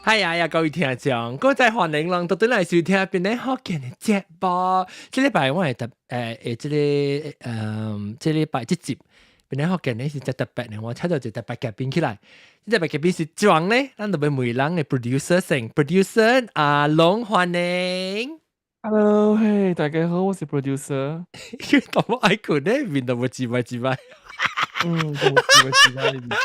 係啊呀，各位聽眾，閣再歡迎人倒轉來收聽檳城福建的節目。這禮拜我會特這个這禮拜這集檳城福建呢是真特別呢，我請著一個特別嘉賓起來。這特別嘉賓是誰呢？咱就欲問咱的 producer 先，producer 阿龍歡迎。 Hello，嘿，大家好，我是 producer。佢當我愛睏呢，面都無一擺一擺。嗯，都無一擺一擺。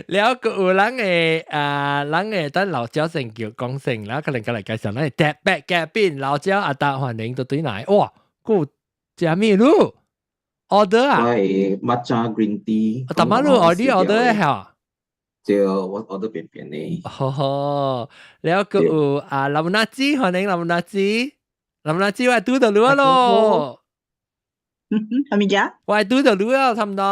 了閣有咱的啊，咱的等老焦先叫講先，然後可能過來介紹咱的特別嘉賓老焦阿達歡迎倒轉來。哇，閣有食咩嚕？order 啊？我係 matcha green tea。逐擺你 order 的嚇？對，我 order 便便的。好好，了閣有啊，林娜子歡迎林娜子，林娜子我拄著你囉。係咪啫？我拄著你啊，差不多。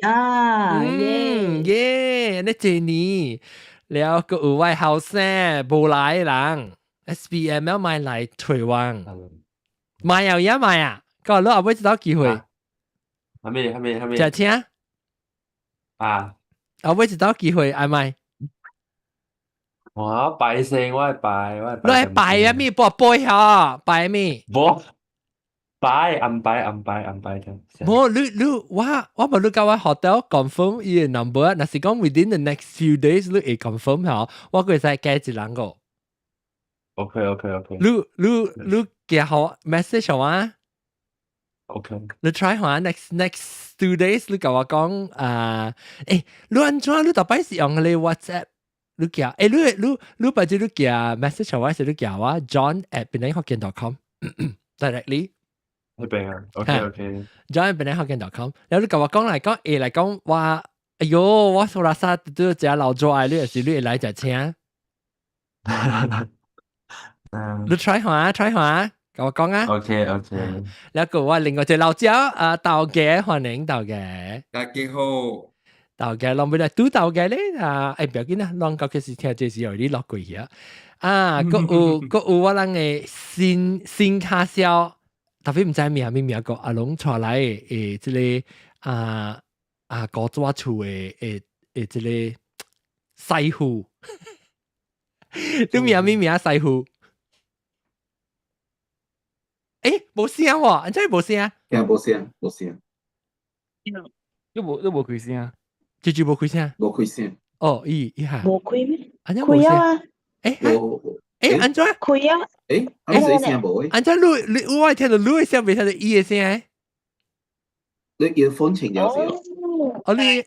啊，嗯耶，你這年了閣有我後生無來的人，SPM 要買來台灣，買有影買啊？個你後尾一道機會，還沒還沒還沒。食請啊，後尾一道機會愛買。我拜先，我會拜，我會你愛拜啊咩？跋杯嚇，拜咩？無拜暗拜暗拜暗拜啫。無你你我我無你共我 hotel confirm 伊个 number，若是講 within the next few days 你會 confirm 嚇，我會使加一人個。 OK。你你你寄好 message 我。 OK。你 try 下 next 2 days 你共我講啊，你按怎你逐擺是用你 WhatsApp？你寄，你你你把這你寄 message 我，是你寄我 john@penanghokkien.com directly。那邊啊，OK。 john@penanghokkien.com，然後你共我講來講，會來講我，哎喲，我蘇拉沙都食老做愛，你也是你會來食請。你 try 下，try 下，共我講啊。 OK。然後我另外一個老焦啊，豆家歡迎豆家。大家好。豆家攏欲來拄豆家咧啊！不要緊啦，攏到開始聽這時候你落過去啊。啊，閣有閣有我人的新新卡銷，特別毋知名咩名個阿龍帶來的這个啊啊高紙厝的的的這個師傅，你名咩名師傅？無聲喎，按怎無聲？聽無聲，無聲。你無開聲？這就無開聲？無開聲。哦，伊伊下。無開咩？按怎無聲？啊。按怎？開啊。啊誰聲無誒？按怎你你我聽著你的聲，袂聽著伊的聲？你 earphone 穿了是哦，你。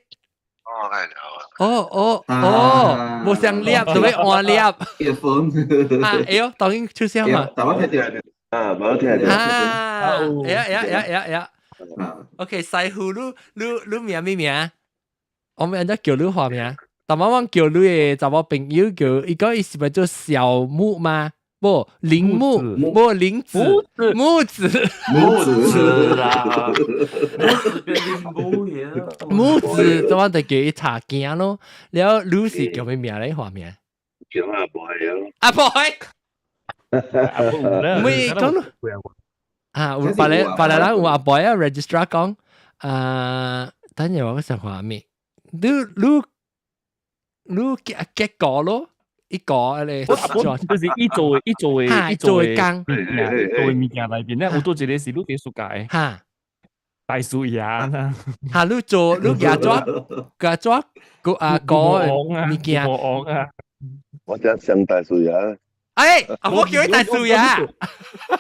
哦哦哦，無相粒，就欲換粒。 earphone。啊，哎喲，當然出聲嘛。但我聽著。啊，無聽著。啊，呀呀呀呀呀。OK，師傅，你你你名咩名？我們按怎叫你化名？逐擺我叫你的查某朋友叫，伊講伊是欲做小木嗎？無，鈴木，無鈴子，木子，木子啦，木子變鈴木耶。木子，怎麼就叫伊查經咯？了，你是叫咩名咧？化名？叫阿boy 咯。阿 boy。唔會講咯。啊，有別個別個人有阿 boy 啊，registrar 講，啊，等陣我想話咩？你你你結結果咯，一個咧，就是伊做的，伊做的，伊做的工，做的物件內面咧，有多一個是你佇暑假的，大樹爺啊，哈，你做你舉紙舉紙個啊個物件，啊，我只上大樹爺。我叫你大樹爺。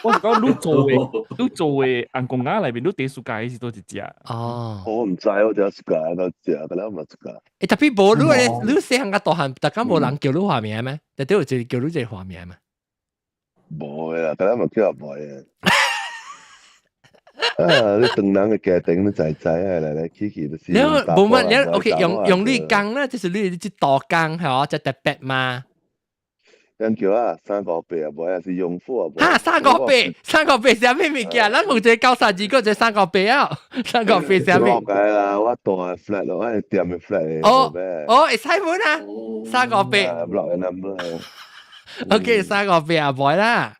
我是講你做的，你做的紅公仔內面，你佇暑假的是佗一隻？哦，我毋知，我只暑假到食，個了嘛暑假。特別無你你細漢甲大漢，逐工無人叫你化名咩？特別有一個叫你一個化名嘛？無啦，個了嘛叫阿boy 啊。啊！你唐人的家庭，你知知啊，來來去去都是。你無乜，你 OK 用用你工啦，就是你這大工係嘛？這特別嘛？人叫啊，三五八啊，無啊是用戶啊。哈，三五八，三五八是啥物物件？咱問一個92個，一個三五八啊，三五八是啥物？我解啦，我住的 flat 咯，我係店的 flat。哦哦，會使問啊，三五八。 block number。 OK，三五八啊，boy 啦。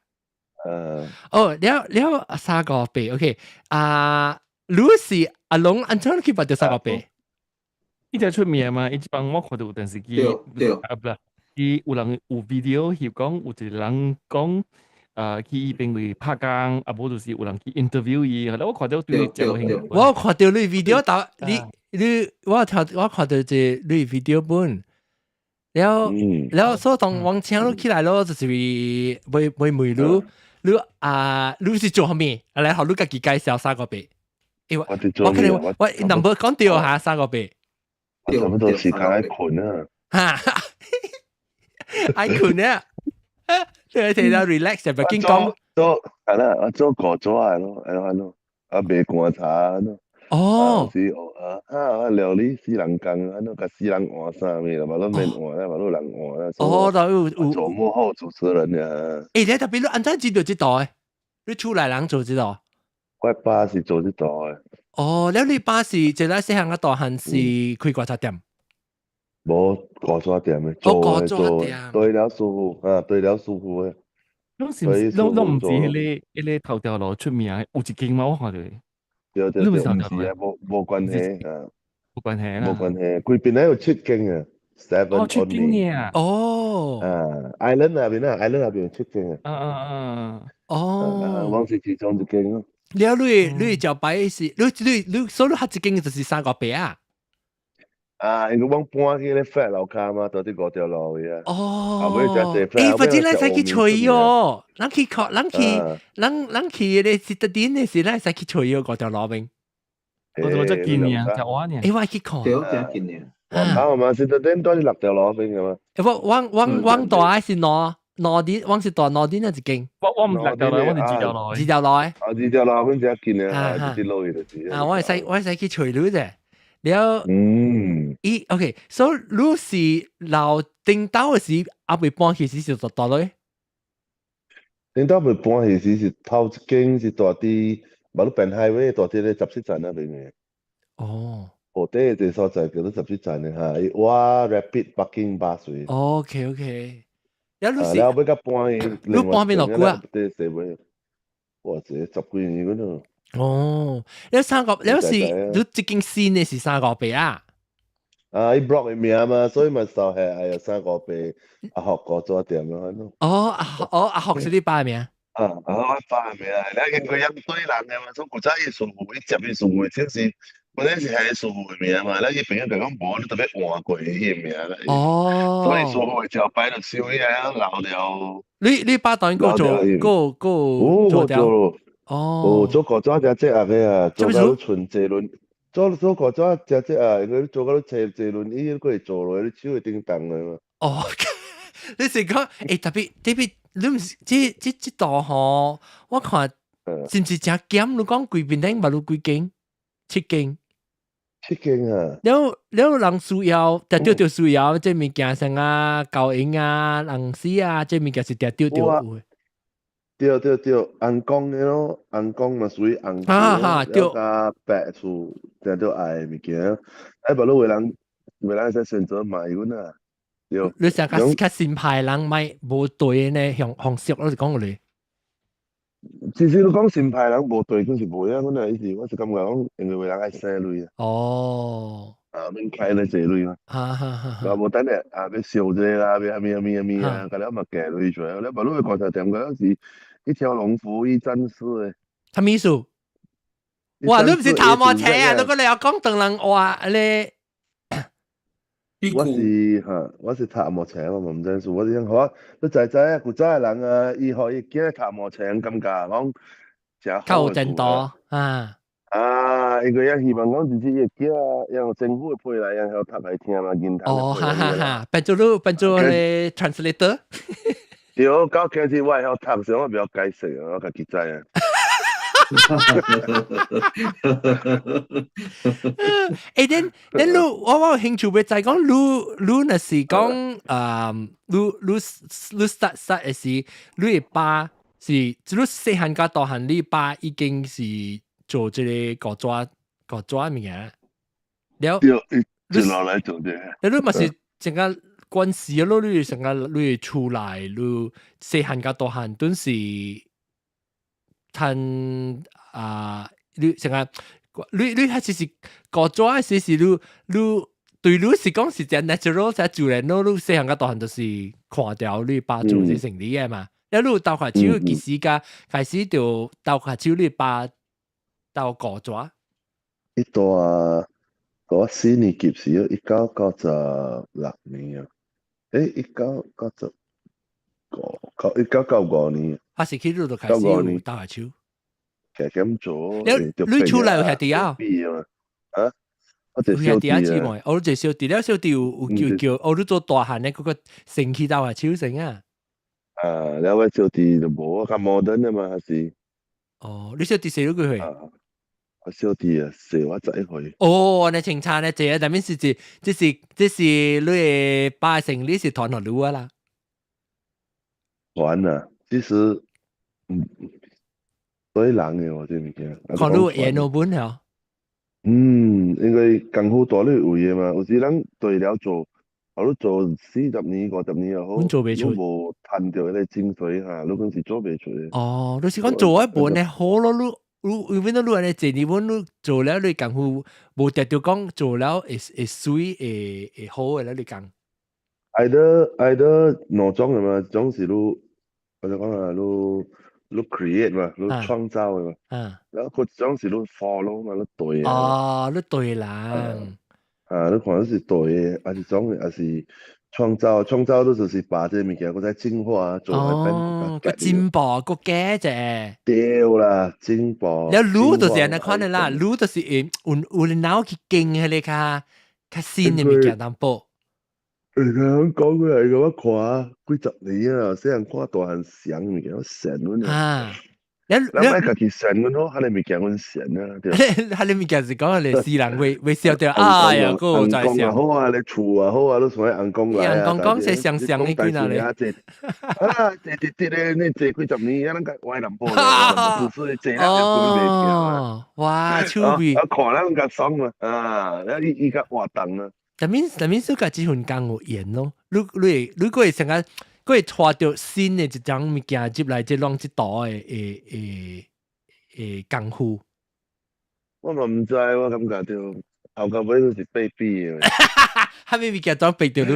哦，了了三五八，OK，啊，你是阿龍，按怎去捌著三五八？伊才出名嘛，伊這幫我看著有電視機。對對。啊，不是。去有人有 video 翕講，有一個人講，去伊邊位拍工，啊無就是有人去 interview 伊，後來我看到對真有興趣。我有看到你 video，但你你我聽我看到這你 video 本，了了，所以當我請你起來咯，就是會會問你，你啊，你是做啥物？啊來，予你家己介紹三個八。欸，我我可能我 number 講對下三個八。我差不多時間愛睏啊。哈，愛睏啊！你睇到 relax 就別緊講。做係啦，我做古早嘅咯，係咯係咯，啊賣乾茶咯。是啊啊料理死人工，啊喏，共死人換衫物啦，嘛攏免換啦，嘛攏人換啦。哦，有有做幕後主持人呀。欸，你特別你按怎知道這道的？你厝內人做這道？我爸是做這道的。哦，了你爸是這個細漢仔大漢是開古早店？無古早店的，做的做的，對了師傅啊，對了師傅的。攏是攏攏毋是彼個頭條路出名，有一間嗎？我看著。對對對，毋是啊，無無關係啊，無關係啦，無關係。規邊咧有七間啊，seven。哦，七間爾。哦。啊，island 那邊啊，island 那邊有七間啊。啊啊啊！我是其中一間咯。了，你你招牌是，你你你，所以你較一間就是三個八啊？啊，因為阮搬去咧 flat 樓跤嘛，佇五條路位啊。哦。後尾才坐欸，反正咱使去揣哦，咱去看，咱去，咱咱去咧是特點的是，咱使去揣哦，五條路邊。我做這近爾，就我爾。欸，我去看。對，真近爾。啊，嘛是特點佇六條路邊嘅嘛。我我我我住的是挪挪啲，我是住挪啲那一間。我我毋六條路，我是二條路。二條路。啊，二條路邊真近啊，直落去就是。啊，我會使去揣你者。了，伊 OK，所以你是留頂兜的時，猶未搬去時是佇佗落？頂兜未搬去時是頭一間是佇佇馬路邊 highway 佇佇咧17站那邊的。河底這個所在叫做十七站的哈，伊我 rapid parking 巴士。 OK。了你是？了尾才搬去。你搬變偌久啊？哇！這十幾年嗰度。哦，你三個，你是你這間新的是三五八啊？啊，伊 block 的名嘛，所以嘛就係哎呀三五八阿學古早店咯。哦，阿哦阿學是你爸的名？啊，啊我爸的名，你因為養對人的嘛，所以古早伊師傅，伊接伊師傅，真是本來是係師傅的名嘛，咱伊朋友共講無，你特別換過伊的名啦。所以師傅的招牌就收起來，留了。你爸當然做過過做掉。哦，做古早真濟額的啊，做到賰坐輪，做做古早真濟啊，因為你做到你坐坐輪椅，你閣會坐落，你手會頂動的嘛。哦，你是講，欸，特別特別，你毋是這這這道吼，我看是毋是誠鹹？你講規邊頂嘛，有幾間？七間。七間啊！了了，人需要，定著著需要，這物件像啊，高音啊，人死啊，這物件是定著著有的。對對對，紅光的咯，紅光嘛屬於紅厝，了佮白厝，定著愛的物件。哎，無你有人，有人會使選擇買阮啊。對。你成較較新派人買無對的呢，方方式，我是講你。其實你講新派人無對，佢是無影，阮的意思，我是感覺講，因為有人愛省鐳啊。啊，免開咧濟鐳嘛。啊，無等下啊，欲燒這啦，欲啥物啥物啥物啊，佮了嘛加鐳出來。了無你的觀察點，嗰是一條龍服務一站式的。啥物意思？哇！你毋是頭毛車啊？如果你有講唐人話咧，我是哈，我是讀毛車，我嘛毋知數。我是想好，你知知啊？古早的人啊，伊予伊囝讀毛車，感覺講誠較有前途啊！啊，因為也希望講自己的囝用政府的批來，然後讀來聽嘛，銀行哦，哈哈哈，變做你變做咧 translator。對，到開始我會曉讀，所以我袂曉解釋，我家己知啊。欸，恁恁你我有興趣欲知講，你你若是講，你你你 start start 的時，你的爸是，你細漢甲大漢，你爸已經是做這個古紙古紙物件了。對，一路來做這個。你嘛是成個關係咯，你成個你厝內，你細漢甲大漢，頓時。趁啊，你成個你你彼時是古早時是你你對對你是講是真 natural，才自然咯。你細漢甲大漢就是看著你爸做這生理的嘛。了你鬥跤手其實甲開始就鬥跤手，你爸鬥古紙。伊大我四年級時，1996年啊，欸，1995，1995年。啊是去你就開始有鬥跤手。加減做。你厝內有兄弟啊？啊？我一個小弟啊。哦，你一個小弟，了小弟有叫叫，哦，你做大漢的，嗰個先去鬥跤手先啊？啊，了我小弟就無，較 modern 啊嘛，還是。哦，你小弟細你幾歲？我小弟啊，細我11歲。哦，按呢清楚呢，這個但是這這是這是你的爸生理是傳予你啊啦。傳啊，其實，對人的哦，這物件。看你有緣無本吼。嗯，因為功夫大你有的嘛，有時人對了做，予你做40年、50年又好，做袂出，你無趁著彼個精髓哈，你講是做袂出的。哦，你是講做一半呢好咯，你你因為你按呢這年本你做了你功夫無定著講做了會會媠會會好的啦，你講。 either 兩種的嘛，一種是你，我就講啊，你 create 嘛，你創造的嘛。然後一種是你 follow 嘛，你對啊。哦，你對人。啊，你看是對的，還是種，還是創造？創造你就是把這個物件閣再進化，做哦，閣進步，閣加者。對啦，進步。了，你就是按呢款的啦，你就是會有腦去經彼個較較新的物件淡薄。你講講過來，我看幾十年啊，細漢看大漢想物件，我神阮啊！咱莫家己神阮好，彼个物件阮神啊，對。彼个物件是講你死人會會笑掉，哎呀，閣在想。好啊，你厝啊好啊，你想尪公來啊。尪公講是上上的幾若咧。啊，坐直直咧，你坐幾十年，啊，咱個歪淡薄，只是坐了就規袂行啊。哇，趣味。啊，看咱較爽嘛，啊，伊伊較活動啊。但面說佮這份工有緣咯，你你閣會成個，閣會帶著新的一種物件入來，這攏這道的的的功夫。我嘛毋知，我感覺著頭到尾都是被逼的。啥物物件總逼著你？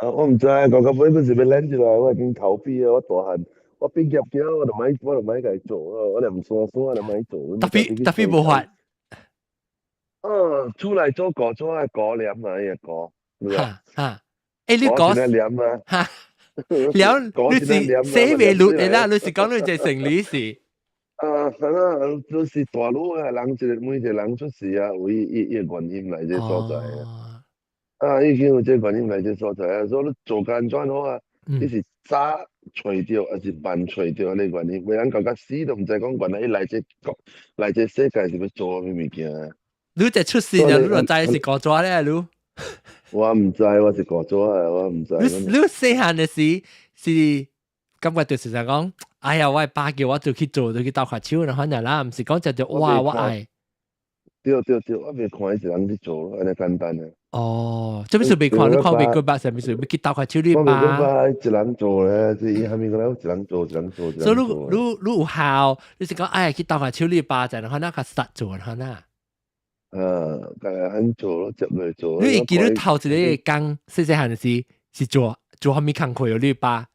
啊，我毋知，頭到尾都是欲練出來，我已經逃避啊！我大漢，我畢業了，我就莫共伊做啊！我連山山我就莫做。 Tapi tapi 無法。哦，出來做古紙的古黏啊，伊個古，哈哈，欸，你講黏啊？哈，了，你是寫袂落的啦，你是講你這生理是？啊，反正就是大路啊，人一個每一個人出世啊，有伊伊伊個原因來這所在啊。啊，已經有這個原因來這所在啊，所以你做工怎好啊？你是早揣著，還是慢揣著彼個原因？有人搞到死都毋知講原來伊來這國來這世界是欲做啥物物件。你這出世就你就知是古紙咧，你？我毋知，我是古紙啊，我毋知。你你細漢的時是感覺就是講，哎呀，我爸叫我就去做，就去鬥跤手，然後反啦，毋是講就就哇，我愛。對對對，我袂看伊一人去做，按呢簡單啊。哦，這物事袂看，你看袂過捌，啥物事欲去鬥跤手你爸？我袂過捌一人做咧，這伊啥物個一人做，一人做，一人做。所以你你你有效，你是講哎去鬥跤手你爸，就然後那較實做，然後啊。啊，家己肯做咯，接落做。你會記得頭一个工細細漢時是做做啥物工課哦？你爸，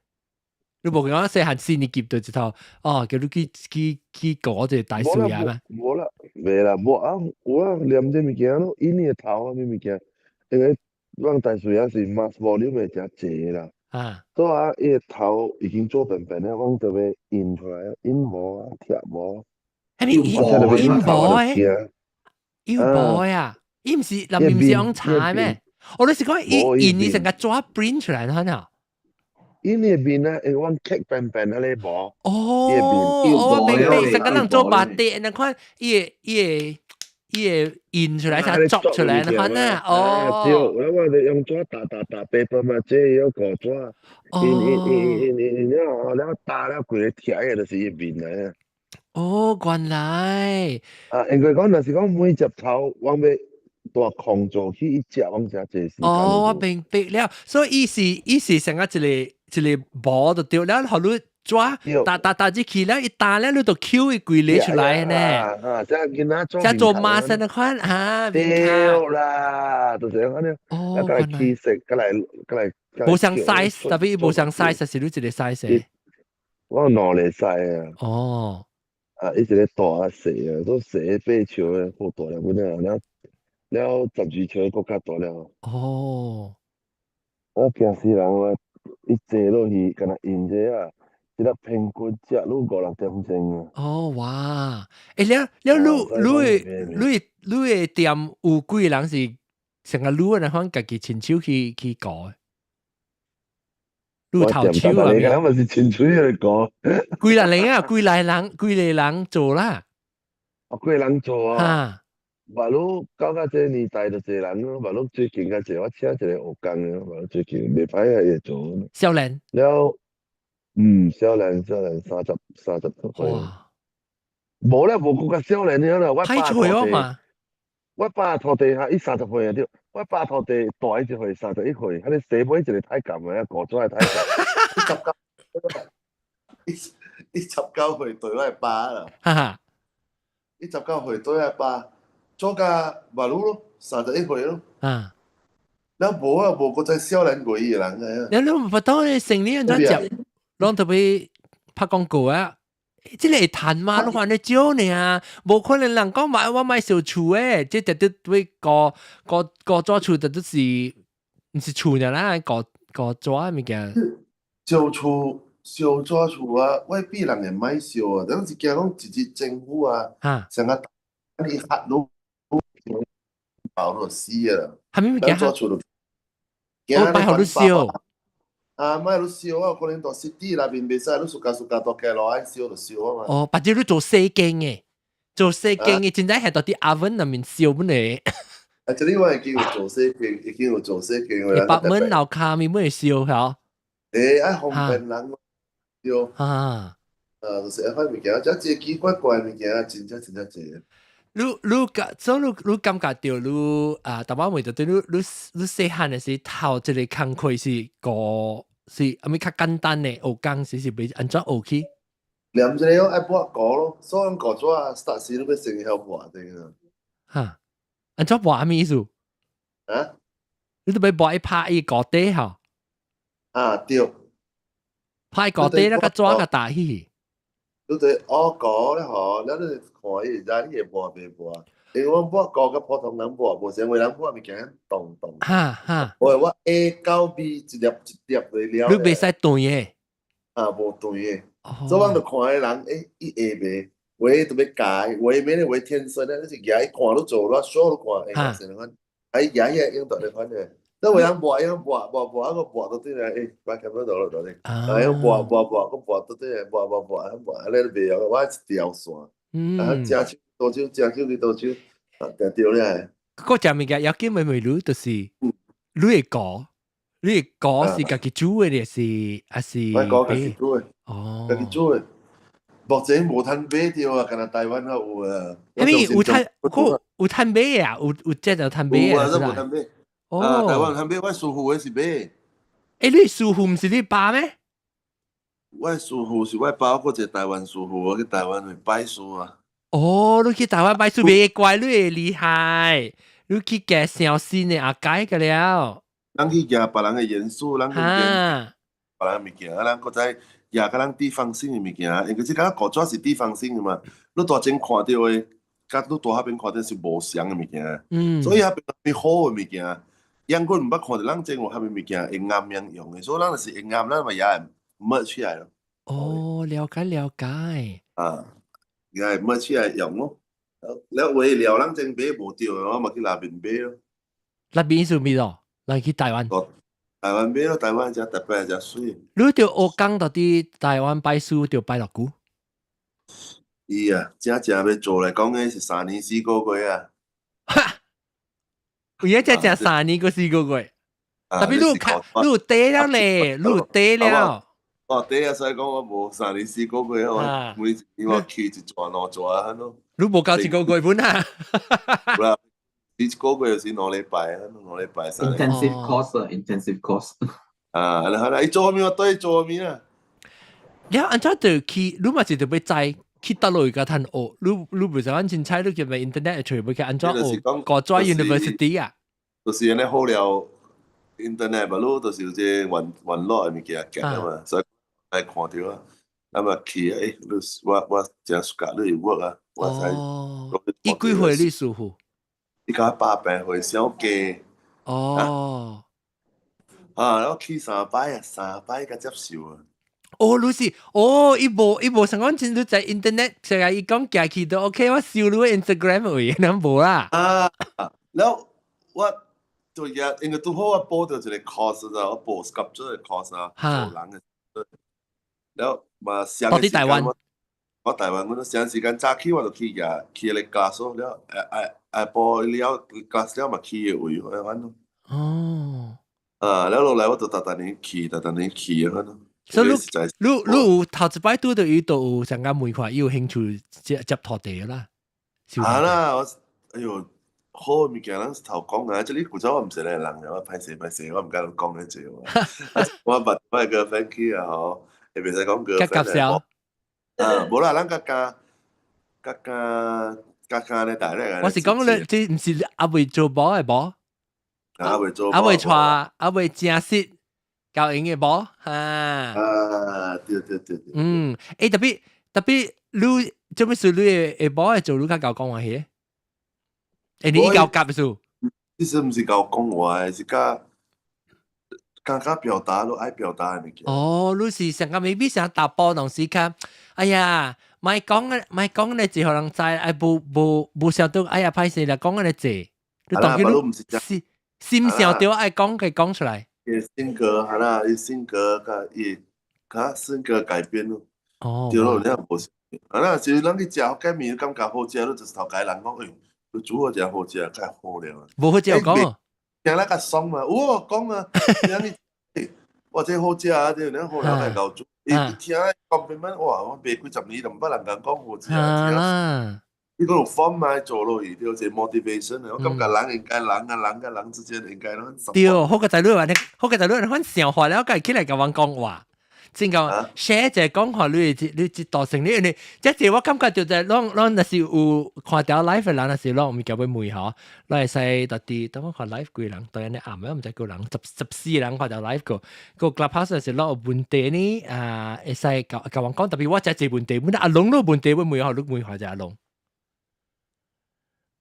你無講細漢四年級就一頭哦，叫你去去去過一個大樹爺嘛？無啦，袂啦，無啊，有啊，念這物件咯，印的頭啊，啥物件，因為咱大樹爺是 mass volume 的誠濟啦。啊，所以啊，伊的頭已經做扁扁了，阮就欲印出來，印模啊，貼模。啥物印印模的？有無啊？伊毋是內面毋是用查咩？我你是講伊印你成個紙 print 出來，可能？伊的面啊，會阮刻扁扁彼个模。哦，我明白，成個人做白底，你看伊會伊會伊會印出來，才作出來，你看啊，哦。對，我就用紙打打打 paper 嘛，這要古紙，印印印印印印了，了打了規个貼的，就是伊面來啊。哦，原來。啊，應該講，若是講每隻頭，我欲大空做去一隻，阮誠濟時間。哦，我明白了，所以伊是伊是成個一個一個模就對了，予你紙打打打入去了，伊打了你就抾伊規個出來呢。啊，這囡仔做這做馬身的款啊，對啦，就是按呢。哦，閣來起色，閣來閣來。無相 size，特別伊無相 size，是你一個 size。我有兩個 size 啊。哦。啊，伊一個大啊細啊，都細8尺的好大粒本啊，了了12尺閣較大粒。哦。我驚死人！我伊坐落去，敢若用這啊，這粒平均食愈5、6點鐘啊。哦，哇！欸，了了，你的店有幾個人是成個你按呢款家己親手去顧的？你頭手啊？你講咪是親手去顧？幾個人啊？幾個人做啦？哦，幾個人做啊？嘛汝到這個年代就濟人咯，嘛汝最近較濟，我請一個學工的，嘛汝最近袂歹啊，會做。少年。了，嗯，少年少年30多歲。哇！無咧，無閣較少年了啦。我歹揣哦嘛。我爸徒弟哈，伊三十歲啊對，我爸徒弟大伊一歲，31歲，彼個細妹一個太監的，古早的太監。伊19歲對我爸啦。哈哈。伊十九歲對我爸。做甲馬路咯，31歲咯。啊！咱無啊，無閣再少年過伊的人啊。你你唔當你成年人怎接，攏特別拍廣告啊！這個會趁嗎？攏按呢少呢，無可能人講買我買小厝的，這絕對對顧顧顧紙厝，絕對是毋是厝爾啦？顧顧紙的物件。燒厝燒紙厝啊！我比人會買燒啊，但是驚講一日政府啊，像啊，你嚇攏爆都死啊！啥物物件？紙厝就哦，擺予你燒。啊，莫你燒啊，可能到 city 內面袂使，你自家自家蹛街路愛燒就燒啊嘛。哦，或者你做細間的，做細間的，真正係到佇 oven 內面燒本來。啊，這裡我已經有做細間，已經有做細間的。百蚊樓跤面會燒嚇。欸，愛方便人對。啊。啊，就是遐款物件，這這奇怪怪物件，真正真正濟。你你感，所以你你感覺著你啊，淡薄問就對你你你細漢的時頭一個工課是顧是啥物較簡單的學工，是是欲按怎學去？念一個愛抹糊咯，所以糊紙啊，start 時你欲先曉抹對啊。哈，按怎抹啥物意思？啊？你都欲抹伊拍伊糊底吼？啊對。拍糊底那個紙共打起。你得學糊咧吼，了你看伊會知你會抹袂抹？因為我抹糊佮普通人抹無相，有人抹物件動動。哈哈。我 A 到 B 一粒一粒來了。你袂使斷的。啊，無斷的。所以我就看彼人，欸，伊會袂？有的就欲教，有的免咧，有的天生咧，你是舉伊看你做，我數你看，會成款，啊，伊舉起用獨咧款的。那有人抹，用抹抹抹，個抹到對來，欸，把看不到了，到底。啊，用抹抹抹，閣抹到對來，抹抹抹，抹，按呢都袂曉，我一條線。啊，正手左手，正手去左手，啊，定對咧。閣食物件要緊問問你，就是你的糊，你的糊是家己煮的，抑是？我糊家己煮的。哦。家己煮的。目前無通買著啊，干焦台灣才有啊。啥物有通有通買啊？有有這就通買啊？有啊，這無通買。哦，啊，台灣通買，我師傅的是買。欸，你師傅毋是你爸咩？我師傅是我爸，閣一個台灣師傅，我去台灣去拜師啊。哦，你去台灣拜師，袂怪你會厲害，你去加相信的阿解個了。咱去行別人的元素，咱去行別人物件，啊，咱閣再舉佮咱地方性的物件，因為這個古紙是地方性的嘛，你大前看著的，佮你大彼邊看著是無相的物件。所以彼邊好的物件，英國毋捌看著咱這有啥物物件會啱樣用的，所以咱就是會啱，咱嘛也會 merge 起來咯。哦，了解了解。啊，也會 merge 起來用咯。了話料咱這買無著的，我嘛去內面買咯。那邊是咩咯？來去台灣。台灣買咯，台灣遮特別遮媠。你著學工到佇台灣拜師，著拜偌久？伊啊，正正欲做來講的是3年4個月啊。哈！有影才正三年閣四個月。特別你有看，你有底了咧，你有底了。哦，底啊，所以講我無三年四個月，我每一年我去一逝兩逝按呢。你無夠一個月本啊？無啦，一個月就是2禮拜，2禮拜3禮拜。 Intensive course 啊，intensive course。啊，然後來伊做啥物我對做啥物啊。你按怎就去，你嘛是就欲知去佗落個趁學，你你袂使講凊彩，你叫咪 internet 揣欲去按怎學？高專 university 啊？就是按呢好了，internet 嘛，你就是有這網網絡的物件夾啊嘛，所以來看著啊，那麼去欸，你我我誠 suka 你有 work 啊，我才。哦，伊幾歲你師傅？伊甲我8病歲小加。哦。啊，我去三擺啊，三擺才接受啊。哦，你是哦，伊無伊無想講真你在 internet 成日伊講行去都 OK，我收你 Instagram 位，咱無啦。啊，然後我就也因為拄好我報著一個 course 啊，我報 sculpture 的 course 啊，做人的。然後嘛，上個時間我我台灣，我上時間早起我就去額去彼個 class 了，下下下晡了 class 了嘛去個位，按呢咯。哦。啊，了落來我就逐逐年去，逐逐年去按呢。所以你你你有頭一擺拄著伊都有想講問看，伊有興趣接接徒弟啦。啊啦，我哎喲，好物件咱是頭講啊，這裡古早我毋是那個人，我歹勢歹勢，我毋敢講彼濟話。我捌我個 girlfriend 去啊吼，會袂使講 girlfriend 啊，無啦，咱較加較加較加咧大咧。我是講你，這毋是猶未做某的無？啊，未做，猶未娶，猶未正式交應的無？哈。啊，對對對對。嗯，欸，特別特別，你做咩事？你會會某會做你較𠢕講話去？欸，你𠢕夾的事？其實毋是𠢕講話，是較較較表達，你愛表達的物件。哦，你是上個 maybe 想查埔當時較，哎呀，莫講啊，莫講咧，就予人知，哎，無無無想到，哎呀，歹勢啦，講按呢濟，你當佢你心心想著愛講，佢講出來。伊性格係啦，伊性格佮伊較性格改變咯。哦。對咯，你也無啊啦，就是咱去食福建麵，感覺好食，你就是頭家人講，欸，你煮好食好食，較好了。無好食有講哦。聽咱較爽嘛，有我講啊，聽你，哇，這好食啊，這恁好了來𠢕煮。伊一聽 compliment，哇，我賣幾十年都毋捌人共講好食。啊。伊個有 form 嘛做落去，對，一個 motivation 我感覺人應該人啊人佮人之間應該攏。對，好個仔女話，好個仔女反想法了，家起來共阮講話。真講寫者講話，你你這大成你，因為這這我感覺就在攏攏若是有看著 live 的人，若是攏毋叫欲問吼，攏會使特佇當我看 live 幾人，當然你暗暝毋知幾人，十十四人看著 live 個個 clubhouse 是攏有問題呢，啊，會使共共阮講，特別我這這問題，阮阿龍都問題，欲問吼，你問下隻阿龍。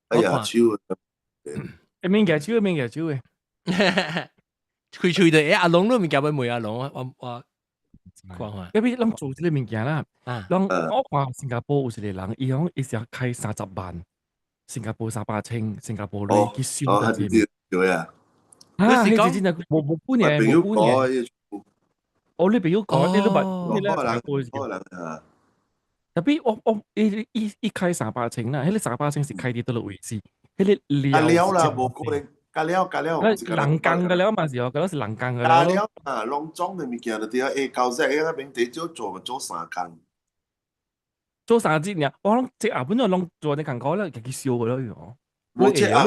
哎呀，手，欸，免舉手，免舉手的，開喙的，欸，阿龍都物件欲問阿龍，我我。看看，因為攏做這個物件啦，攏我看新加坡有一個人，伊講伊是開30萬，新加坡300千，新加坡鐳去燒這個。對啊。啊，彼個真正無無半年，無半年。哦，你朋友講，你都捌，你咧新加坡。特別我我伊伊伊開三百千啦，彼個三百千是開佇佗落位置？彼個料了啦，無可能。加了加了，人工的了嘛是哦，嗰是人工的。加了啊，攏總的物件就對啊，A 到 Z 那邊地少做做三工，做三日爾，我攏這下本來攏做呢工課了，家己燒個了喲。無這啊，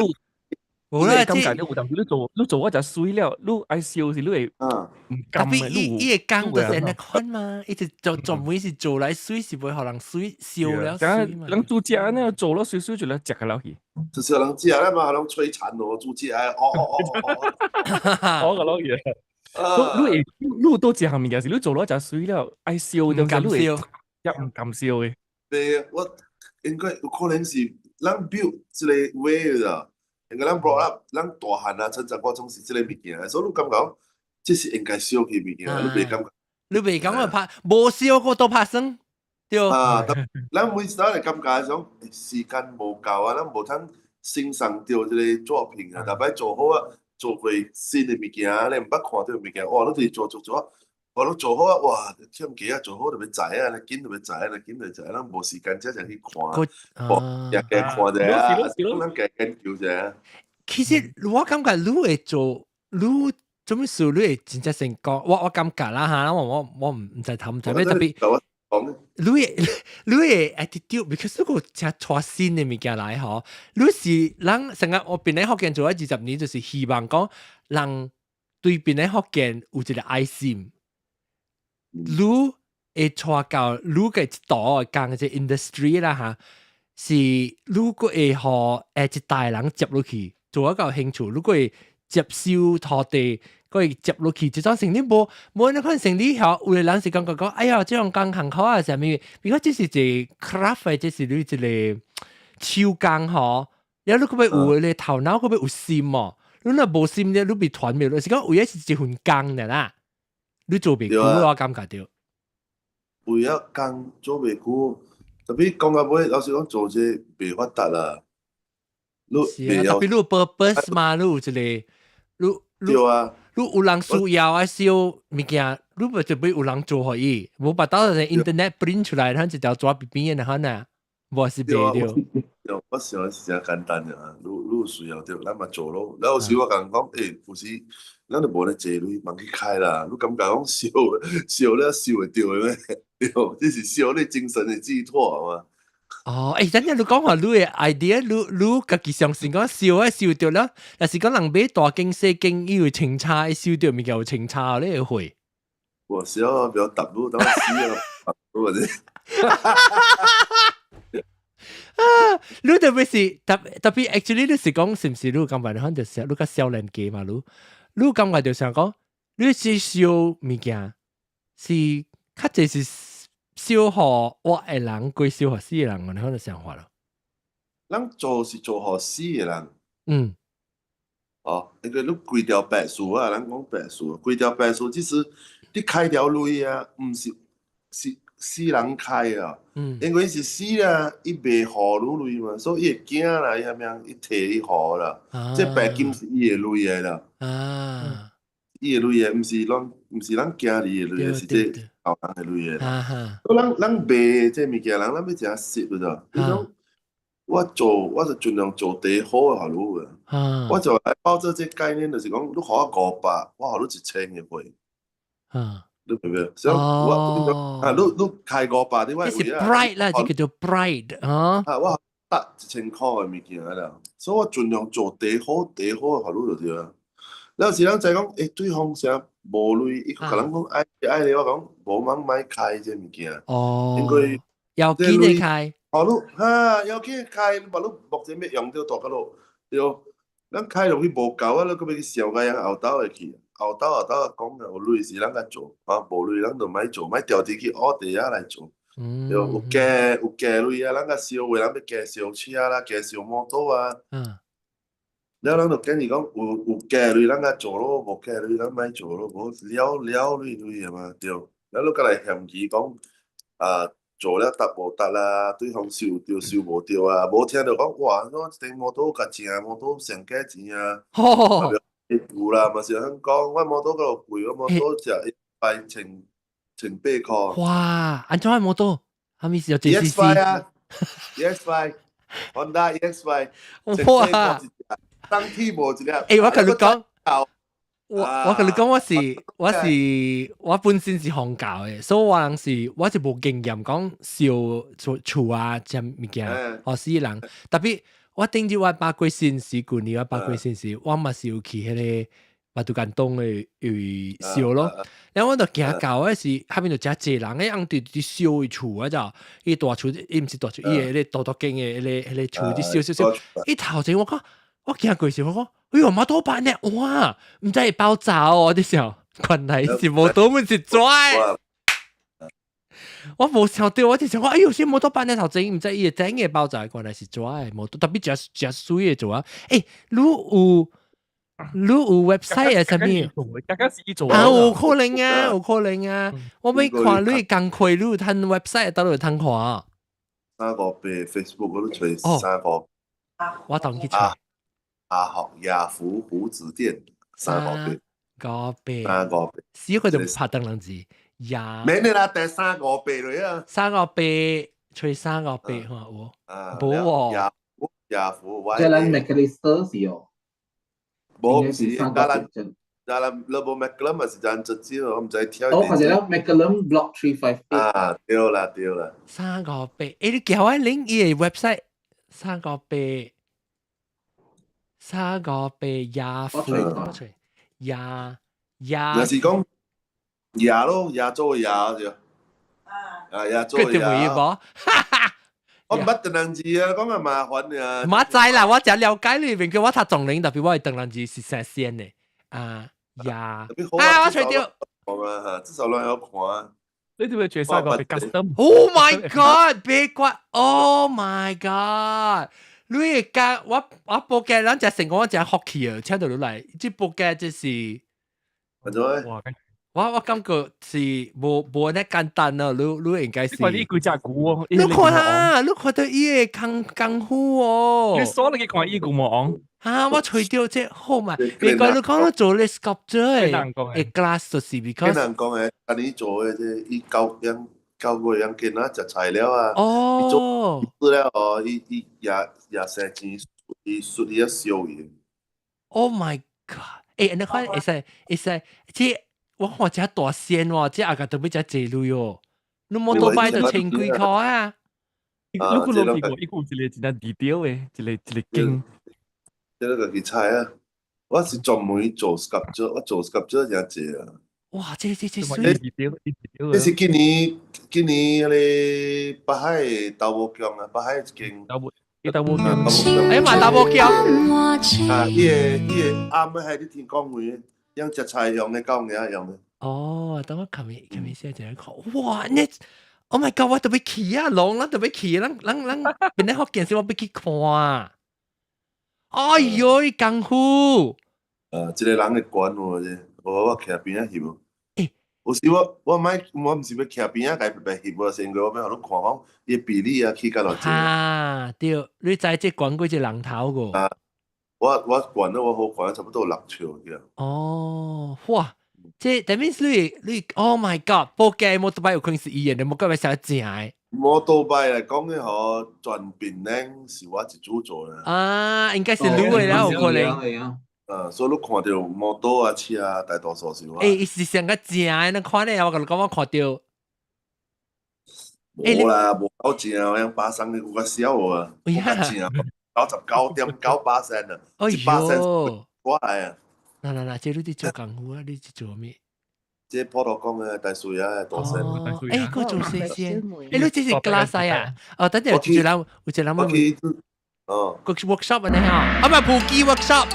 無啦，感覺你有當時你做你做我就水了，你愛燒是你會毋甘特別伊伊個工就是按呢款嘛，伊就做專門是做來水，是袂予人水燒了水嘛。人煮食按呢做了水水就來食個了去。就是有人食咧嘛，攏摧殘咯，煮食哦哦哦哦，哦個老嘢。你你會你都食項物件是你做了食水了，愛燒毋甘燒，也毋甘燒的。對，我應該有可能是咱 build 這個 way 啦。應該咱 brought up，咱大漢啊，成長過程是這個物件，所以你感覺這是應該燒去物件，你袂感覺？你袂感覺拍無燒過都拍算，對。啊，咱每次都會感覺講時間無夠啊，咱無通欣賞著這個作品啊，逐擺做好啊，做過新的物件，你毋捌看著物件，哇，你就是做做做，哇，你做好啊，哇，欠幾啊，做好就欲知啊，你緊就欲知，你緊就知，咱無時間才才去看，哇，也加看者啊，咱加研究者。其實我感覺你會做，你做咩事你會真正成功？我我感覺啦嚇，我我我毋毋知頭毋知咩特別。你會你會 attitude，because 你個誠創新的物件來吼，你是人成日我檳城福建做咗20年，就是希望講人對檳城福建有一個愛心。你會帶到你嘅一度講這 industry 啦嚇，是如果會予一代人接落去，做一個興趣，如果會接收土地，佢會接落去，這種生意無無那款生意曉，有的人是感覺講，哎呀，這種工行好啊，啥物？如果這是一個 craft，這是你一個手工吼，了你閣欲有個頭腦，閣欲有心哦。你若無心咧，你被傳袂落，是講有的是一份工的啦，你做袂久，我感覺著。有影工做袂久，特別講到尾，老實講做這袂發達啦。你是啊，特別你有 purpose 嘛，你有一個，你對啊，你有人需要愛燒物件，你咪就欲有人做予伊，無辦法就 internet print 出來，咱一條紙邊邊的，可能無是袂著。對，我想是誠簡單的啊，你有需要著，咱嘛做咯。了有時我共人講，欸，有時咱就無咧濟鐳，茫去開啦。你感覺講燒燒了燒會著的咩？對，這是燒你精神的寄託嘛。哦，欸，等陣你講話你的 idea，你家己相信講燒啊燒著了，若是講人買大間細間，伊有清查，燒著物件有清查，你會會？我燒啊，不要揼你，等我死啊！我這。啊！你特別是特特別，actually 你是講是毋是？你感覺你可能就是你較少年家嘛？你感覺就想講，你是燒物件是較濟是燒予活的人，過燒予死的人，你可能想法咯。咱做是做予死的人。哦，因為你規條白事啊，咱講白事，規條白事，其實你開條鐳啊，毋是是死人開啊。因為是死啊，伊袂予你鐳嘛，所以伊會驚啦，伊啥物伊提你予啦。這白金是伊的鐳來啦。伊的鐳的，毋是咱驚你的鐳，是這後人的鐳的。所以咱賣這物件，人咱欲誠實的，你講我做，我就盡量做第好的予你啊。我就來報這這概念，就是講，你予我500，我予你1000的貨。你明唔明？所以我啊，你開五百，你我這是 pride 啦，這叫做 pride 啊。啊，我得1000箍的物件啦，所以我盡量做第好、第好的予你就對啦。有時人就講，欸，對方啥無鐳，伊共人講愛愛咧，我講無茫莫開這物件。因為要緊的開。哦，你哈要緊開，你把你目前欲用著大個咯，對。咱開落去無夠啊，你閣欲去燒個人後兜會去，後兜後兜講有鐳是咱較做，啊無鐳咱就莫做，莫調佇去烏地仔來做。對，有加鐳啊，咱較燒話，人欲加燒車啦，加燒摩托啊。了，咱就建議講有加鐳咱較做咯，無加鐳咱莫做咯，無了了鐳鐳的嘛，對。了，你閣來嫌棄講啊，做了達無達啦，對方收著收無著啊，無聽著講哇，我一頂摩托較正，摩托上價錢啊，有啦，嘛是通講，我摩托閣貴，我摩托食一百1800箍。哇，按怎的摩托？啥物事有 ？EX5 啊，EX5，Honda EX5，哇！當天無一粒。欸，我共你講，我共你講，我本身是宗教的，所以我人是我是無經驗講燒厝厝啊，這物件，予死人。特別我頂日我百過身時，舊年我百過身時，我嘛是有去彼個馬杜間東的位燒咯。然後我就行到的時，彼邊就誠濟人，彼翁佇佇燒的厝啊，就伊大厝，伊毋是大厝，伊的彼個大大間的彼個厝佇燒燒燒。伊頭前我講，我行過時我講，哎喲，摩托板呢？哇，毋知會爆炸哦！我佇想，原來是摩托門是紙。我無想到，我佇想講，哎喲，這摩托板呢頭前毋知伊會怎會爆炸，原來是紙的摩托，特別誠誠媠的做啊！欸，你有 website 啊？啥物？大家是做啊，有可能啊，有可能啊！我欲看你工課，你有通 website 佗落通看？ 358 Facebook 嗰度揣三五，我當去揣。阿學亞福胡子店三五八，五八，三五八，死佢就拍燈籠字，亞。免啦，第三五八嚟啊！三五八，揣三五八，看有無喎？亞福亞福，這咱 Macalister 是哦。無，毋是，咱你無 Macklem 嘛是咱直接，我毋知聽。哦，或者 Macklem Block 358。啊，對啦對啦。三五八，欸，你叫我 link 伊个 website，三五八，三五八亞福，我揣亞亞。若是講亞咯，亞做亞就。啊呀，做佢條呀。無？我毋捌唐人字啊，講較麻煩啊。馬知啦，我真了解你，明我讀中齡，特別我係唐人字是成線的。啊呀，啊我揣著。啊，至少攏會曉看。你點會揣三個 custom？ Oh my god！別怪，Oh my god！你會講我報價，咱只成功，我真福氣啊！請到你來，這報價這是，我感覺是無按呢簡單咯，你應該是。你幾隻股哦？你看下，你看到伊的功夫哦。你鎖你去看伊個毛。啊！我揣著這好嘛？別講你講你做咧 sculpture 的 glass 就是 because。人講的，啊你做的這伊九樣九個樣囡仔食材料啊。哦。伊做資料哦，伊也生錢，伊術伊也燒伊。 Oh my god！欸，你看會使會使，這我看這大線喎，這阿個特別這濟鐳哦。你摩托擺就千幾箍啊？你個攞見過，伊個一個真正 detail 的，一個經。這個家己猜啊！我是專門做 sculpture，我做 sculpture 真濟啊！哇！這水，這是今年彼個北海豆母宮啊，北海一間豆母，豆母宮，哎嘛豆母宮啊！伊個暗暝喺你天光位，用食菜用的狗爾用的。哦，等我琴日琴日先一看，哇！你 Oh my god！我特別去啊，龍，咱特別去，咱邊咧福建時我欲去看。哎喲，功夫！一個人的懸有這，我徛邊仔翕。有時我莫我毋是欲徛邊仔共伊白白翕，是因為我欲予你看講伊比例啊起較偌濟。啊，對，你知這懸幾隻人頭無？啊，我懸了我好懸差不多6尺去。哦，哇！這 that means 你，Oh my God！報價摩托擺有可能是伊的，你無感覺啥正的？摩托擺來講的吼，全檳榔是我一組做的。啊，應該是你的啦，有可能。啊，所以你看著摩托啊、車啊，大多數是我。欸，伊是上較正的，你看咧，我共你講，我看著。無啦，無夠正，用巴生的有較少啊，無較正，99.9%啊，1%我來啊。嗱嗱嗱，這你佇做功夫啊？你佇做咩？這普羅講的大水啊，大聲。欸，閣做細先。欸，你這是 glass 啊？哦，等陣有一個人，有一個人問。哦。個 workshop 按呢吼，啊，毋係普吉 workshop。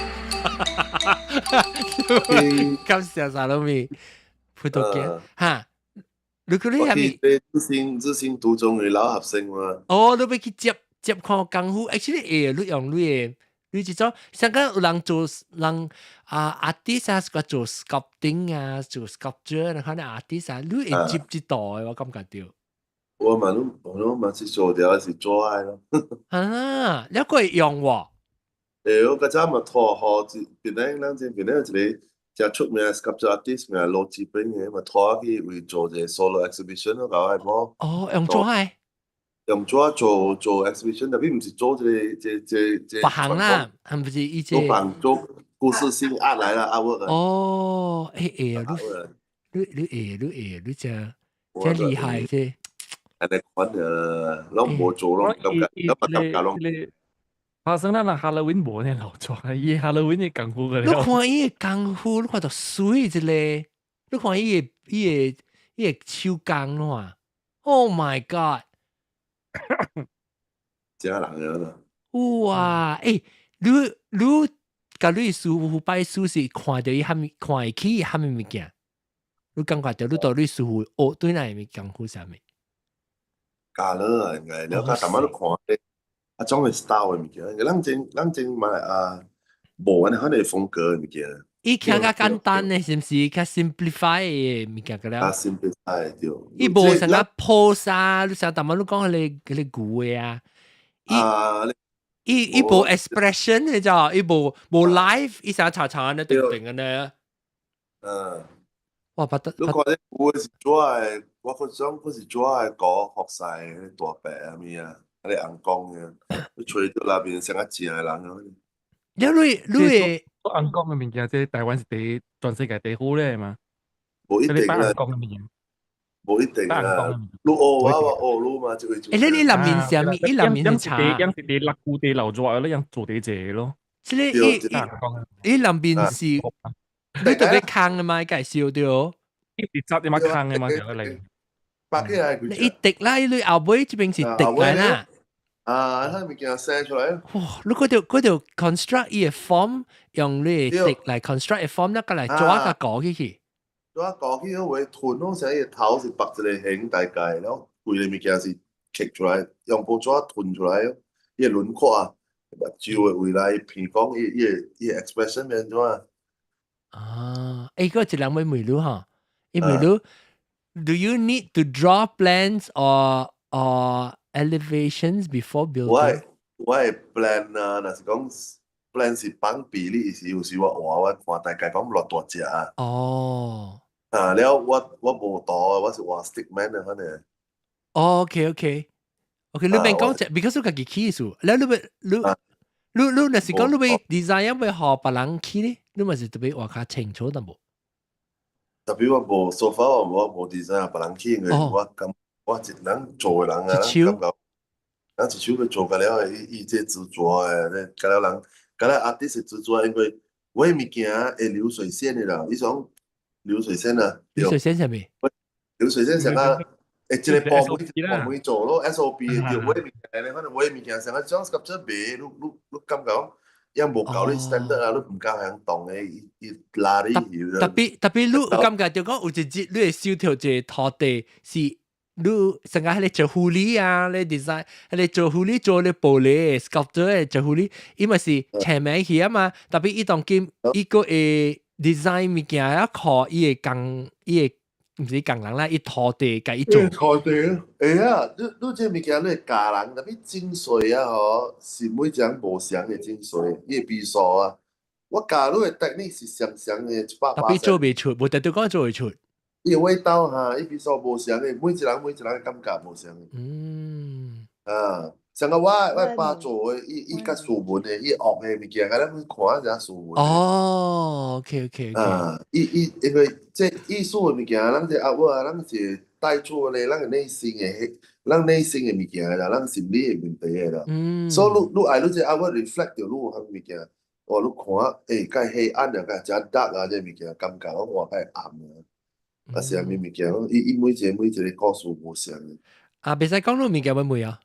感謝啥攏咪葡萄乾哈？你可你係咪？自信獨中的老學生嘛。哦，你欲去接接看功夫，actually 會，你用你的。你這種，像講有人做人啊，artist 啊，個做 sculpting 啊，做 sculpture，你看那 artist 啊，你會接這道的，我感覺著。我嘛，攏我嘛是做掉是做愛咯。啊，你會用喎？欸，我較早嘛託予一邊咧，咱這邊咧有一個誠出名的 sculpture artist 名羅志炳的，嘛託我去為做一個 solo exhibition 咯，搞愛無？哦，用做愛？用紙做做 exhibition，特別毋是做這個這別行啦，係毋是伊這？做房做故事性壓來啦，artwork。哦，欸欸，你會你真真厲害這。按呢款啊，攏無做攏感覺，攏嘛感覺攏。發生咱人 Halloween 無呢老做，伊 Halloween 的功夫個。你看伊的功夫，你看著媠一個，你看伊的手工喏，Oh my god！正人啊！哇，欸，你共你師傅拜師是看著伊啥物，看會起啥物物件？你感覺著你對你師傅學對哪物功夫啥物？教了啊，應該了解，逐擺你看咧，啊種的 style 的物件，咱這嘛啊，無按呢款的風格的物件。伊聽較簡單的，是毋是較 simplify 的物件個了？較 simplify 對。伊無啥個 pose 啊，你像逐擺你講彼個牛的啊，伊無 expression 你知道？伊無 live，伊啥查查呢，定定的呢。哇，不得。你看這牛是怎的？我覺想佢是怎的搞學勢大白啊物啊，啊個紅光的，你揣到那邊像較正的人啊。你你會做紅光的物件，這台灣是第一，全世界第一好咧嘛？無一定啊。紅光的物件。無一定啊。你學我，我學你嘛，就會做。欸，你內面是啥物？伊內面是茶。樣是佇六舊佇流熱，你樣做佇這咯。這個伊內面是，你特別空的嘛？介紹對。伊是紮啲嘛空的嘛，就嚟。白起來。伊滴啦，伊後尾這邊是滴來啦。啊，彼物件生出來。哇！你嗰條 construct 伊个 form 用你滴來 construct 个 form，那個來做一個過去去。做一過去，會吞攏成伊頭是白一個形大概，然後規个物件是刻出來，用報紙吞出來，伊个輪廓啊，目睭的未來鼻孔，伊個 expression 變怎啊？啊，欸，嗰一人會問你哈，伊問你，Do you need to draw plans or elevations before building？我的 plan 啊，若是講 plan 是放比例，是有時我畫我看大概講偌大隻啊。哦。啊，了我無圖，我是畫 stickman 的，反正。哦，OK，你免講這，because 你家己起數，了你欲你若是講你欲 design 欲予別人起咧，你嘛是特別畫較清楚淡薄。 Tapi 我無 so far 我無 design 別人起，因為我感我一人做的人啊，一手感覺人一手欲做甲了，伊伊這執著的，甲了人，甲了 artist 是執著，因為我的物件會流水線的啦，伊種流水線啊，流水線啥物？流水線啥啊？欸，一個部門一個部門做咯，SOP 對，我的物件咧，反正我的物件啥啊，種 sculpture 賣，你感覺講無夠你 standard 啊，你毋敢響動的，伊伊拉你。 Tapi 你有感覺就講有一日你會收到一個土地是你成個彼個做護理啊，你 design，彼個做護理做咧玻璃 sculpture 的做護理，伊嘛是簽名去啊嘛，tapi 伊當今伊閣會 design 物件啊，靠伊的工，伊的毋是工人啦，伊土地共伊做。土地，會啊，你這物件你會教人，tapi 精髓啊吼，是每一人無相的精髓，伊的筆數啊。我教你的 technique 是相相的，一百 tapi 做袂出，無特別講做會出。伊的味道哈，伊筆數無相的，每一人每一人的感覺無相的。啊，像個我爸做的，伊伊較斯文的，伊惡的物件，佮咱看較斯文。哦，OK。啊，伊伊因為這藝術的物件，咱這阿母啊，咱是帶出來，咱的內心的，咱內心的物件啦，咱心理的問題的啦。所以你你愛你這阿母 reflect 著你有啥物件，哦，你看，欸，較黑暗啊，較誠 dark 啊，這物件感覺攏活較暗啊。啊，是啥物物件？伊伊每一個每一個故事無相的。啊，袂使講你物件欲問啊？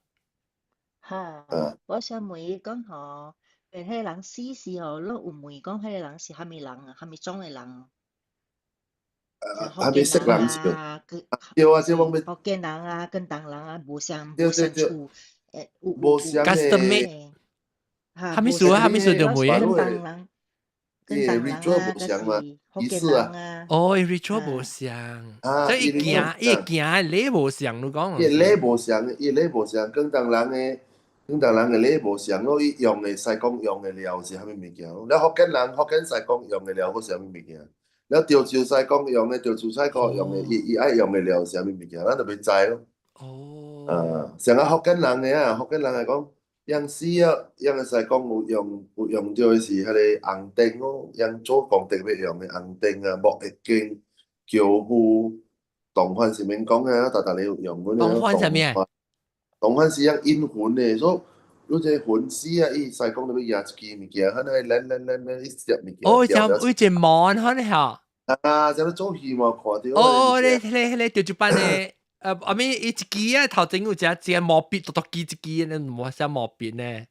哈，我想問伊講吼，彼個人死時吼，你有問講彼個人是啥物人啊？啥物種的人？啊，啥物色人是？對啊，這方面。福建人啊，廣東人啊，無相無相處，欸，無相的。 Custom made。啥物事啊？啥物事就問。廣東人。伊 ritual 無相嘛，儀式啊。哦，ritual 無相，即係伊行伊行禮無相，你講。伊禮無相，伊禮無相，廣東人的廣東人的禮無相咯，伊用的西貢用的料是啥物物件？了福建人福建西貢用的料閣是啥物物件？了潮州西貢用的潮州西貢用的，伊伊愛用的料是啥物物件？咱就欲知咯。啊，像啊福建人的啊，福建人來講。樣死啊！樣個西貢有用有用著的是彼個紅燈哦，樣做功德欲用的紅燈啊，木易經、轎夫、銅幡是免講啊，逐逐个有用。銅幡啥物？銅幡是樣引魂的，所以你這魂死啊，伊西貢就欲舉一支物件，彼個咱咱咱咱一隻物件。哦，像有一隻毛款嚇。啊，像咧做戲嘛，看著。哦，你你你就一般的。阿咪伊一支啊，頭前有一隻一隻毛筆，獨獨支一支，你無啥毛筆呢？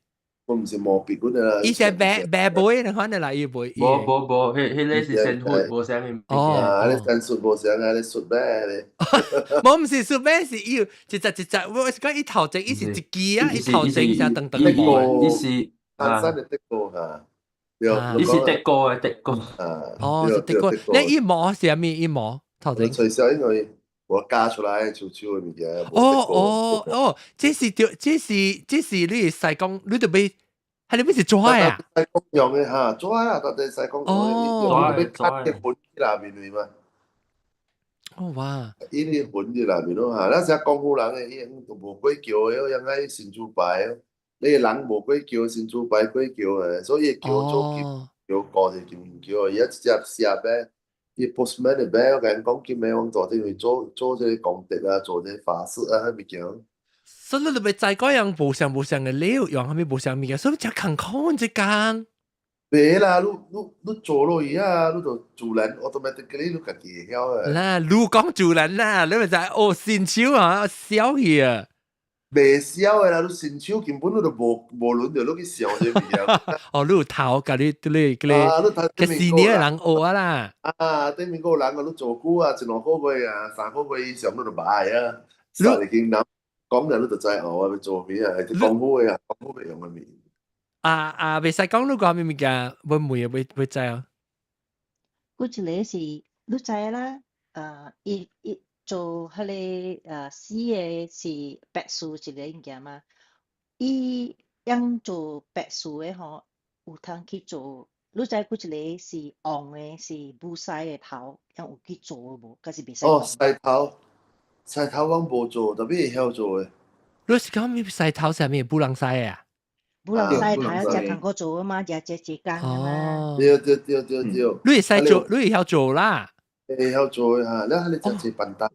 我毋是毛筆嗰啦。伊是白白背，你看你啦，伊背。無無無，彼彼個是仙術，無啥物。哦，啊，你仙術無相啊，你術咩咧？無毋是術咩，是伊有一隻一隻，我是講伊頭前伊是一支啊，伊頭前是長長的毛。伊是單身的德國哈。伊是德國的德國。哦，是德國。你伊毛是啥物？伊毛頭前。吹簫因為。我加出來手手的物件。哦哦哦，這是對，這是這是你西貢，你著欲，係你欲是紙啊？西貢用的哈，紙啊，逐個西貢用的，欲看個魂佇內面的嘛。哦哇！伊個魂佇內面咯哈，咱啥功夫人的，伊都無過橋的，用愛神主牌，你個人無過橋，神主牌過橋的，所以橋做金橋高是金橋，伊一直接寫唄。伊 postman 的買，我共𪜶講金的，阮大陣為做做這個功德啊，做這個法事啊，彼物件。所以你欲知嗰樣無相無相的料，用啥物無相物件，所以誠艱苦這工。袂啦，你做落去啊，你就自然 automatically 你家己會曉的。啦，你講自然啦，你咪就係哦，新手啊，痟去啊。袂痟的啦，你新手根本你就無輪著你去想這物件。哦，你有頭，共你你你啊，你頭個四年的人學啊啦。啊，頂面個人啊，你做久啊，一兩個月啊，3個月以上，你就捌啊。你已經諗講人你就知哦，我欲做咩啊，係功夫的啊，功夫欲用的物。啊啊，袂使講你講啥物物件，欲問啊，欲知哦。嗰一个是你知啦，伊做彼个死的是白事一个物件嘛，伊用做白事的吼，有通去做。你知嗰一個是黃的，是武師的頭，樣有去做無？還是袂使哦，講？獅頭，獅頭阮無做，特別會曉做的。你是講咩獅頭啥物舞龍獅的啊？舞龍獅頭對食工課做啊嘛，食食一工啊嘛。哦，對對對對對。你會使做，你會曉做啦。會曉做的哈，你彼個食一板凳。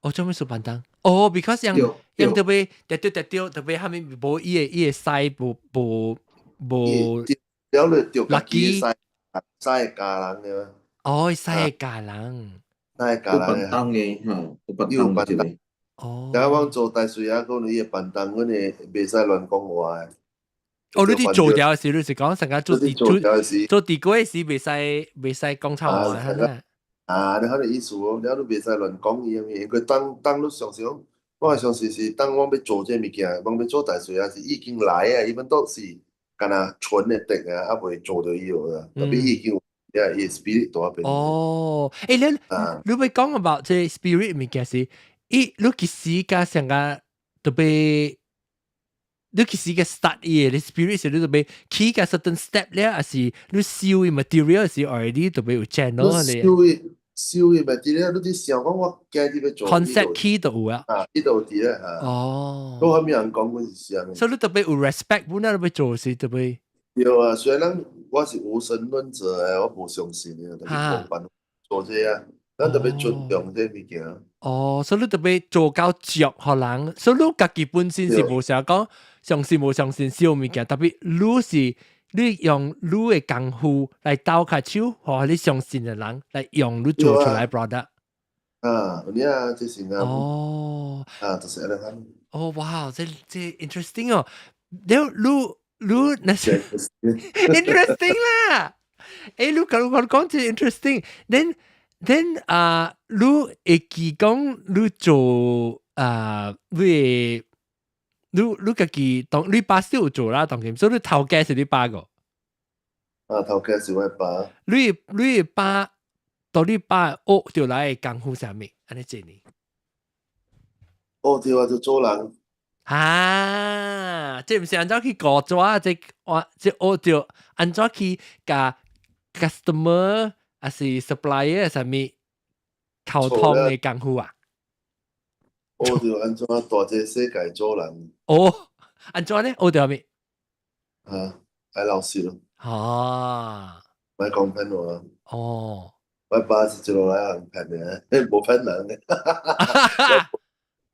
哦，做咩做板凳？哦，because 樣樣特別特掉特掉，特別蝦米無伊個獅無無無。了你著家己的獅，獅教人的。哦，獅教人。獅教人。有板凳的哈，有板凳一个。哦。然後阮做大水仔，講伊個板凳，阮會袂使亂講話的。哦，你佇做掉時，你是講成個做地做做地過時，袂使講臭話，係咪？啊，你彼個意思哦，了你袂使亂講伊啥物，因為當你常常，我相信是當阮欲做這物件，阮欲做大水仔是已經來啊，伊們都是敢若純的得啊，猶未做著伊啦，特別已經有伊 spirit 佇彼邊。哦，你欲講 about 這 spirit 物件是，伊你幾時甲上個特別？你其實個 start 伊個，你 spirit 是你特別起個 certain step 咧，還是你燒伊 material 是 already 特別有 channel 你燒伊燒伊 material，你佇想講我今日欲做 concept 起就有啊。啊，彼度佇咧嚇。哦。都啥物人講阮是啥物？所以你特別有 respect，本來你欲做是特別。對啊，雖然咱我是無神論者的，我無相信的，特別無辦法做這啊，咱特別尊重這物件。哦，所以你特別做到足予人，所以你家己本身是無啥講相信無相信燒物件，特別你是你用你的功夫來鬥跤手，予你相信的人來用你做出來 product。啊，有影啊，這是啊。哦。啊，就是按呢款。哦，哇，這 interesting 哦，你你若是 interesting 啦。你講我講這 interesting，then 啊，你會記講你做啊，你會你家己當你爸是有做啦，當今，所以你頭家是你爸個。啊，頭家是我爸。你爸到你爸學著來的功夫啥物？按呢這呢？學著啊，就做人。啊，這毋是按怎去顧紙，這我這學著按怎去共 customer 還是 supplier 啥物溝通的功夫啊？學著按怎蹛這世界做人。哦，按怎呢？學著啥物？啊，愛老實咯。啊。莫講騙話。哦。我爸是一路來人騙的，無騙人的。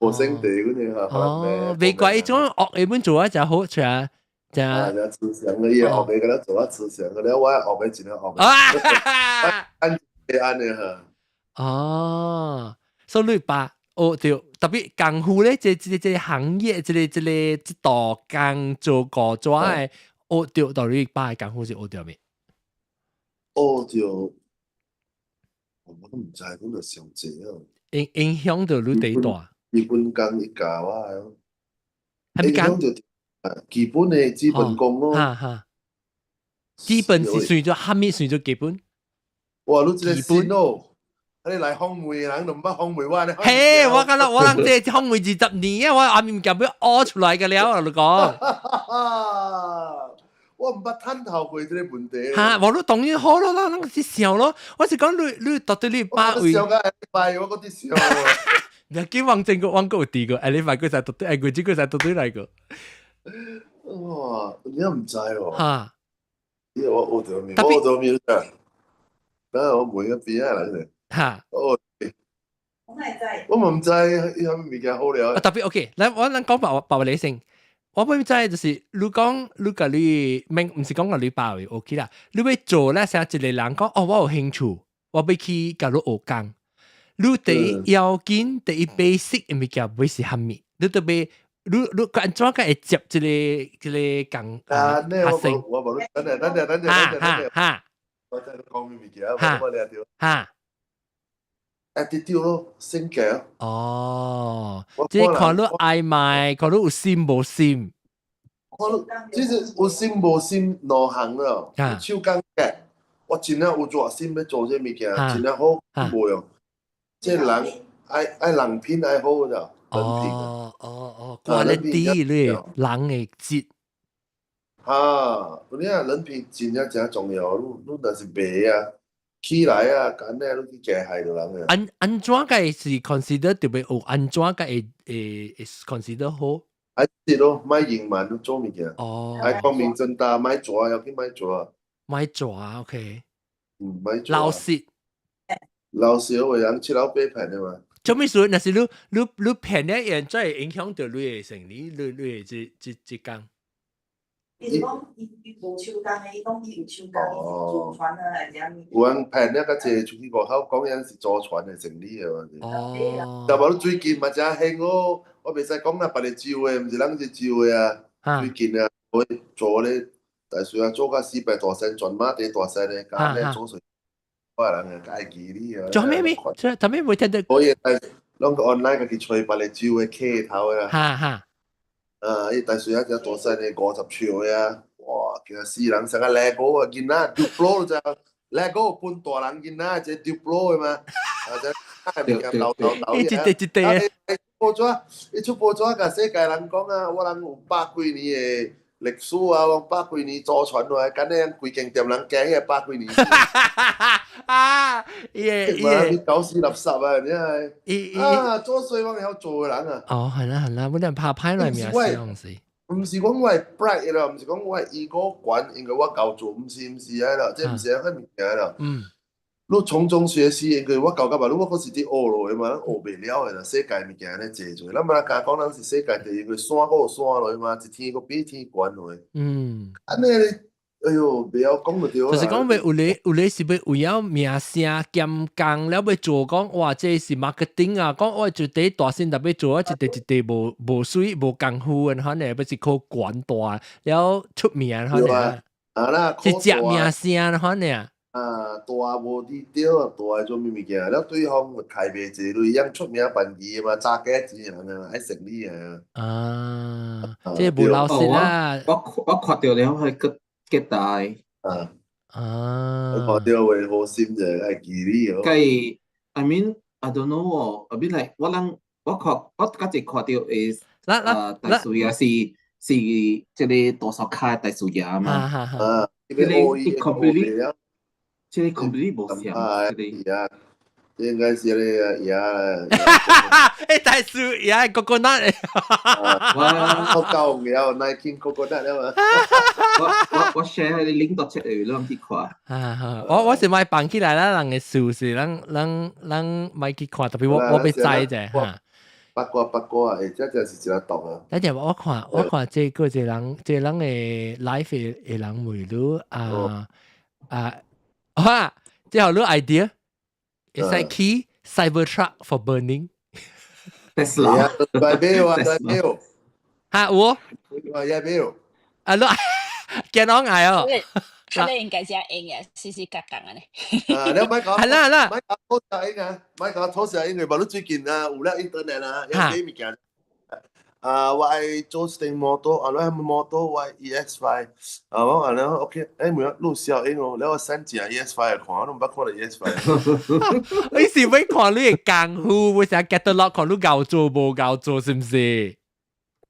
無性地嗰啲嚇。哦，袂怪伊種學的本做啊，誠好，誠誠。啊，誠慈祥的，伊學的敢若做啊慈祥的，了我學的真正學的。按按的哈。哦，所以你爸學著特別功夫咧，這行業，這個這道工做古紙的，學著到你爸的功夫是學著未？學著，我都毋知，講著上濟啊。影響著你第大。基本功伊教我的。影響著基本的基本功咯。哈哈。基本是算做蝦米算做基本？哇！你這個新哦，你來訪問的人都毋捌訪問我咧。嘿，我感覺我人這訪問20年啊，我阿物件欲學出來個了，你講。我毋捌探討過這個問題。哈，無你當然好咯，咱攏是笑咯。我是講你到底你爸位。我上個禮拜我閣佇笑。你叫王正國，王國有提過，禮拜閣再到對，月子閣再到對來過。哇！你也毋知哦。哈。你我學著物，我學著物啦。等下我問個邊仔人咧。哈。哦。我嘛毋知伊啥物物件好料。啊，特別 OK，來我咱講白白理性。我欲知就是你講你共你免毋是講共你包的 OK 啦，你欲做咧，啥一个人講哦，我有興趣，我欲去共你學工。你第一要緊，第一 basic 的物件欲是啥物？你特別你按怎個會接這個工啊，學生？我無，等下等下等下等下等下，我再講咩物件，我掠著。attitude 咯，性格。哦，這看你愛賣，看你有心無心。看你其實有心無心兩項咯。手工嘅，我真正有熱心欲做這物件，真正好無用。這人愛人品愛好就。哦哦，quality 你人的質。哈，有影人品真正誠重要，你若是賣啊，起來啊，按呢你去加害著人啊。按怎個是 consider 特別有按怎個會 consider 好？愛是咯，莫隱瞞你做物件。愛光明正大，莫做要緊莫做。莫做，OK。嗯，莫做。老實。老實有人七老八騙的嘛。做咩事？若是你騙咧，會怎會影響著你的生理，你的這工？伊是講伊無手工的，伊講伊有手工，伊是祖傳啊，還是啥物？有人騙了較濟出去外口講，𪜶是祖傳的生理的嘛。但無你最近嘛誠興咯，我袂使講啦，別个州的，毋是咱這州的啊。最近啊，我做咧，大師啊，做甲400大仙，全馬第大仙的，佮咧做水，我人啊，愛記你啊。做咩咩？做做咩會聽到？我也攏個 online 家己揣別个州的客頭的啦。啊！伊大細仔只大細的50尺的啊，哇！驚死人，成個 Lego 啊，囡仔 Duplo 就 Lego 分大人囡仔，這 Duplo 的嘛，啊這物件豆豆豆一塊一塊。報紙，伊出報紙，共世界人講啊，我人有百幾年的歷史啊，我百幾年祖傳落來，敢若規間店人驚彼百幾年。啊！伊個伊個，你搞死垃圾啊！你係伊啊，做衰我會曉做的人啊。哦，係啦係啦，我哋拍歹來名是。毋是講我 pride 啦，毋是講我 ego 懸，因為我夠做，毋是啊啦，這毋是彼物件啦。你從中學習，因為我舊甲嘛，你我閣是佇學落的嘛，咱學袂了的啦，世界物件按呢濟濟，咱嘛敢講咱是世界第一，因為山閣有山落去嘛，一天閣比一天懸落去。按呢，哎喲，袂曉講就對啦。就是講欲有咧有咧是欲為了名聲兼工了欲做講，哇！這是 marketing 啊，講我就第大聲特別做，一塊一塊無媠無功夫的，可能欲是靠懸大了出名，可能啊啦，是食名聲，可能。啊，大無佇對啊，大做啥物件？了對方開袂濟鐳，樣出名辦字嘛，詐假錢人啊，愛生理啊。啊，這無老實啦。我看著了係閣結大。啊。啊。我看著話好心就愛記你哦。計，I mean I don't know 喎，I mean like 我人我看我較濟看著會大樹爺是這個大數卡大樹爺嘛。啊。這個 completely 這個 completely 無像，這個。應該是咧爺。欸，大樹爺 coconut。我夠了，19 coconut 了嘛。我 share 彼 link 到出嚟，你去看。啊，我是莫放起來啦，人的事是咱莫去看，特別我欲知者哈。八卦八卦，欸，這真是一個毒啊！等陣我看這個這人這人的 live 的人問你啊啊，哇！這予你 idea，會使起 Cybertruck for burning。 Tesla。代表啊，代表。哈有？啊，也表。啊，你見講愛哦。佢哋應該真用嘅，時時格格按呢。啊，你莫講。係啦係啦。莫講土石英啊，莫講土石英，因為無你最近啊，有了 internet 啊，有買物件。啊，我愛做一頂摩托，啊，你係摩托，我愛 EX5，啊，我話咧，OK，欸，問你小英哦，了我 send 一 EX5 來看，我都毋捌看著 EX5。你是欲看你的功夫，欲成 catalog 看你𠢕做無𠢕做，是毋是？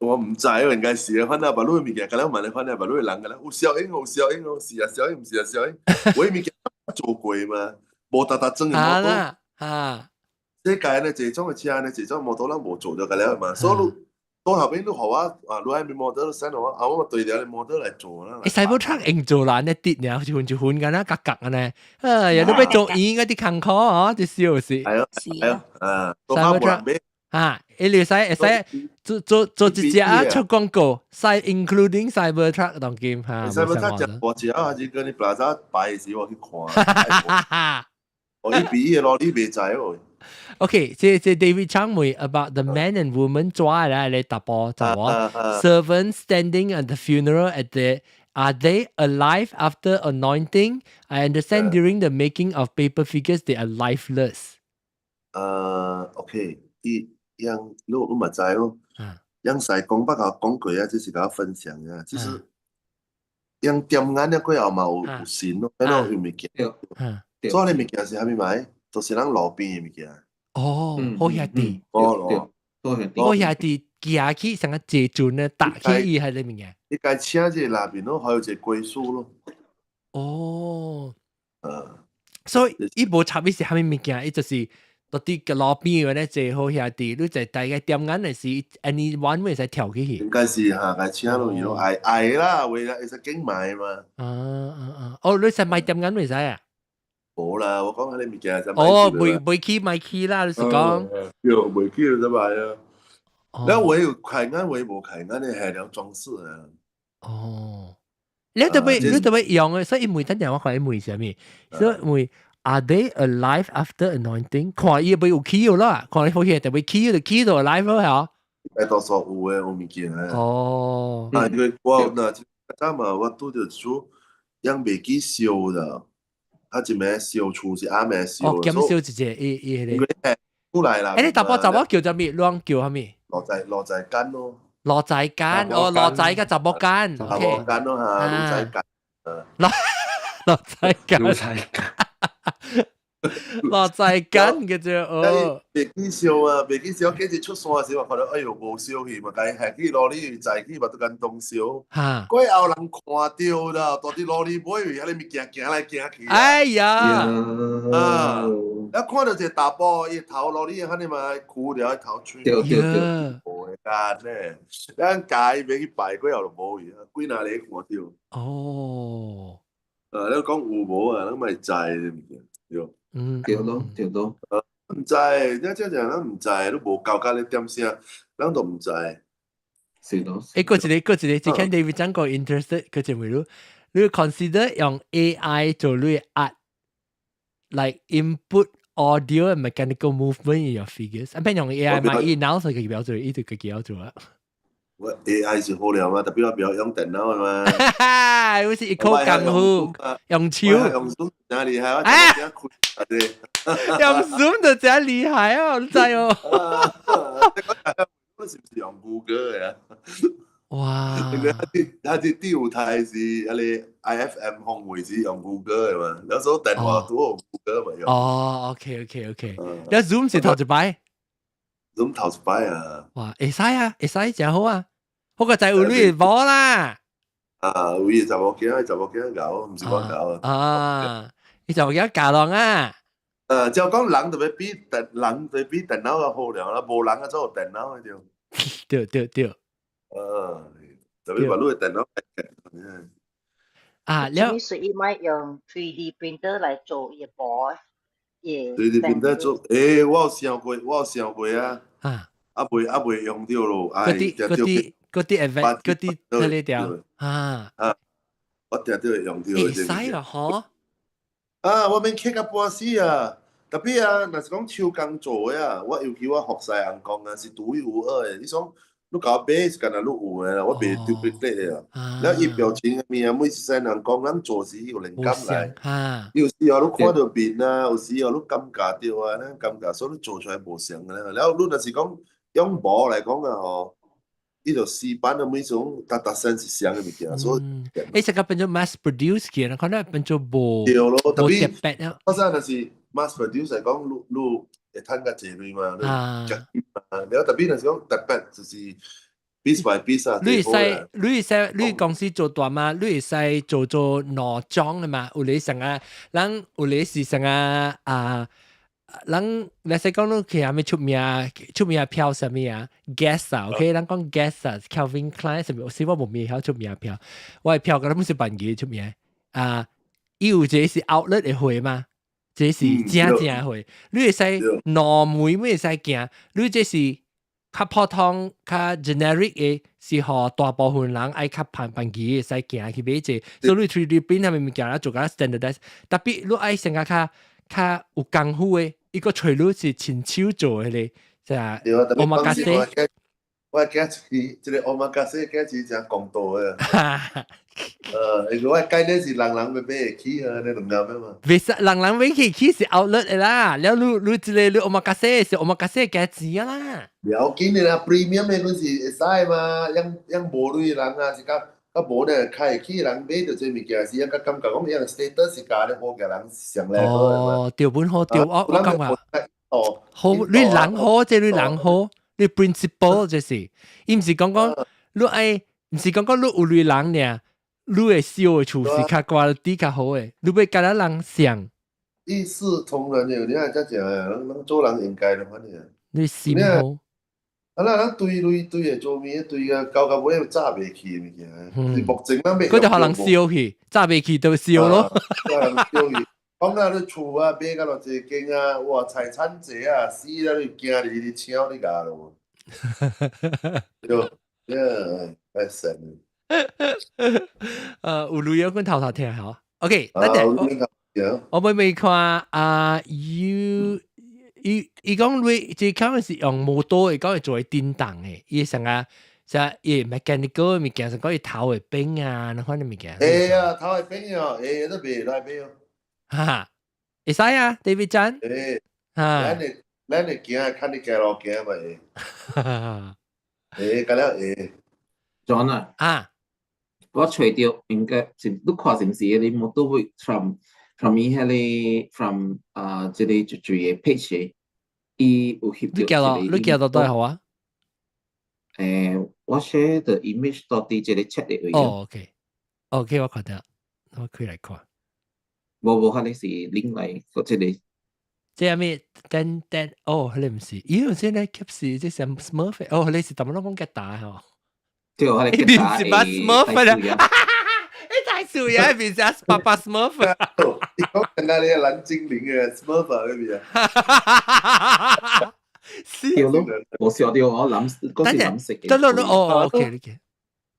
我毋知，應該是啊，反正別你的物件，敢若問你，反正別你的人敢若有小英，有小英哦，是啊，小英，毋是啊，小英，我的物件做過嘛，無沓沓裝的摩托，世界呢，這種的車呢，這種摩托咱無做就個了嘛，所以你到後邊你予我啊，你愛摩托 send 我，啊，我對著摩托來做啦。欸，Cybertruck 用做啦，呢啲爾，一份一份敢若角角按呢，哎呀，你欲做應該啲艱苦哦，這小事。係啊，係啊，啊，都冇人買。啊，伊會使會使做做做一隻啊出廣告，使 including Cybertruck 當今嚇。 Cybertruck 食大隻啊，還是跟你 Plaza 擺時我去看。哦，伊比伊個羅里袂知哦。 OK，這這 David Chang 問 about the man and woman 抓來來查埔查某 servant standing at the funeral at the are they alive after anointing? I understand during the making of paper figures they are lifeless. ，OK，伊樣你你嘛知哦。樣使講捌甲講過啊，這是甲我分享啊，就是樣點眼了過後嘛有有神咯，彼落有物件。所以物件是啥物買？就是咱路邊的物件。哦，好兄弟。哦，好兄弟。好兄弟，行去成個坐船咧，搭起伊係咧物件。你該請這個內面咯，還有一個歸宿咯。哦。所以伊無插伊是啥物物件，伊就是到底個路邊嘅咧坐好兄弟，你就大概點眼嘅時，anyone 會使跳起去。應該是嚇，該請落去咯，愛愛啦，為啦會使景買嘛。啊啊啊！哦，你使買點眼會使啊？無啦，我講下你物件就哦，未未起買起啦，你是講？對，未起就買啊。那我有開眼，我無開眼的係了裝飾啊。哦，你特別你特別用嘅，所以問等陣我看伊問啥物，所以問 Are they alive after anointing？看伊會有起啦，看伊好似特別起就起到 alive 咯，嚇。大多數有嘅有物件啊。哦。啊，因為我那早嘛，我拄著厝樣袂記燒啦。啊，一暝燒厝是暗暝燒。哦，減燒一隻，伊伊彼個。出來啦。欸，你查埔查某叫啥物？亂叫啥物？羅仔羅仔間咯。羅仔間，哦，羅仔佮查某間。查某間咯嚇，羅仔間。羅羅仔間。羅仔間。羅仔間嘅啫，哦。袂記燒啊，袂記燒，幾時出山時，我看到哎喲無燒去嘛，共伊下去羅里載去嘛，都間東燒。過後人看著啦，蹛佇羅里尾位，彼個物件行來行去。哎呀！啊！一看到一個查埔，伊頭羅里遐爾嘛，枯了頭喙。對對對。無會間咧，咱家伊欲去拜過後就無去啊，幾若個看著。哦。你講有無啊？咱嘛會知這物件，對。對咯，對咯。毋知，你這樣咱毋知，你無交甲咧點聲，咱都毋知。是咯。欸，閣一個，閣一個，這間 David 講個 interested，閣一個問你，你 consider 用 AI 做你 art，like input audio and mechanical movement in your figures？啊，變用 AI 嘛，伊腦就佢表做，伊就自己做啊。我 AI 是好了嘛，特別我不要用電腦嘛。我是一口功夫，用手。用 Zoom 真厲害，我真開用 Zoom 就真厲害哦，你知哦。我是毋是用 Google 啊？哇！他是第五台是彼个 IFM 風位是用 Google 的嘛？那時候電話都用 Google 嘛用。哦，OK OK OK，你 Zoom 是頭一擺？Zoom 頭一擺啊！哇，會使啊，會使真好啊！好過在有你無啦。啊，有伊查某囝，查某囝𠢕，毋是我𠢕啊。啊，伊查某囝教人啊。就講人特別比電，人特別比電腦較好了啦，無人啊做電腦的對。對對對。特別把你的電腦。啊，了。所以咪用 3D printer 來做伊模。 3D printer 做，欸，我有想過，我有想過啊。啊未啊未用著咯，嗰啲嗰啲嗰啲 event 嗰啲嗰啲條啊。啊，我定定會用著。會使啦，嗬。啊，我免刻甲半死啊！特別啊，若是講手工做的啊，我尤其我服侍人講啊，是獨一無二的。你講你共我買是敢若你有的啦，我袂 duplicate 的啊。了伊表情物啊，每一世人講，咱做時有靈感來。有時候你看著面啊，有時候你感覺著啊，咱感覺，所以你做出來無相的啦。了你若是講用模來講啊吼，伊就死板的每種逐逐身是相的物件，所以。欸，這個變做 mass produce 嘅，可能變做無對咯，特別無特別啊。我說若是 mass produce 來講，你你會趁較濟鐳嘛？你啊，了特別若是講特別就是 piece by piece 啊。你會使，你會使，你公司做大嘛？你會使做做內裝的嘛？有你成啊，人有你是成啊啊。人你使講你去啥物出名出名票啥物啊？Guess 啊，OK，人講 Guess 啊，Calvin Klein 啥物？是我無名曉出名票，我的票可能是辦嘅出名啊。伊有一個是 outlet 的貨嘛，這是正正會，你會使兩門會使行，你這是較普通、較 generic 的，是予大部分人愛較便便宜會使行去買這，所以你 3D print 係物件做較 standardize，特別你愛成個較較有功夫的，伊個揣你是親手做的咧，就係 omakase。我驚是這個 omakase 驚是誠公道的。因為我概念是人人欲買會起啊，你兩個嘛。袂使人人買起起是 outlet 的啦，了你你這個你 omakase 是 omakase 價錢啊啦。了緊的啦，premium 的阮是會使嘛，養養無鐳的人啊，是較較無呢，開會起人買著這物件是，較感覺講樣 status 是加咧好嘅人上來好的嘛。哦，對本好對，我感覺哦，好，你人好，這你人好，你 principle 就是，伊毋是講講你愛，毋是講講你有鐳人爾，你會燒的厝是較 quality 較好的，你欲佮人像。一視同仁的，你看遮講的，咱咱做人應該的反正。你心好。啊，咱咱對鐳對的做物，對個到到尾炸袂去的物件，是目前咱袂。佢就予人燒去，炸袂去就燒咯。予人燒去，講啊，你厝啊買甲偌濟間啊，哇，財產濟啊，死了你驚你你搶你共咯。對，對，太神了。有鐳啊，阮頭頭聽吼。OK，等陣我未未看啊，you 伊伊講你這可能是用摩托，伊講會做叮當的，伊成個就伊 mechanical 物件，是講伊頭會變啊，那款的物件。會啊，頭會變哦，會都袂來變哦。哈，會使啊，David 張。會。哈。咱會行，看你行路行嘛會。會，敢了會。 John 啊。啊。我揣著應該是你看是毋是你摩托會 from 伊彼个 from 啊，這個一個 page，伊有翕你寄到你寄到倒好啊？我 share the image 到佇這個 chat 的位。哦，OK，OK，我看到，我開來看。無無，彼個是另外個這個。這係咩？等等，哦，彼個毋是，伊有時咧 capsule 這是 Smurf，哦，彼個是淡薄仔講吉他吼。對，彼個吉他是把 Smurf 啦。你太水啊！變成爸爸 Smurf。你講緊那個藍精靈嘅 Smurf 嗰邊啊？對咯，無笑到我藍，嗰是藍色嘅。得咯咯，哦，OK，OK。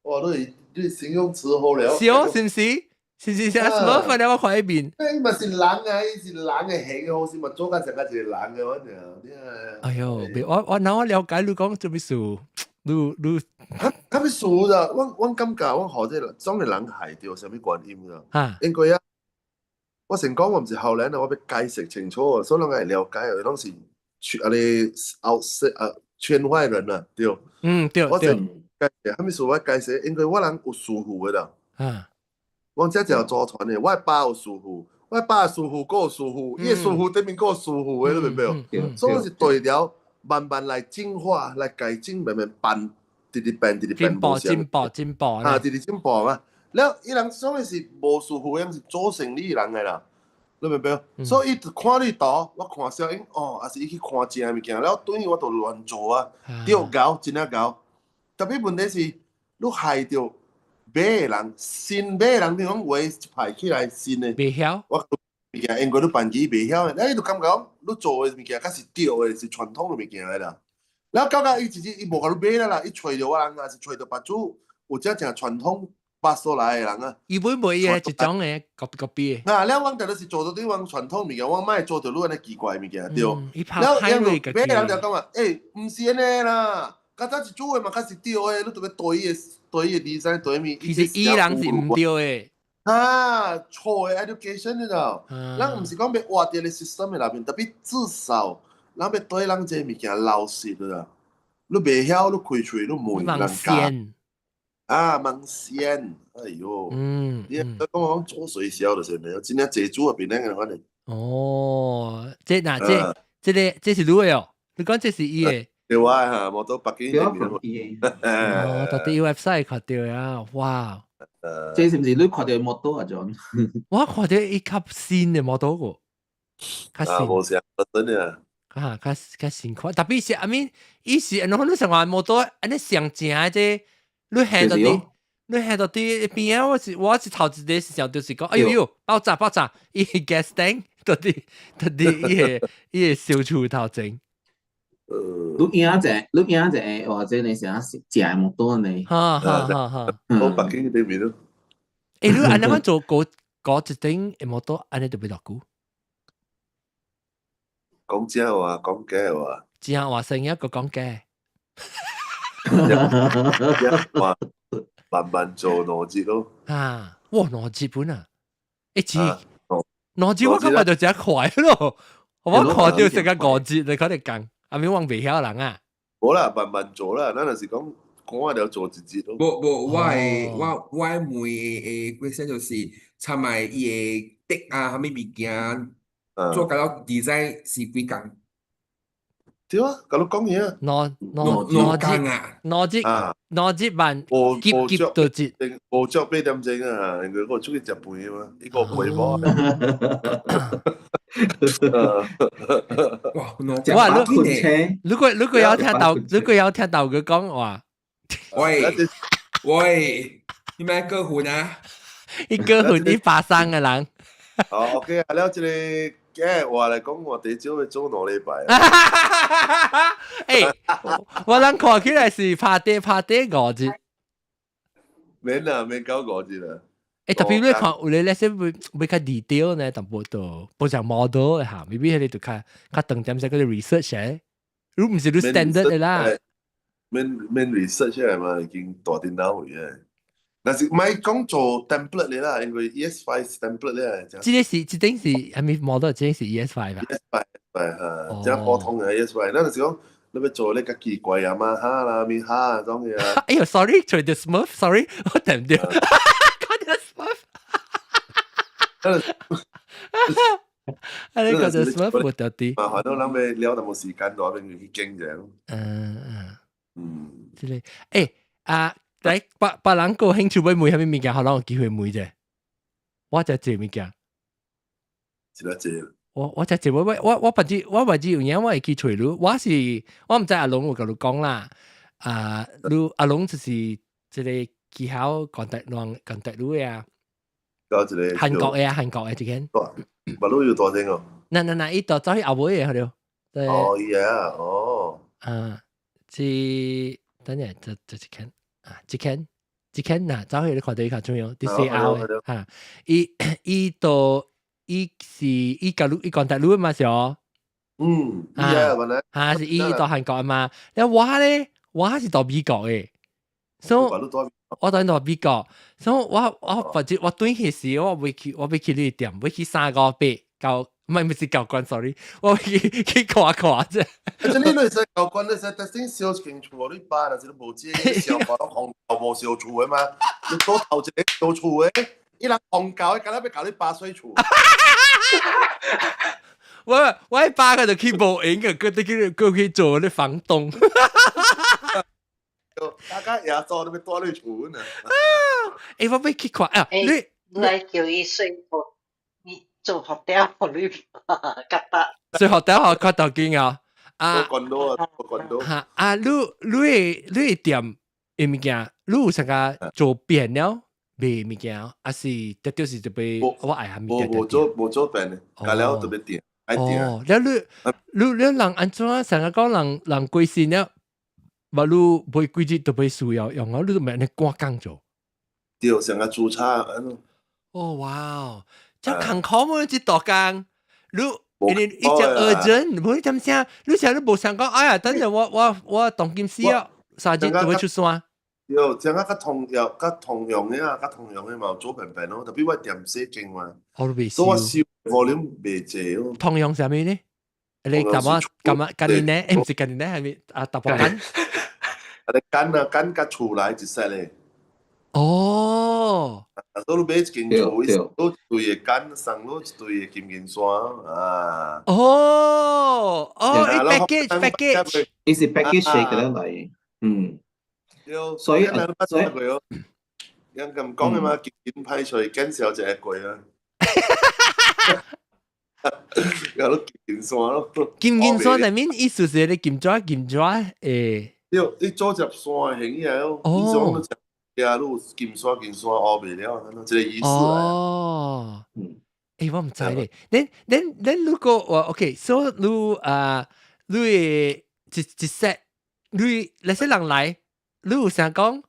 哇，你你形容詞好了。笑是毋是？是是是，Smurf 了我看一邊。伊嘛是人啊，伊是人嘅形，好似嘛做緊成個一個人嘅，反正。哎喲，我我那我了解你講做咩事？你你，啥物事啦？我我感覺我予這個總個人害著啥物原因啦？啊，因為啊，我先講我毋是少年啊，我欲解釋清楚，所以攏愛了解，攏是圈啊咧後世啊圈外人啊，對。嗯，對對。我先解釋，啥物事我解釋，因為我人有師傅的啦。啊。我這就祖傳的，我爸有師傅，我爸師傅閣有師傅，伊的師傅頂面閣有師傅的，你明白無？所以是對了，慢慢來進化，來改進，慢慢變，直直變，直直變。進步，進步，進步。啊，直直進步嘛。了，伊人所以是無師傅，樣是做生意人的啦，你明白無？所以伊就看你圖，我看小英哦，抑是伊去看正物件，了等於我就亂做啊，對，𠢕真正𠢕。特別問題是，你害著買的人，新買的人，比如講話一排起來新的，袂曉，我物件用過你辦機袂曉的，伊就感覺講你做的物件較是對的，是傳統的物件來啦。了到到伊直接伊無共你買啦啦，伊揣著我人，抑是揣著別組有遮正傳統巴蘇來的人啊。伊本賣伊一種的 copy copy 的。啊，了阮就是做著對阮傳統物件，我莫做著你按呢奇怪的物件對。伊拍歹買的人就講話，欸，毋是按呢啦，較早一組的嘛較是對的，你著欲對伊的對伊的 design 對物。其實伊人是毋對的。啊，錯的 education 你知道？咱毋是講欲活佇個 system 的內面，特別至少咱欲對咱這個物件老實啦。你袂曉，你開喙，你問人教。啊，問先，哎喲，你講講做水銷就是沒有，真正濟主啊變咱個反正。哦，這若這這個這是你的哦？你講這是伊的？對啊，哈，摩托北京對哦，到底 website 看著啊，哇！這是毋是你看著摩托啊，John？我看著伊較新的摩托個，較新。啊，無啥，真的。啊，較較新款，特別是 I mean，伊是按怎你想話摩托按呢上正的這，你行到佇，你行到佇邊啊？我是我是頭一個是想就是講，哎呦呦，爆炸爆炸！伊 gas tank，佇伊個小厝頭前。你影者，你影者，或者你成日食木多呢？哈哈哈哈！我北京對面咯。欸，你按呢款做嗰嗰一頂摩托，按呢就欲偌久？講真話，講假話。真話成一個講假。話慢慢做2日咯。啊！哇，2日本啊！欸，是兩日我感覺就真快咯。我看到成個5日，你可能講，阿咪我袂曉人啊。無啦，慢慢做啦。咱就是講講了做一日咯。無無，我的問的 question 就是，參埋伊的的啊，啥物物件，做甲了 design 是幾工？對啊，共你講嘢啊。兩兩兩工啊？2日，2日半，急急到日。無足8點鐘啊，因為我出去食飯嘛，伊個陪我。哇！哇！如果有聽到，如果有聽到佢講話，喂喂，你咪過分啊？伊過分，伊巴生嘅人。好，OK 啊，了這個假話來講，我第少要做2禮拜。欸，我諗看起來是拍底拍底5日。免啦，免到5日啦。欸，特別你看有咧，那些會會較 detail 呢，淡薄都不像 model 嚇，maybe 彼個就較較長點先，嗰個 research 咧，如毋是你 standard 的啦。免免 research 來嘛，已經大電腦去嘅。但是莫講做 template 的啦，因為 ES5 template 咧。這個是這頂是啥物 model？這個是 ES5 啊？ES5 嚇，這普通嘅 ES5。咱就是講你欲做咧較奇怪啊嘛哈啦咪哈種嘢啊。哎喲，sorry，做條 Smurf，sorry，我對唔對？講條 Smurf。啊！你講條 Smurf 冇掉啲。麻煩到人欲了淡薄時間，大邊去經者。嗯嗯嗯，這個欸啊，來別別人有興趣欲問啥物物件，予人有機會問者。我遮濟物件。是啦，濟。我遮濟，我我別子我別子有影我會去揣你，我是我毋知阿龍有共你講啦。啊，你阿龍就是這個技巧 contact 人 contact 你的啊。搞一個韓國的啊，韓國的這間。馬路有大聲哦。那那那，伊就走去後尾的，對。哦，伊啊，哦。啊，這等下這這一間啊，這間這間吶，走去你看到伊較重要，佇西歐的哈，伊伊都伊是伊共你伊 contact 你嘛是哦。嗯，伊啊，原來哈是伊到韓國嘛，了我咧，我是到美國的，所以我當到美國，所以我我反正我轉去時，我欲去我欲去你店，欲去358到，唔係唔是舊關，sorry，我欲去去看看啫。啊，這你會使舊關，你使特先燒一間厝，你爸若是你無錢，燒關攏空無燒厝的嘛？你倒頭一個燒厝的，伊人戇鳩的，敢若欲共你扒水厝。我我爸佢就去無閒嘅，佢去佢去做啲房東。大家也做你欲蹛你厝呢？欸，我欲去看啊！你你來叫伊說服你做學掉你覺得。做學掉學較頭經啊！啊，我管到啊，我管到。哈啊！你你的你的店的物件，你有啥個做變了賣物件，還是特就是特別我愛啥物無無做無做變的，加了特別訂愛訂。哦，了你你你人按怎成日講人人過身了，無你袂幾日都袂需要用啊，你都袂按呢趕工做。對，成個註冊按怎。哦哇哦，這艱苦麼？這大工，你因為伊只 urgent，無你點聲，你成日無想講，哎呀，等陣我我我當今死啊，3日就會出山。對，這個較通用，較通用的啊，較通用的嘛有做平平咯，特別我店細間嘛，所以我收 volume 袂濟咯。通用啥物呢？你幹嘛幹嘛？近年呢？欸，毋是近年呢，係咪啊？大伯間？啊，你間啊間佮厝內一 set 咧。哦。啊，所以你買一間厝，伊送你一對的間，送你一對的金銀線啊。哦，哦，package package，伊是 package 嘅來，嗯。所以所以人咁講嘅嘛，金銀派出減少一個過啊。有咯金銀線咯。金銀線內面意思是你金紙金紙誒。對，你做隻線形起來哦。哦。對啊，你有金線金線學袂了，這個意思。哦。嗯。欸，我毋知咧。恁如果我 OK，so 你啊，你會一一 set，你那些人來，你有想講，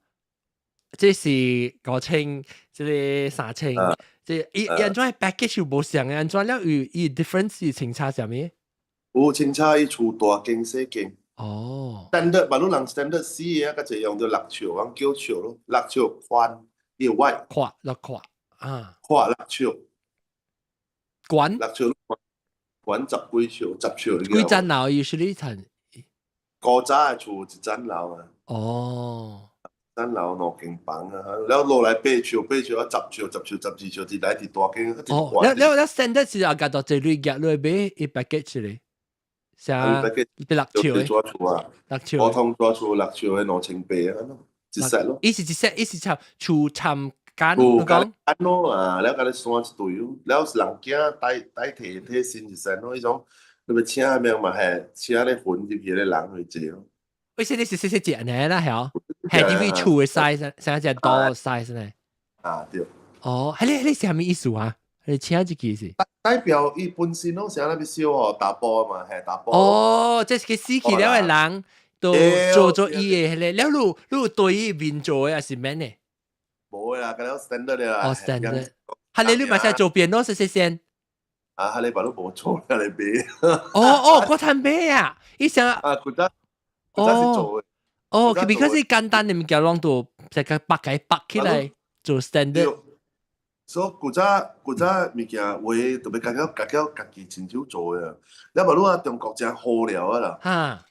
這是5000，這個3000，這伊按怎 package 有無相的？按怎了有伊 difference 是清差啥物？有清差伊厝大間細間。哦。 standard 別路人 standard 四個，較濟用到6尺，講9尺咯，6尺寬，伊 wide。闊6闊啊。闊六尺。懸。6尺，懸10幾尺，10尺。幾層樓？usually 層？古早的厝一層樓啊。哦。層樓兩間房啊，了落來8尺，8尺啊10尺，10尺，12尺，一來佇大間。哦，了了了，standard 是啊，共到這類夾落買一 package 咧。啥？6尺的。厝啊，6尺。普通大厝6尺的2800啊，一 set 咯。伊是一 set，伊是參厝參間，厝間咯啊，了共你散一堆，了是人囝代代替替新一 set 咯，彼種你欲請咩嘛係請咧混入去的人去坐咯。為啥你是細細隻呢？啦係係啲位厝的 size，啥隻多 size 呢？啊對。哦，係你你是啥物意思啊？你請這個是？代表伊本身攏啥咧欲燒吼，查埔嘛，係查埔。哦，這是個死去了的人，都做做伊的彼个，了你你有對伊面做的，還是免的？無啦，佮了 standard 的啦。哦，standard。係你你嘛使做變咯，細細先。啊，係你把都無做啦，你買。哦哦，我趁買啊！伊想啊，古早古早是做的。哦，because 是簡單的物件，攏都就個掰開掰起來做 standard。所以古早古早物件話特別家己家家己親手做的。了無你啊，中國誠好料啊啦。哈。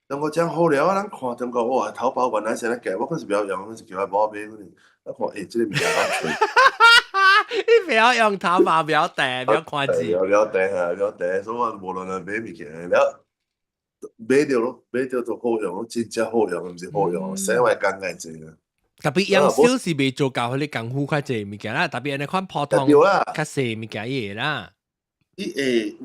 中國誠好料啊！咱看中國哇，淘寶原來是按呢計，我可是袂曉用，我是叫我某買嗰陣。我看欸，這个物件好脆。你袂曉用淘寶，袂曉訂，袂曉看字。袂曉訂啊，袂曉訂，所以我無論買物件了，買著咯，買著就好用，真正好用，毋是好用，省我工較濟啊。特別養小是袂做到彼个功夫較濟物件啦，特別按呢款普通較細物件伊會啦。伊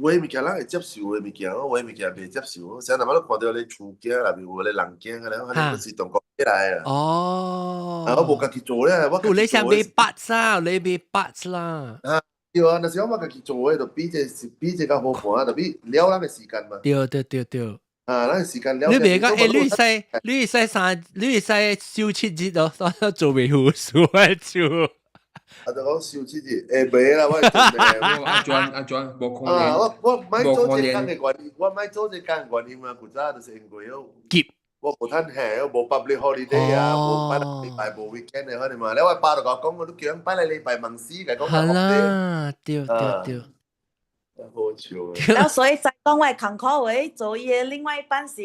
會有的物件，咱會接受的物件，有的物件袂接受。啥若物你看著咧厝囝內面有咧人囝，咧，彼個是中國過來的。哦。啊，我無家己做咧，我有你想買 parts 啊，你買 parts 啦。啊，對啊，若是講我家己做的，就比這是比這較好看啊，特別了咱的時間嘛。對對對對。啊，咱的時間了。你袂講，欸，你會使，你會使三，你會使休7日咯，做袂好數來做。啊，就講休7日，會袂啦，我會盡力。阿轉阿轉，無可能。啊，我我莫做這工的原因，我莫做這工的原因嘛，古早就是因為急，我無趁錢，無 public holiday 啊，無拜禮拜無 weekend 的可能嘛。了我爸就共我講，你叫人拜禮拜忙死，共講係啦，對對對。好笑啊！了所以再講我的工課話，做伊的另外一半是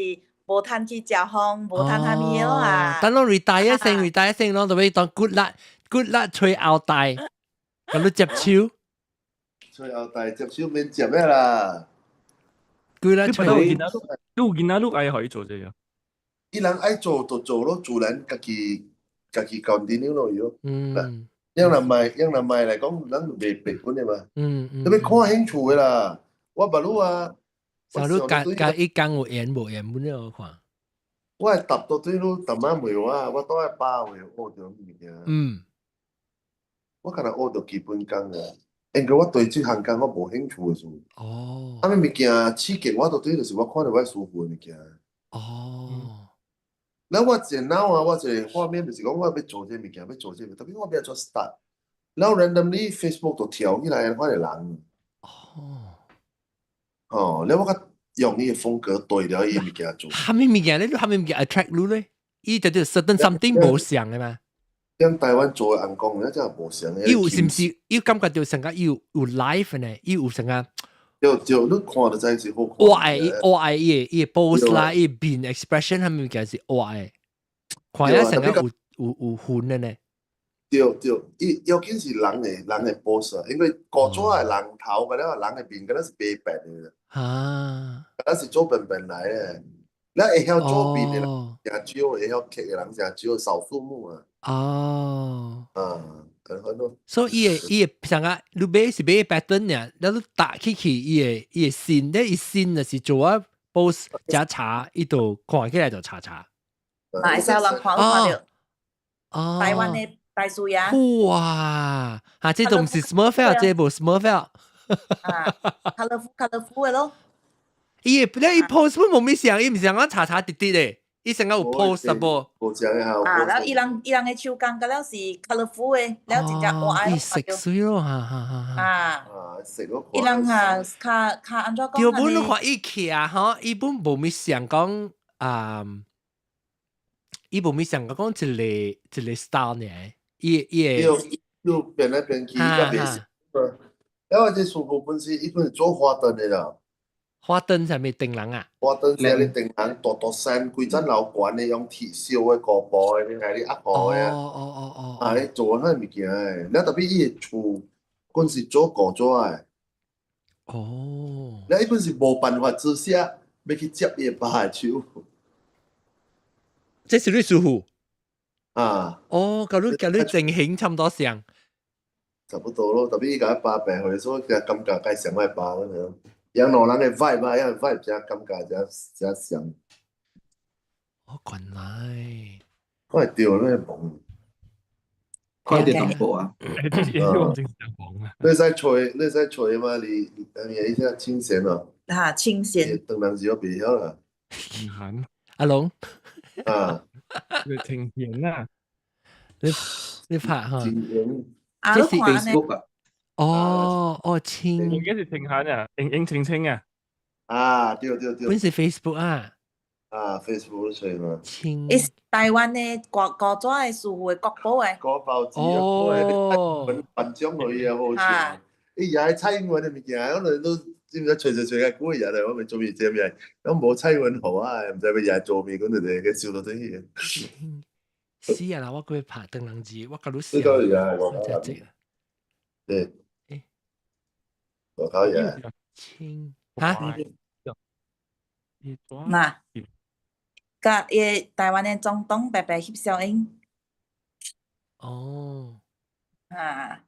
無趁去食風，無趁啥物咯啊。等攏 retire 先，retire 先，攏就欲當 good luck，good luck 揣後代，咁你接手。揣後代接手免接的啦。 good luck 揣。你有囡仔，你愛予伊做這個？伊人愛做就做咯，自然家己家己 continue 落去咯。養人賣，養人賣來講，咱袂白本的嘛。特別看興趣的啦，我捌你啊。就你共共伊講有緣無緣，本了我看。我會答到對你淡仔問我，我倒愛把話學著物件。我敢若學著基本功啊，因為我對這項工我無興趣的時陣。啥物物件刺激我，都對就是我看著我舒服的物件。咱我一個腦啊，我一個畫面就是講我欲做這個物件，欲做這個，特別我欲按怎 start，然後 randomly Facebook 就跳起來，看個人。哦，了我較用伊的風格對了伊的物件做。啥物物件咧？你啥物物件 attract 你咧？伊就就 certain something 無相的嘛。像台灣做的尪公，那真係無相的。伊有是毋是？伊感覺到成個伊有有 life 呢？伊有成個。對對，你看就知是好看。我愛我愛伊的伊的 pose 啦，伊的面 expression 啥物件是我愛，看了成個有有有魂的呢。對對，伊要緊是人的 pose，因為古早的人頭佮了人的面，敢若是白白的。敢若是做便便來的。咱會曉做面的人誠少，會曉刻的人誠少，少數目啊。啊，很多。所以伊的伊的啥個，你買是買 pattern 爾，你打起去伊的伊的線，你伊線就是做啊 pose 加查，伊就看起來就查查。啊，會使人看看著。哦。台灣的大樹爺。哇！哈，這都毋是 Smurf 這無 Smurf。啊，colourful colourful 嘅咯。伊你伊 post 本無咩相，伊毋是講查查滴滴嘅，伊成個有 post 無？無講下。啊，然後伊人嘅手工，個了是 colourful 嘅，了真正活伊食水咯，哈哈哈。啊，啊，食咯。伊人哈較較按怎講？對本你看伊徛吼，伊本無咩想講啊，伊無咩想講一個一個 style 呢？伊伊會又變來變去，較袂是。因為這師傅本身伊本是做花燈的啦。花燈係咪燈籠啊？花燈是你燈籠，大大山規層樓懸的，用鐵燒的高布的，你係你壓好的啊。哦哦哦哦。啊，你做那物件的，你特別伊的厝，本是做古紙的。哦。你伊本是無辦法之下，欲去接伊爸的手。這是你師傅？啊。哦，佮你情形差不多像。差不多咯，特別伊共爸病歲，所以佢感覺該像我爸咁樣。養老人的 vibe 啊，樣 vibe 真感覺真真像。哦，原來。我會對，你會懵。看到淡薄啊。你使吹，你使吹嘛？你你一下清閒哦。哈，清閒。當人時我袂曉啦。清閒。阿龍。啊。你清閒啊？你你拍哈？啊，這是 Facebook 啊。哦哦，清。應該是清閒啊，英英清清啊。啊，對對對。本是 Facebook 啊。啊，Facebook 吹嘛。清。伊是台灣的國國紙的師傅的國寶的。國寶級哦。頒頒獎予伊啊，好笑。伊也係蔡英文的物件，可能都知唔知吹吹吹個久日咧，我咪做面這面，攏無蔡英文好啊，毋知欲也做面，講就個燒到轉去。死啊啦！我過拍燈籠字，我甲你笑。呢個也係我。對。我靠嘢。清嚇？嗱，佮伊台灣的總統白白翕相影。哦。啊。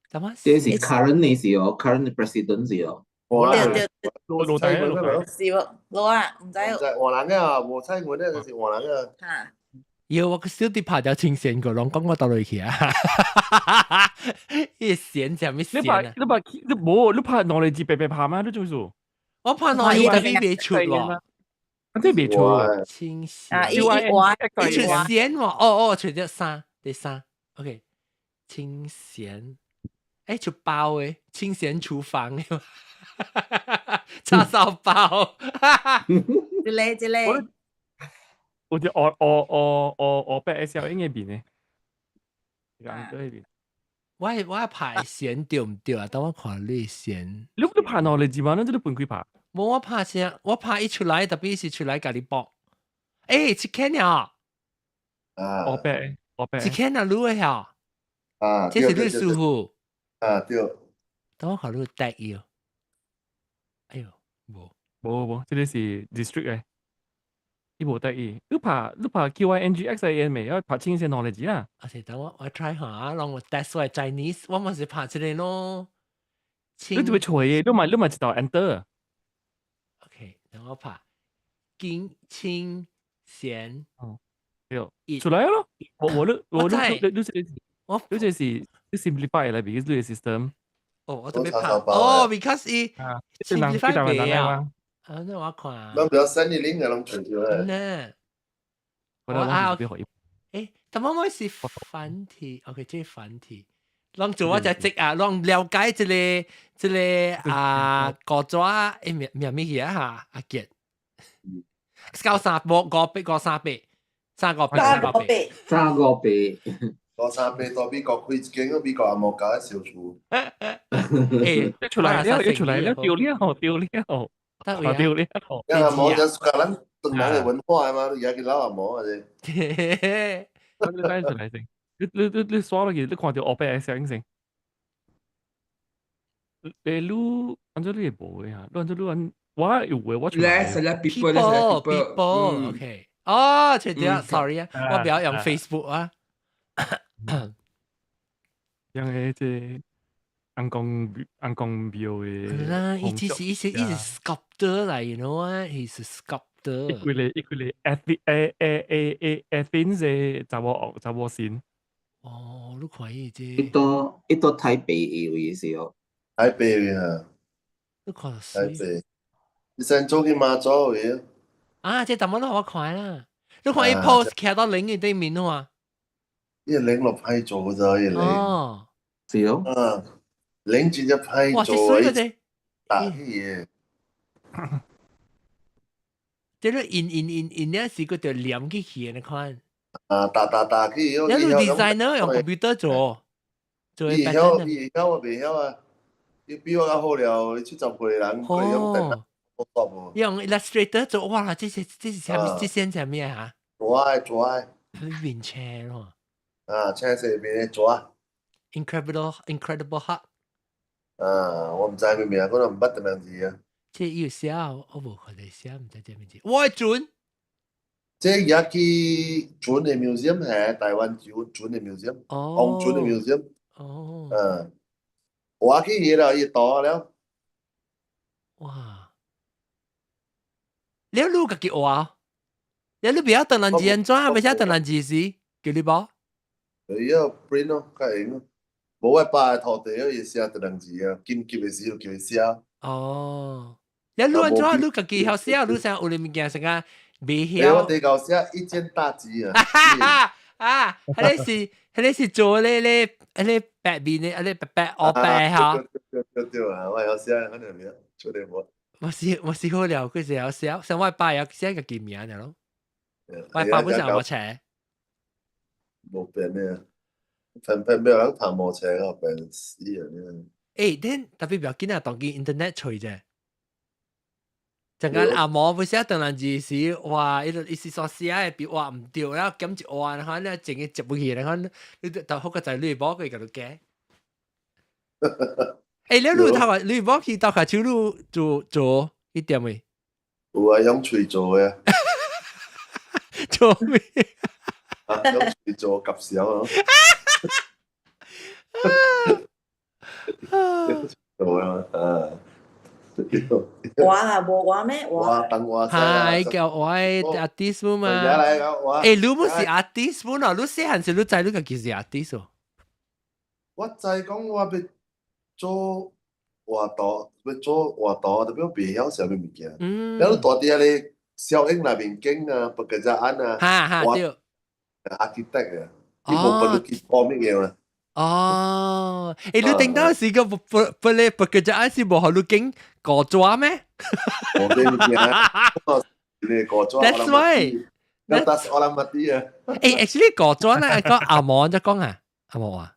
怎麼？這是 current 的是哦，current president 是哦。對對對。羅羅是無？羅啊，毋知。換人啊，無蔡英文啊，就是換人啊。嚇。要我個小弟拍條清線個，攏講我倒落去啊！伊線就咩線啊？你拍你無你拍兩個字白白拍嗎？你做數？我拍兩個字特別袂出喎。啊，這袂出。清線。啊，伊伊畫，伊出線喎。哦哦，出咗三，第三，OK。清線，欸，出包的，清閒廚房的叉燒包。一個一個。我就我我我我我白小英嗰邊呢，兩個嗰邊。我我拍線對毋對啊？等我看你線。你你拍哪裡字嘛？你這裡分開拍。無我拍先，我拍一出來，特別是出來共你搏。欸，一間了。啊。我白我白。一間啊，你的曉。啊。這是你師傅。啊對。等我看你得意哦。哎喲，無。無無，這個是 district 嘅。伊無得意，你拍你拍 Q I N G X I N 未？要拍清先兩個字啊。啊是，等我我 try 下，讓我 test 我 Chinese，我嘛是拍這個咯。你特別吹，你嘛你嘛一道 enter。 OK，等我拍金清賢。哦，對，出來咯。我我你我你你你這我你這是你 simplify 來，because 你 system。哦，我特別拍。哦，because 伊 simplify 袂啊。啊，那我看。咱不要310嘅攏揣著咧。呢。我啊，欸，怎麼會是繁體？OK，這是繁體。攏做我只職啊，攏了解這個這個啊，國紙欸名名咩嘢哈？阿傑，九三五五八五三八，三五八三五八，三五八，五三八到美國開一間，個美國也無交小厝。欸，出來了，一出來了，丟了，丟了。啊丟了！阿毛就是教咱唐人的文化嘛，你也去老阿毛啊這。你睇出來先，你你你你刷落去，你看到黑白的聲先。你你按怎你會無的哈？你按怎你按我有的我出來。 Select people, select people, people，OK。哦，確定，sorry 啊，我不要用 Facebook 啊。用個這安公安公廟的。啦，伊只是伊是伊是 sculptor 來，you know 啊，he's a sculptor。一幾個一幾個 A A A A A Athens 的查某查某神。哦，你看伊這。伊到伊到台北的位是哦。台北啊。你看台北，你先做去媽祖位。啊，這淡薄都我看啦。你看伊 post 徛到零嘅對面啊。伊零落歹做咋，伊零。哦。是咯。啊，零真正歹做。哇，這水個啫。打起嘅。這個印印印印了是個就黏起去的款。啊，打打打去。你 designer 用 computer 做。做。伊會曉，伊會曉，我袂曉啊。伊比我較好了，70歲人佢用電腦。用 Illustrator 做，哇！這是啥物？這線啥物啊？做啊做啊。面青咯。啊，青色面做啊。 Incredible Incredible Hulk。啊，我毋知咩名，可能毋捌這名字啊。這有寫，我無看到寫，毋知這名字。我準。這也去船的 museum 係台灣船船的 museum，哦，船的 museum。哦。嗯，我去伊了，伊倒了。哇！你你家己畫？你你不要等人字安怎？欲寫唐人字時，叫你報？伊要 print 咯，較用咯。無我爸的土地，伊寫唐人字啊，緊急的時候叫伊寫。哦，你你安怎？你家己曉寫？你啥有哩物件啥個未曉？我第九寫一件大吉啊！啊，彼個是做咧咧，彼個白面的，彼個白白黑白哈。對對對啊！我曉寫，可能袂出來無。我是好了，佢是曉寫，像我爸也寫家己名爾咯。我爸本身有無冊。無變的，偏偏沒有人讀無冊哦，變死啊！欸，恁特別不要緊啊，當今 internet 吹啫。陣間阿毛不寫唐人字時，哇！伊伊是所寫的筆畫毋對，然後減一畫，然後咧整個接不去，然後你就好個在你某佢共你改。欸，你你頭啊，你某去倒下手你做做一點未？有啊，用喙做的。做咩？啊，用喙做夾小咯。做啊，啊。我啦，無我咩？我係叫我 artist 嘛。欸，你毋是 artist 嘛？你細漢時你知你家己是 artist 哦？我知講我欲做畫圖，欲做畫圖，特別袂曉啥物物件。嗯。了你蹛佇遐咧小影內面景啊，pekerjaan 啊，哈哈對。 architect 啊，伊無分去講物件啦。哦，欸，你頂當時個不不不咧 pekerjaan 是無予你經糊紙咩？無這物件，你糊紙。 That's why。 That's orang mati 啊。欸，actually 糊紙咧，講阿毛怎講啊？阿毛啊？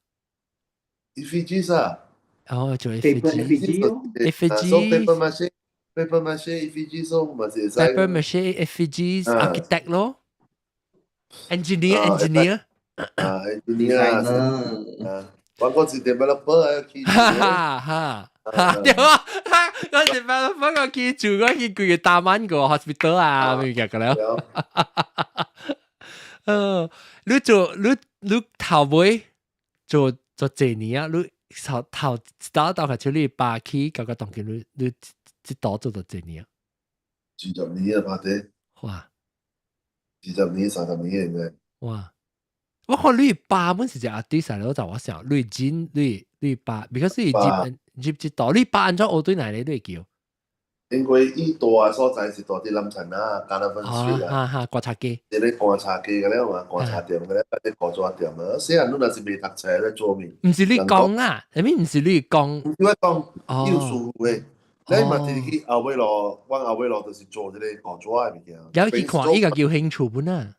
Effigies 啊。哦，做 effigy。 effigy。 So paper mache, paper mache effigy 所嘛是會使。 Paper mache effigies architect 咯。Engineer engineer。啊，engineer 啊，我個是 developer 啊，去。哈哈哈，哈對啊，我 developer 我去做我去規個 taman 個 hospital 啊，咩嘅個了。你做你你頭尾做做幾年啊？你頭頭打到開始你爸去，感覺當今你你這度做咗幾年啊？ 20年啊，拍得。哇！ 20年、30年應該。哇！我看你爸本是一個 artist 嚟，我就我想你真你你爸，because 你接接這度，你爸按怎學對來咧？你會叫？因為伊蹛的所在是蹛佇南田啊，Carnarvon Street 啊。哈哈，觀察街。一個觀察街個了嘛，觀察店個了，一個糊紙店啊。細漢你若是袂讀冊咧做咩？毋是你講啊，啥物毋是你講？毋是我講，伊有師傅的。你嘛直去後尾路，阮後尾路就是做這個糊紙的物件。有去看，伊個叫興趣本啊。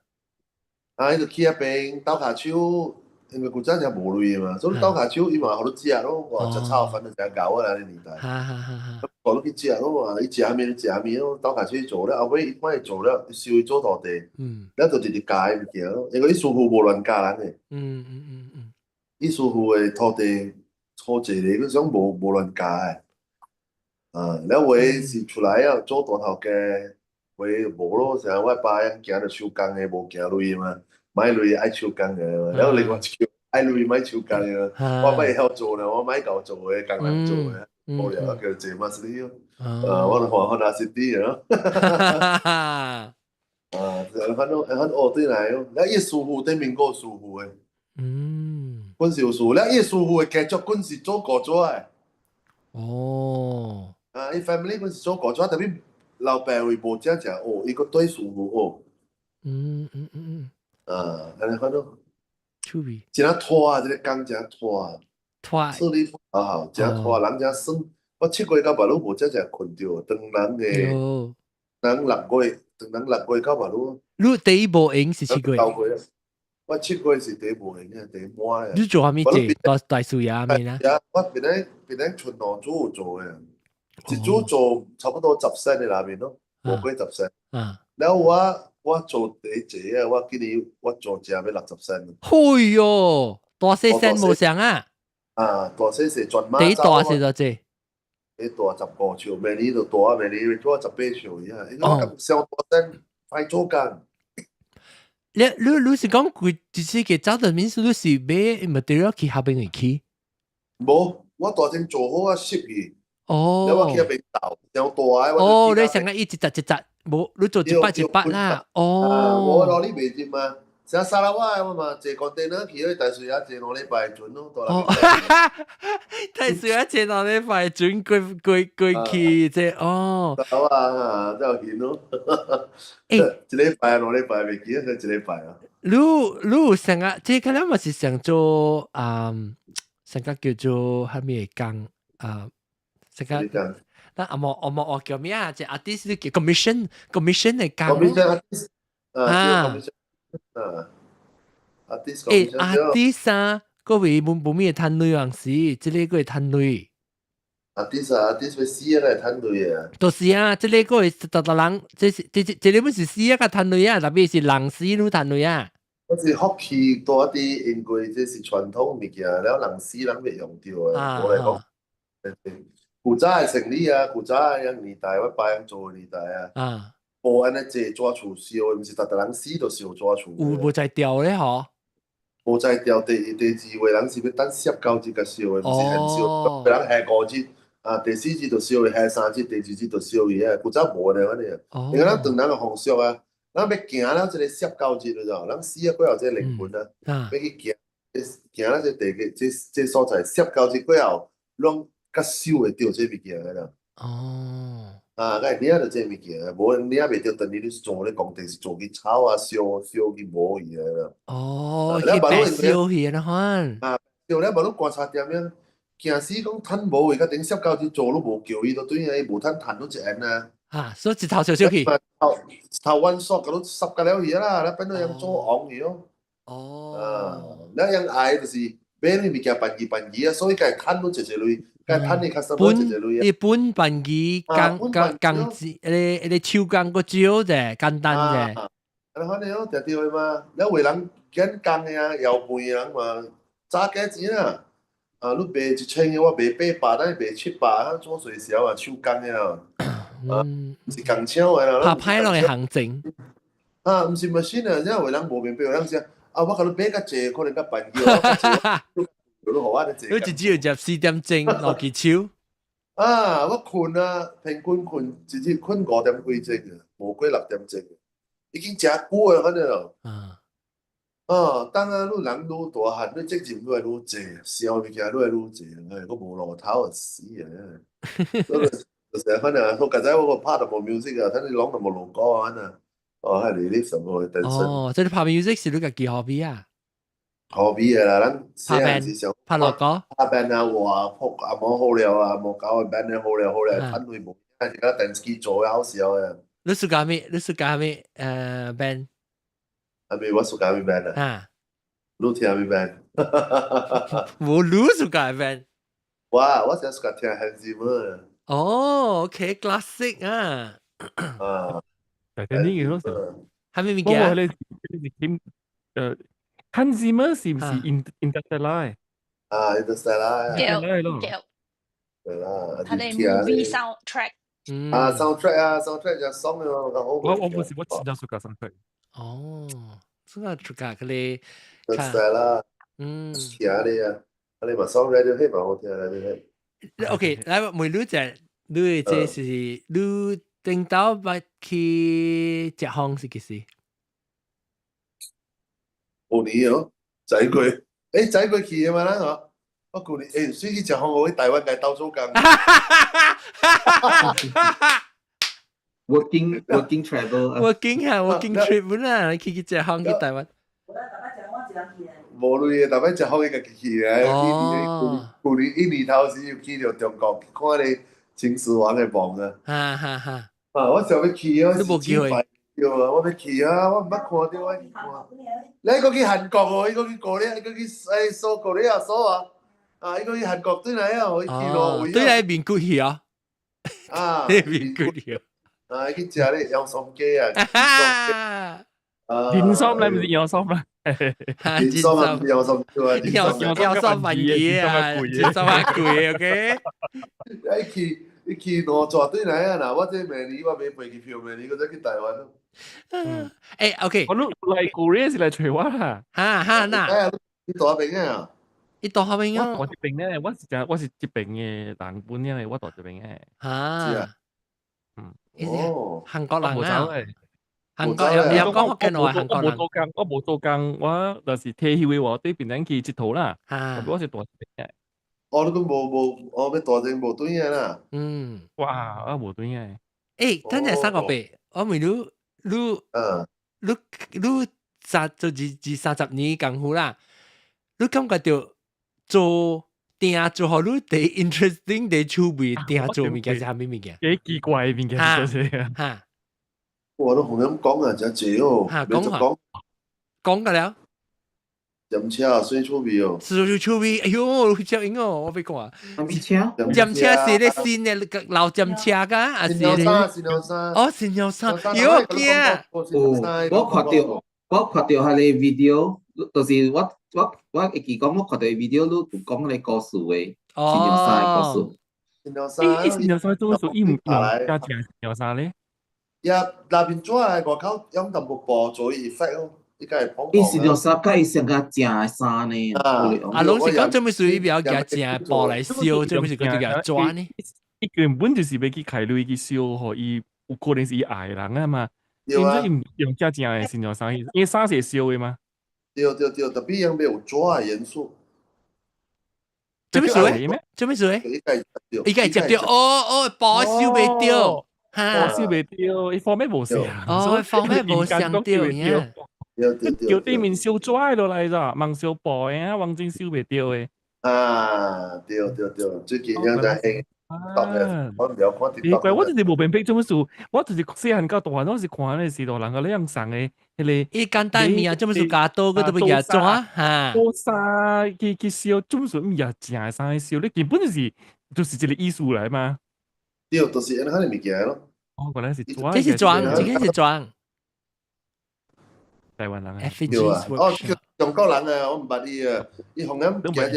啊，伊就去遐邊鬥跤手，因為古早就無鐳嘛，所以鬥跤手伊嘛予你食咯，哇，食炒飯就誠𠢕啊，那年代。哈哈哈哈。予你去食咯嘛，伊食啥物你食啥物咯，鬥跤手做了，後尾伊看伊做了，收伊做徒弟，了就直直教伊物件咯，因為伊師傅無亂教人的。伊師傅的徒弟好濟個，佢想無無亂教的。啊，了有的是出來啊做大頭家，有的無咯，像我爸行著手工的，無行鐳嘛，買鐳愛手工的，了另外一個愛鐳買手工的，我欲會曉做呢，我莫𠢕做的，工人做的，無聊叫做嘛是你，啊，我就看看哪是啲咯。啊，反正反正學對來哦，了伊師傅頂面閣有師傅的，本是有師傅，了伊師傅的家族本是做糊紙的。哦。啊，伊 family 本是做古紙，特別老爸位無正正學，伊個對數無學。啊，按呢款咯。趣味。真啊拖啊，這個工真拖。拖。處理好好，真拖，人真耍。我7月到目攏無真正睏著，當人的人6月，當人6月到目攏。你第一無閒是7月？我7月是第一無閒嘅，第一滿嘅。你做啥物做？大大樹葉咩啦？我本來剩兩組有做嘅，一組做差不多10仙的內面咯，無過10仙。了後我做第一個啊，我今年我做正欲60仙。哎喲，大細仙無相啊！啊，大細細全馬。第一大是多濟？第一大15尺，明年就大，明年做18尺以下。因為我咁小大仙歹做工。你是講佢就是個走的民宿，你是買 material 去下邊去？無，我大先做好啊，攝去。哦。了我去遐邊鬥，傷大個。哦，你想講伊一集一集，無你做一筆一筆啦。哦。無攞你袂入嘛？像沙拉瓦的嘛，坐 container 去去大水仔坐2禮拜船咯，大哦，大水仔坐兩禮拜船過過過去，這哦。沙拉瓦啊，這有咯。欸，一禮拜兩禮拜袂記得，一禮拜啊。你有想啊？這個了嘛是想做啊，想個叫做蝦米工啊？想個那阿莫阿莫我叫咩啊？這 artist 叫 commission 的工。 commission artist 啊。啊，artist 欸，artist 啊，各位無無咩趁鐳樣時，這個閣會趁鐳。 artist 啊，artist 欲死啊，會趁鐳啊。就是啊，這個閣會逐逐人，這是這這這個本是死啊，較趁鐳啊，特別是人死愈趁鐳啊。我是福氣多啲，因為這是傳統物件，了人死人欲用著的。我來講，古早的生理啊，古早的年代，我爸做的年代啊。無按呢坐紙厝燒，毋是逐逐人死就燒紙厝。有無才調咧吼？無才調，第一、第二位人是欲等攝九日才燒的，毋是現燒。人下五日，啊，第四日就燒，下三日，第二日就燒伊啊。古早無呢，按呢。因為咱唐人的風俗啊，咱欲行了這個攝九日了，咱死啊過後這個靈魂啊，欲去行，行了這地個這這所在攝九日過後，攏較收會著這物件的啦。啊，該領著這物件，無領袂著，等於你做咧工地是做去草啊，燒燒去無去啊。哦，去白燒去那款。啊，對咧，無你觀察點樣，驚死講趁無位，甲頂攝九日做，你無叫伊，都對啊，伊無趁趁你一下啊。啊，所以一頭燒燒去。頭頭彎索，共你濕甲了去啦，你變做用做王去咯。啊，你用愛就是買你物件便宜便宜啊，所以共趁你一濟鐳。該趁你較少一濟鐳啊。一般便宜，工工工資，迄個手工閣少者，簡單者。啊，反正哦，定對的嘛。你為人簡工的啊，搖輩的人嘛，早價錢啊。啊，你賣1000個，我賣800，咱賣700，啊，做水小啊，手工的啊。啊，毋是工廠的啦。拍歹落的行情。啊，毋是 machine 啊，這為人無明白，人說啊，我共你買較濟，可能較便宜。你予我按呢你一日要入4點鐘落去手。啊！我睏啊，平均睏一日睏5點幾鐘啊，無過6點鐘，已經誠久啊，反正咯。啊，當啊，你人愈大漢，你責任愈來愈濟，燒物件愈來愈濟，哎，閣無路頭就死啊！就是反正我剛才我閣拍淡薄 music 啊，等你攏淡薄路歌啊，啊，哦，係你什麼單身？哦，這你拍 music 是你家己 hobby 啊？ hobby 的啦，咱細漢時常拍老歌，拍 band 啊，哇，撲阿毛好了啊，無搞個 band 咧好了好了，趁鐳無，是個電視機做好笑的。你屬咖咩？你屬咖咩？band？啊，咪我屬咖咩 band 啊？啊，你聽咩 band？無你屬咖 band？我成屬聽 Hans Zimmer。哦，OK，classic 啊。啊，係呢個咯。係咩物件？我你你聽Hans Zimmer 是唔是 Interstellar？啊，Interstellar。對對。對啦。佢哋 movie soundtrack。啊，soundtrack 啊，soundtrack 就爽嘅嘛，較好。我唔是我真正喜歡 soundtrack。哦，這個出價佢哋。 Interstellar。聽你啊，啊你嘛爽 Radiohead 嘛好聽 Radiohead。 OK，來問你者，你這是你頂頭捌去食風是幾時？舊年哦，仔過，欸仔過去的嘛，咱吼，我舊年水去食風，我去台灣共鬥做工。 Working travel。 Working 啊，working trip 啦，去食風去台灣。無鐳的，逐擺食風伊家己去的。哦。舊年一年頭時又去著中國，看咧秦始皇的墓啊。哈哈哈。啊！我想欲去啊，你無機會。對啊，我欲去啊，我毋捌看著，我去看。你閣去韓國哦，伊閣去 Korea，伊閣去首 Korea 首啊。啊！伊閣去韓國轉來啊，伊去挪威。對來面骨去啊。啊！面骨去。啊！去食咧洋參雞啊。人參咧，毋是洋參啦。人參啊，洋參對啊，洋參飯魚啊，人參飯貴，OK。伊去伊去兩逝轉來啊！若我這明年我買飛機票，明年閣再去台灣咯。OK。我你來 Korea 是來揣我啦。哈哈，那。你佇邊啊？你佇彼邊啊？我這邊咧，我是這邊的人本嘅，我佇這邊的。哈。嗯。哦。韓國人啊。韓國有有講福建話，韓國人。我無做工，我無做工，我就是退休的話，對邊陣去𨑨迌啦。我是佇這邊的。哦，你閣無無，哦，欲大陣無轉來啦。哇，我無轉來。等陣三個八，我問你，你，你你三做二二三十年功夫啦，你感覺著做定做予你第 interesting 第趣味定做物件是啥物物件？幾奇怪的物件，就是哈。我都同你講啊，真濟哦，講講講個了。踮車算趣味哦，算趣味，哎喲，真型哦，我欲講啊。啥物車？踮車是咧新的老踮車噶，還是？新娘衫，新娘衫。哦，新娘衫，喲驚。哦，我看著彼個 video，就是我會記講，我看著 video，你有講彼個故事的，新娘衫的故事。新娘衫，伊新娘衫做數伊毋用加正新娘衫咧。也內面紙來外口用淡薄布做伊 effect 咯。伊新娘衫佮伊上較正的衫呢。啊，攏是講做咩事伊比較夾正的布來燒，做咩事佢就夾紙呢？伊根本就是欲去開鐳去燒，予伊有可能是伊愛的人啊嘛。對啊。伊毋用遮正的新娘衫，因為衫是會燒的嘛。對對對，特別用欲有紙的元素。做咩事？做咩事？伊個接著，哦哦，布燒袂著，哈，燒袂著，伊方面無相。哦，方面無相對呀。叫對面燒紙落來咋，望燒布的啊，王晶燒袂著的。啊，對對對，最近樣在興，我唔曉看奇怪，我就是無明白做乜事，我就是細漢到大漢，我是看那時大人個咧樣送的，彼個。伊簡單物啊，做乜事加刀，佢都欲舉紙哈。刀衫去燒，做乜事毋舉正的衫去燒？你根本就是一個意思來嘛。對，就是按呢個物件咯。哦，原來是紙。這是紙，這個是紙。台灣人啊。對啊，哦，中國人啊，我毋捌伊啊，伊予人行入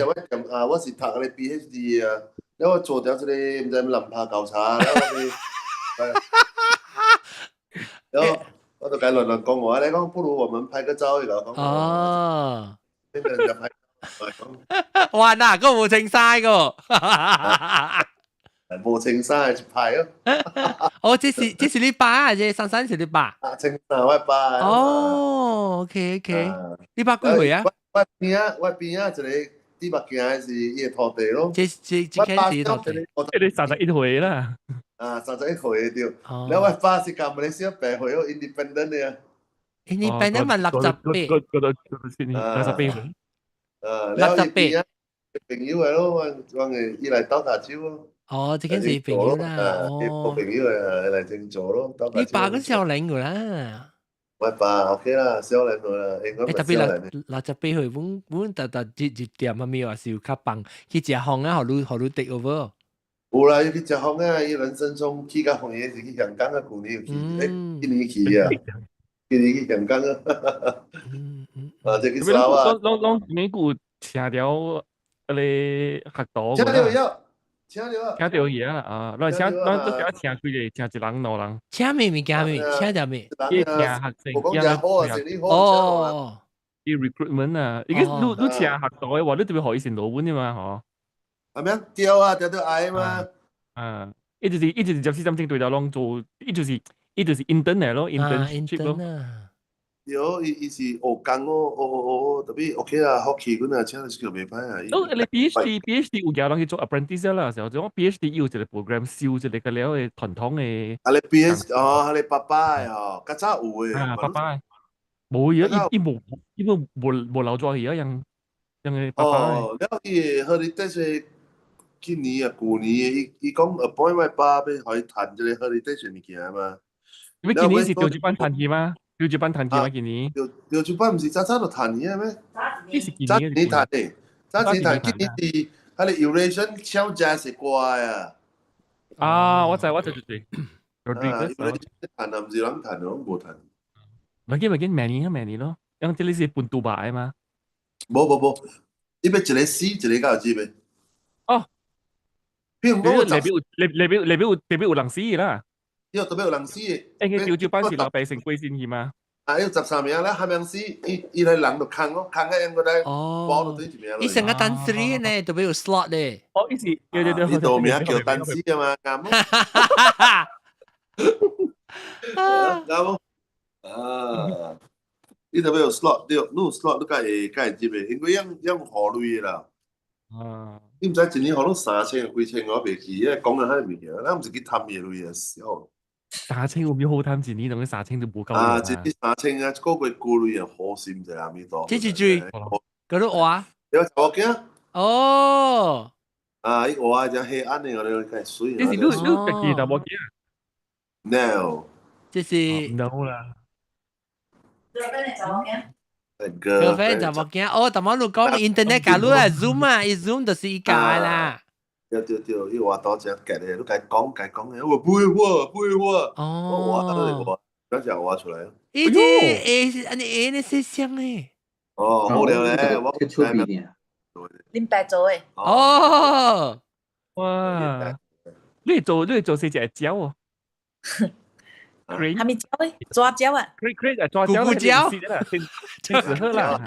我踮啊，我是讀個 PhD 啊，了我做著這個毋知南拍厚茶，了我，了我就共伊亂亂講話，你講不如我們拍個照，伊就講。哦。呢個就拍。哇！嗱，個無穿衫個。無穿衫一拍咯。哦，這是你爸啊？這珊珊是你爸。啊，穿衫我爸。哦，OK OK，你爸幾歲啊？我邊仔一個佇目鏡的是伊的徒弟咯。這開始徒弟。這個31歲啦。啊，31歲對。了我爸是共馬來西亞白歲哦，independent 的啊。 independent 嘛68。68歲。啊， 68。朋友的咯，我伊來鬥跤手咯。哦，這間是朋友啦，哦，朋友的來爭做咯。你爸個少年個啦。我爸 OK 啦，少年個啦，應該特別68歲，阮逐逐入入店啊，咪話是有較放去食風啊，予你 take over。有啦，伊去食風啊，伊人生中去較遠的是去香港啊，舊年有去，今年去啊，今年去香港啊。啊，這去砂瓦。攏美國請著彼个學徒。請著伊，請著啊！請著伊啊！啊，咱請咱都請請幾个，請一人兩人。請咩物件咩？請著咩？伊請學生，我講誠好啊，生意好。哦，伊 recruitment 啊，伊個你請學徒的話，你特別予伊先落本的嘛，吼。係咩？對啊，對對愛嘛。啊，伊就是24點鐘對頭攏做，伊就是 intern 來咯，internship 咯。對，伊是學工哦，學學學，特別 OK 啦，福氣阮啊，請是叫袂歹啊。都你 PhD 有叫人去做 apprentice 啦，時候就講 PhD 有一個 program 收一個個了的傳統的。啊，你 PhD 哦，你爸爸的吼，較早有的。啊，爸爸的，無伊伊無伊無無無留咗去啊，樣樣個爸爸。哦，了伊個 heritage 今年啊，舊年伊伊講 appoint 我爸欲予伊趁這個 heritage 物件嘛。你今年是潮州班趁去嗎？潮州班趁去嗎？今年？潮潮州班毋是早早就趁去啊咩？這是今年趁的，早前趁，今年是彼個 Eurasian 唱這是歌啊。啊，我知我知就對。啊，Eurasian 趁啊，毋是人趁，攏無趁。唔緊唔緊，明年啊明年咯，因為這裡是本杜拜嘛。無無無，伊欲一個死，一個敢有入的。哦。譬如講我內邊有內內邊內邊有內邊有人死啦。對，特別有人死的。應該潮州班是老百姓過身去嗎？啊，有13名咧，蝦名死，伊伊個人就空咯，空個應該來包到對一名。伊成個單 three 呢，特別有 slot 咧。哦，伊是對對對，伊道名叫單死啊嘛，啱冇？啱冇？啊，伊特別有 slot 對，你有 slot 你才會才會入的，因為樣樣予鐳的啦。啊！你毋知一年予你3000幾千，我袂記，講緊彼個物件，咱毋是去貪伊的鐳啊，笑。三千有冇好貪一年，同佢三千都無夠。啊，一年三千啊，一個月顧鐳啊，好心者阿彌陀。這是最，嗰度畫。有查某囝。哦。啊，伊畫只黑暗的，我哋較水。這是你你家己查某囝？No。這是。 No 啦。 girlfriend 查某囝，哦，頭先你講 internet 假如啊，Zoom 啊，伊 Zoom 就是伊教的啦。對對對，伊畫刀真夾的，你共伊講共伊講的，我不會畫，不會畫。哦。我畫都會畫，咱就畫出來。伊這會按呢會呢細聲的。哦，好了咧，我出面。恁爸做的。哦。哇！你做你做四隻蕉哦。係咪蕉咧？抓蕉啊？Crane 啊，抓蕉，咕咕蕉，真是好啦。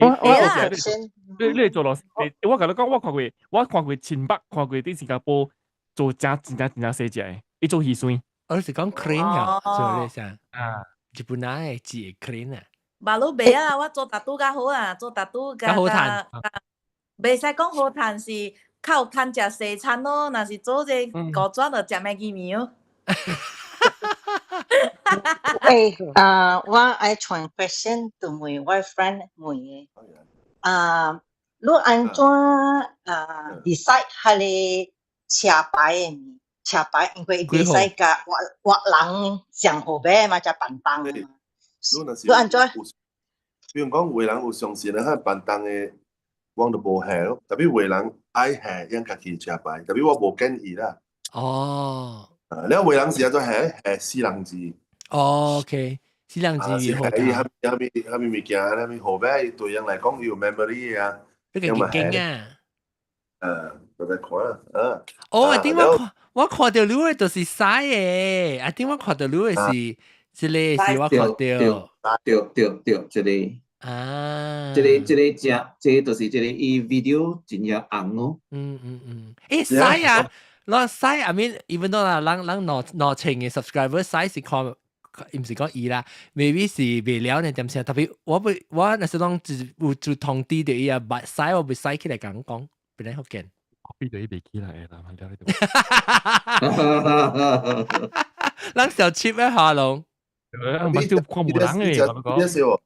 我我有先，你你做老師，我共你講，我看過，我看過清北，看過佇新加坡做真真正真正細隻的，伊做魚生。我是講 crane 啊，做咧啥？啊，日本人的字 crane 啊。馬路袂啊，我做 tattoo 較好啊，做 tattoo 較好趁。袂使講好趁是較有趁食西餐咯，若是做這高轉就食麥記麵哦。誒，啊，我愛傳 question 就問我 friend 問的。啊，你按怎啊 decide 彼个車牌的物？車牌因為伊袂使共活活人上號碼嘛，才便當嘛。你按怎？比如講，有的人有相信的，彼便當的，我就無下咯。特別有的人愛下，用家己車牌，特別我無建議啦。哦。啊，了有的人是按怎下下四人字。哦，OK，四人字伊蝦米蝦米蝦米物件，蝦米號碼，對人來講伊有 memory 啊。這個勁啊！就在看啊。哦，啊頂我看，我看著你的就是屎的，啊頂我看著你的是，這个是我看著。對對對，這个。啊。這个這个正，這个就是這个伊 video 真正紅哦。嗯嗯嗯，欸，屎啊！咱屎，I mean even though 啦，咱咱2000個 subscriber 屎是看，毋是講伊啦，maybe 是袂了呢點聲，特別我袂我若是講有就通知著伊啊，捌屎我袂使起來共講，本來福建。邊度伊袂起來啦，了呢度。咱小切咩下龍？目睭看無人嘅，我講。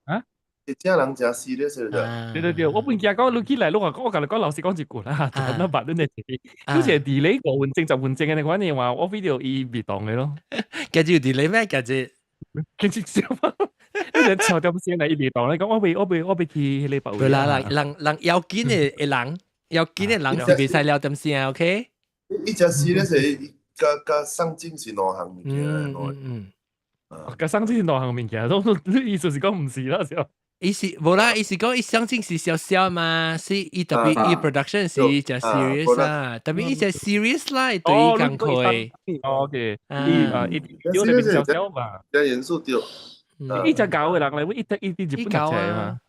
啊？一隻人誠死咧，是對對對，我本驚講你起來，你話我共你講老實講一句啦，就那捌恁的，好似 delay 5分鐘、10分鐘的款嘅話，我 video 伊袂動的咯。今日有 delay 咩？今日今日笑嘛？你連超點先來伊袂動，你講我袂我袂我袂去彼個別位。對啦啦，人人要緊的的人，要緊的人是袂使聊點聲，OK？伊誠死咧是佮佮送進是兩項物件。嗯嗯，佮送進是兩項物件，都你意思是講毋是啦，是伊是無啦，伊是講伊相信是笑笑嘛，是伊特別伊 production 是誠 serious 啊，特別伊誠 serious 啦，對伊工課。哦，OK，伊啊，伊有特別笑笑嘛，誠嚴肅對。伊誠𠢕的人來，我伊伊佇日本讀冊嘛。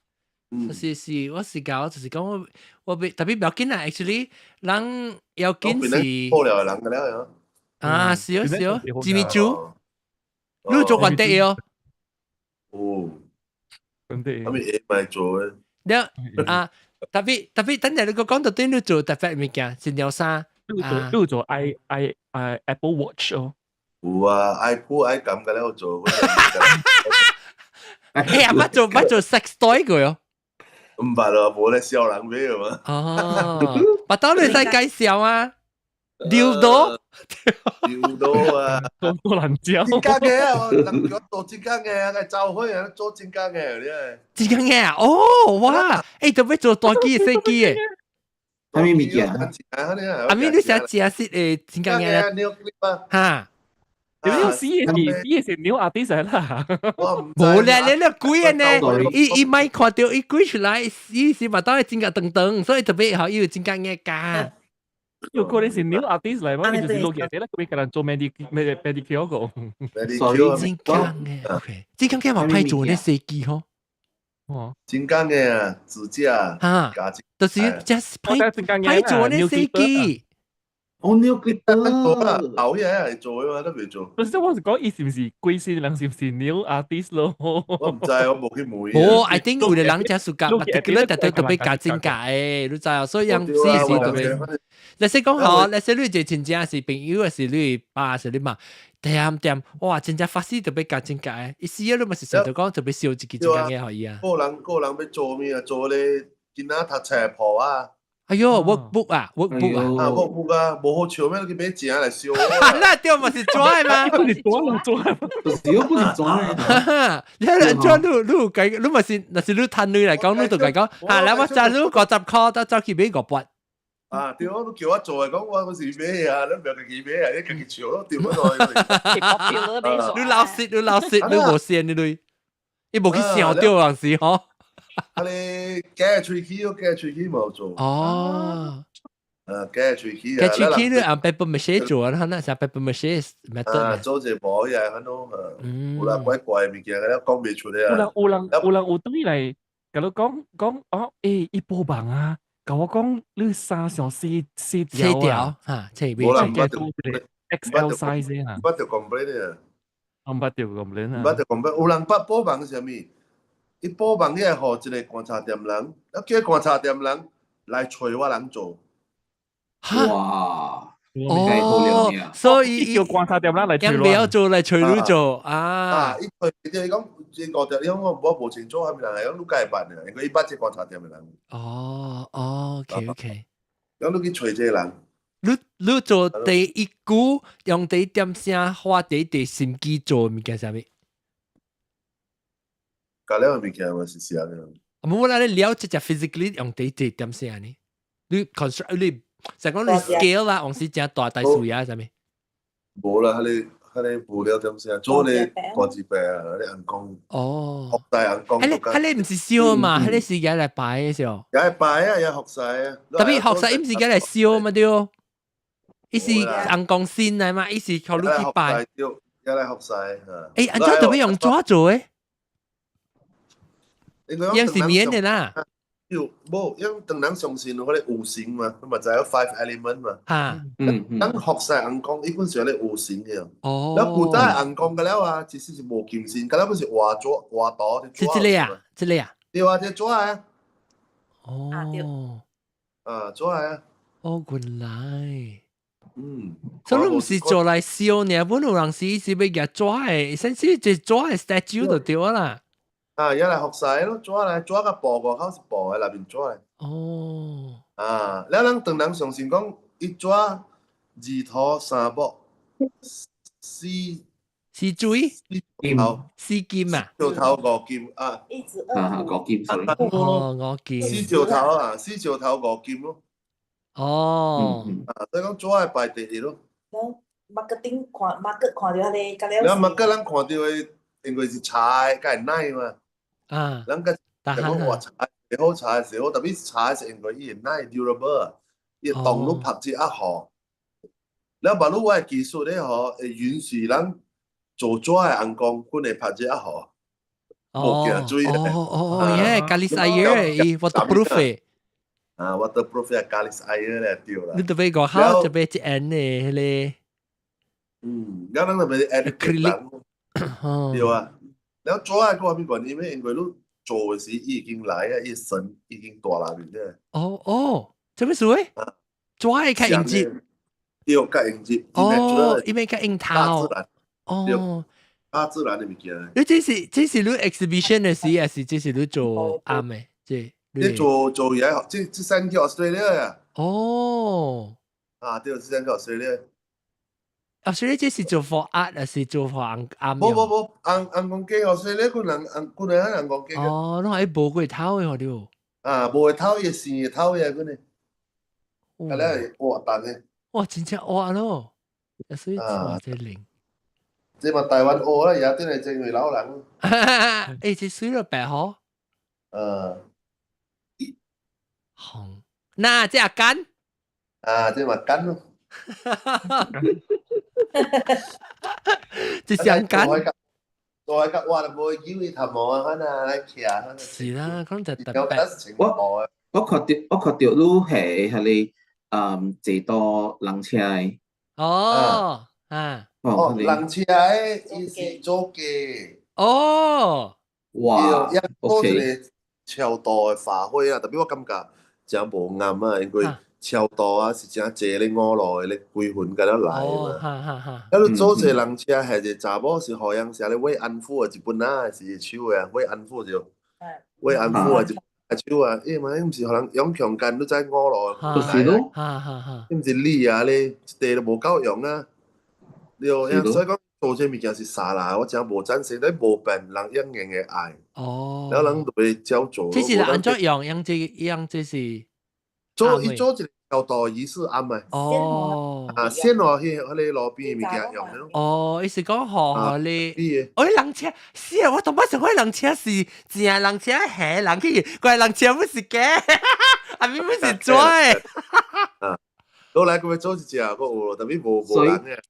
是是，我是𠢕，就是講我我袂特別不要緊啦，actually，人要緊是。好了的人個了啊，是哦是哦，Jimmy Choo，你做關得哦。哦，真的。啥物會賣做的？了啊，特別等陣你個講到對你做特別物件，是鳥衫。你做 i i i Apple Watch 哦。有啊，iPhone 愛咁嘅咧，我做。哎呀，捌做 sex toy 過喲。毋捌咯，無咧小人買嘛。哦，捌到你使介紹啊？dildo。 dildo 啊，多多難教。真假嘅啊，人叫做真假嘅啊，個走伙啊，做真假嘅，你係。真假嘅啊？哦，哇！欸，特別做大機細機嘅。啥物物件？阿咪你想食食誒真假嘅？哈？你有死嘅是死嘅是鳥阿啲仔啦。無咧，你你鬼啊呢？伊伊咪看到伊鬼出來，伊是嘛當係真假長長，所以特別好伊有真假嘅加。有可能是鳥阿啲嚟嘛？伊就是落嘅，你佢俾人做 pedicure 個。真假嘅，OK，真假嘅嘛歹做呢設計吼。哦，真假嘅啊，指甲。哈，就是 just 歹歹做呢設計。哦，你有記得後嘢係做嘅嘛，都未做。不是，我是講伊是毋是鬼死人，是毋是 nail artist 咯？我毋知，我無去問。哦，I think 有的人真暑假，particular 特別特別加真假的，你知啊？所以人試試特別。你說講好，你說你這真正是朋友，還是你爸，是你媽？掂掂，哇！真正發誓特別加真假的，伊死啊！你嘛是想到講特別燒一支真假嘅可以啊。個人個人欲做咩啊？做咧囡仔讀冊簿啊。哎喲，workbook 啊，workbook 啊，啊，workbook 啊，無好笑咩？去買錢來燒。那對嘛是紙嗎？不是紙咯，紙。不是，不是紙。你你做你你計，你嘛是，若是你趁鐳來講，你就計講，嚇，來我賺你50塊，到走去買500。啊，對，你叫我做的，講我嗰時買啊，你唔要家己買啊，你家己笑咯，對不對？你老實，你老實，你無線你鐳，你無去想到陣時吼。啊，你假喙齒，我假喙齒無做。哦。啊，假喙齒啊。假喙齒你按 paper mache 做啊，那是 paper mache method。啊，做一個無嘢，很多，有啦怪怪物件，了講袂出來啊。有人有人有人有轉來，共你講講哦，欸，伊幫忙啊，共我講你衫上細細條啊，嚇，這邊這個 XL size 啊。毋捌著 complain 啊。毋捌著 complain 啊。毋捌著 complain，有人捌幫忙是啥物？伊幫忙伊會予一個觀察店人，啊叫觀察店人來揣我人做。哇！哦，所以叫觀察店人來揣唔要做來揣你做啊！啊，伊揣伊講這五條，伊講我我無清楚，啥物人來講你家會捌呢？因為伊捌這觀察店的人。哦哦，OK OK。講你去揣這個人。你做第一句用第一點聲花第一滴心機做物件啥物？加了物件嘛是啥呢？無啦，你了這隻 physically 用第一點聲呢？你 construct 你就講你 scale 啦，往時真大大數啊，啥物？無啦，彼個彼個無了點聲，做咧大字伯啊，彼個尪公。哦。學大尪公。彼個彼個毋是燒嘛，彼個是舉來擺的時候。舉來擺啊，也學晒啊。特別學晒，伊毋是舉來燒嘛對？伊是尪公先來嘛，伊是靠你去擺。對，舉來學晒。欸，按怎特別用紙做的？樣是棉的啦。有無？因為唐人相信嗰個五行嘛，你嘛知影 five element 嘛。嚇，咱學晒尪公，伊本是咧五行的。哦。那古早尪公個了啊，其實是無金身，個了本是畫紙畫圖。是這個啊，這個啊。對啊，這紙啊。哦。啊，紙啊。哦，原來。嗯。所以毋是做來燒呢，本有人是是欲舉紙的，甚至這紙的 statue 就對啦。啊，也來學晒咯，紙來紙佮布外口是布的，內面紙的。哦。啊，了咱唐人相信講，伊紙二土三木四四水金四金啊，四石頭五金啊，啊五金，哦五金，四石頭啊，四石頭五金咯。哦，啊，所以講紙愛排第一咯。 marketing 看 market 看著彼個，了 market 咱看著的，因為是茶的，佮會奶嘛。啊，咱個講話茶是好茶是好，特別茶是因為伊會耐 durable，伊會當你曝熱啊雨。了，馬路我的技術咧吼，會允許咱做紙的尪公，阮會曝熱啊雨。無驚水。哦哦哦，耶，Kalis air，伊 waterproof 的。啊，waterproof 啊，Kalis air 咧對啦。你特別講好，特別一按的彼個。嗯，了咱特別 acrylic，對啊。然後做愛個咩原因咩？因為你做嘅時已經來啊，伊神已經大啦面咧。哦哦，做咩事誒？做愛較應接，對，較應接。哦，因為較應頭。大自然。哦，大自然的物件。你這是你 exhibition 的時，還是這是你做啱的？這你做做嘢，這三去 Australia 啊？哦。啊，對，這三去 Australia。啊，所以這是做 for art，還是做 for 紅啱？無無無，紅紅公雞 Australia 可能紅可能紅公雞。哦，攏係無過頭的對。啊，無會頭伊生的頭的，可能。啊，咧活動的。哇，真正活咯！所以哇，這靈。這嘛台灣學啦，也真係真係老人。欸，這水了白嗬。嗯。紅，那這阿干？啊，這嘛干咯。這是阿干。做個我就無以為頭毛啊，可能來徛。是啦，可能就特別。我看到你係彼個坐多人車的。哦，啊。哦，人車的伊是做假。哦。哇，OK。一個超度的法會啊，特別我感覺真無啱啊，因為超度啊是真濟咧五路的咧鬼魂佮了來嘛。啊，你做一個人車，係一個查某是好像是咧慰安婦的，日本仔是手的慰安婦就，慰安婦的一手啊，伊嘛，伊毋是予人用強姦，你知五路就是咯，伊毋是你啊咧，一塊都無夠用啊。對，所以講做這物件是沙啦，我真無贊成，你無變人應用的愛。哦。然後人就會照做。這是按怎用？用這用這是做伊做一個超度儀式暗的。哦。啊，先落去彼個路邊物件用的。哦，伊是講予你。哦，人車是啊，我當擺想講人車是正人車下人去，怪人車不是假，啊，明明是紙的。啊，落來閣欲做一隻，閣有，特別無人的。